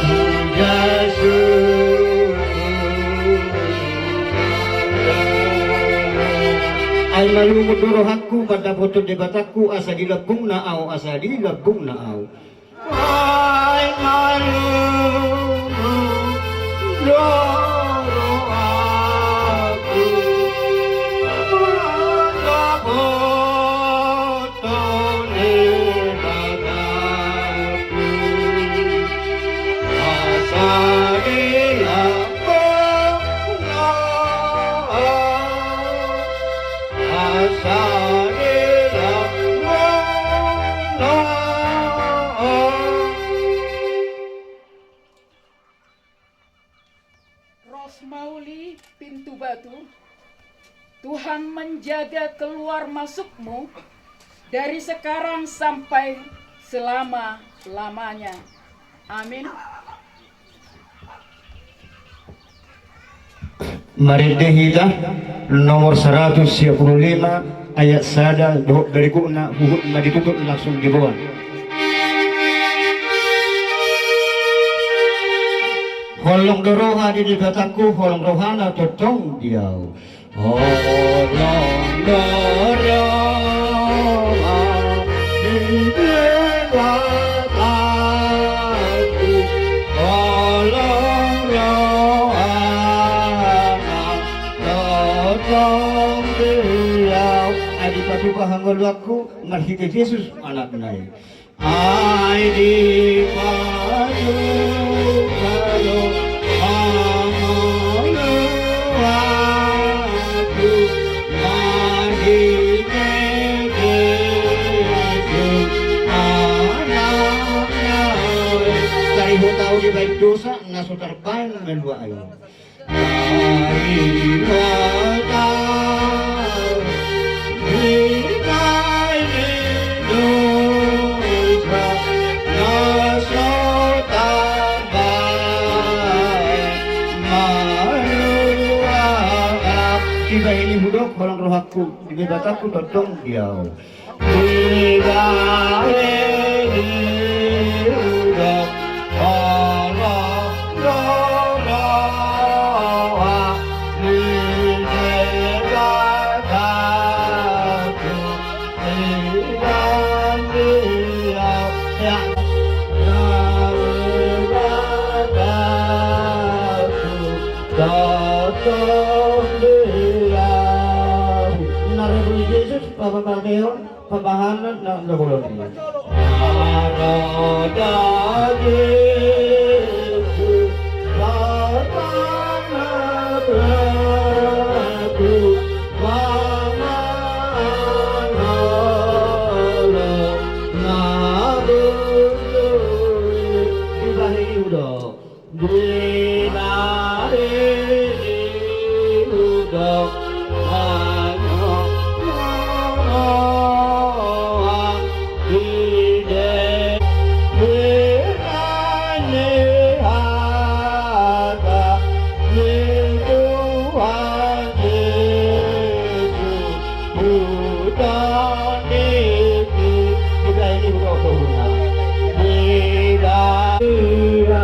tu Jesusku. Ai malungun do rohangku mandapothon Debatangku asa dilambungna au, asa dilambungna au. Ai malungun do rohangku mandapothon Debatangku asa dilambungna au. Asa dilambungna au. Rosmauli Pintu Batu, Tuhan menjaga keluar masukmu dari sekarang sampai selama-lamanya. Amin. Marende hita nomor saratus sia pulu lima ayat sada dohot berikutna, huhut ma ditutup langsung diboan. Holong do roha di Debatangku, holong rohana tongtong di au. Holong do roha di Debatangku, holong rohana tongtong di au. Ai dipatupa hangoluanku marhite Jesus Anakna i. Ai dipatupa do hangoluanku marhite Jesus Anakna i. Tarihot au dibahen dosa na so tarbahen malua i. Tarihot au dibahen dosa na so tarbahen malua. Dibahen i hudok holong rohangku di Debatangku tongtong di au. Dibahen i hudok holong do roha di Debatangku, dibahen i au. Ya. Debatangku tongtong di au. Nari Jesus papamatehon. Pabahanan na, na bolon i. Nada Jesus papamatehon, papamatehon na bolon i. Dibahen i hudok. Dibahen i hudok hangoluan di Debatangku. Dibahen i hata ni Tuhan Jesus. Hudok ni, dibahen i hudok tu huna. Dibahen i.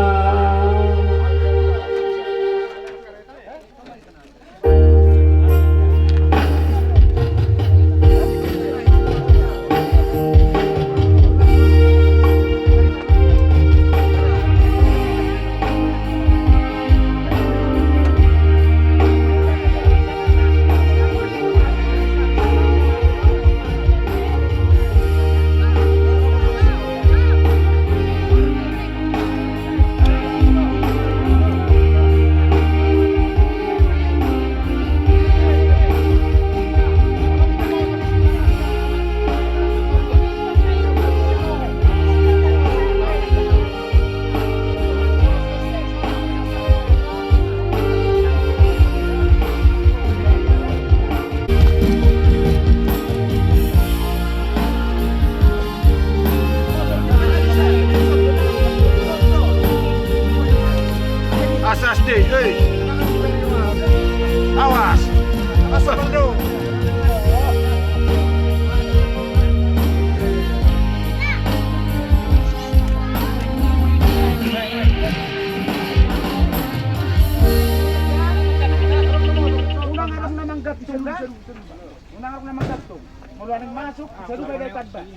Nang rok na manggantung. Molo adong masuk, seru be da itambai.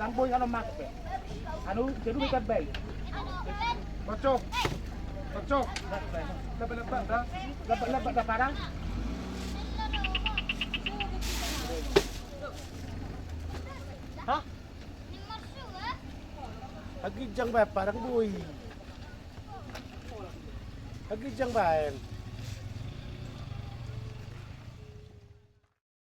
Ndang boi halo masuk be. Anu, seru be itambai. Kocok. Kocok. Lebat-lebat da. Lebat-lebat da parang. Hah? Haginjang baen parang boi. Haginjang baen.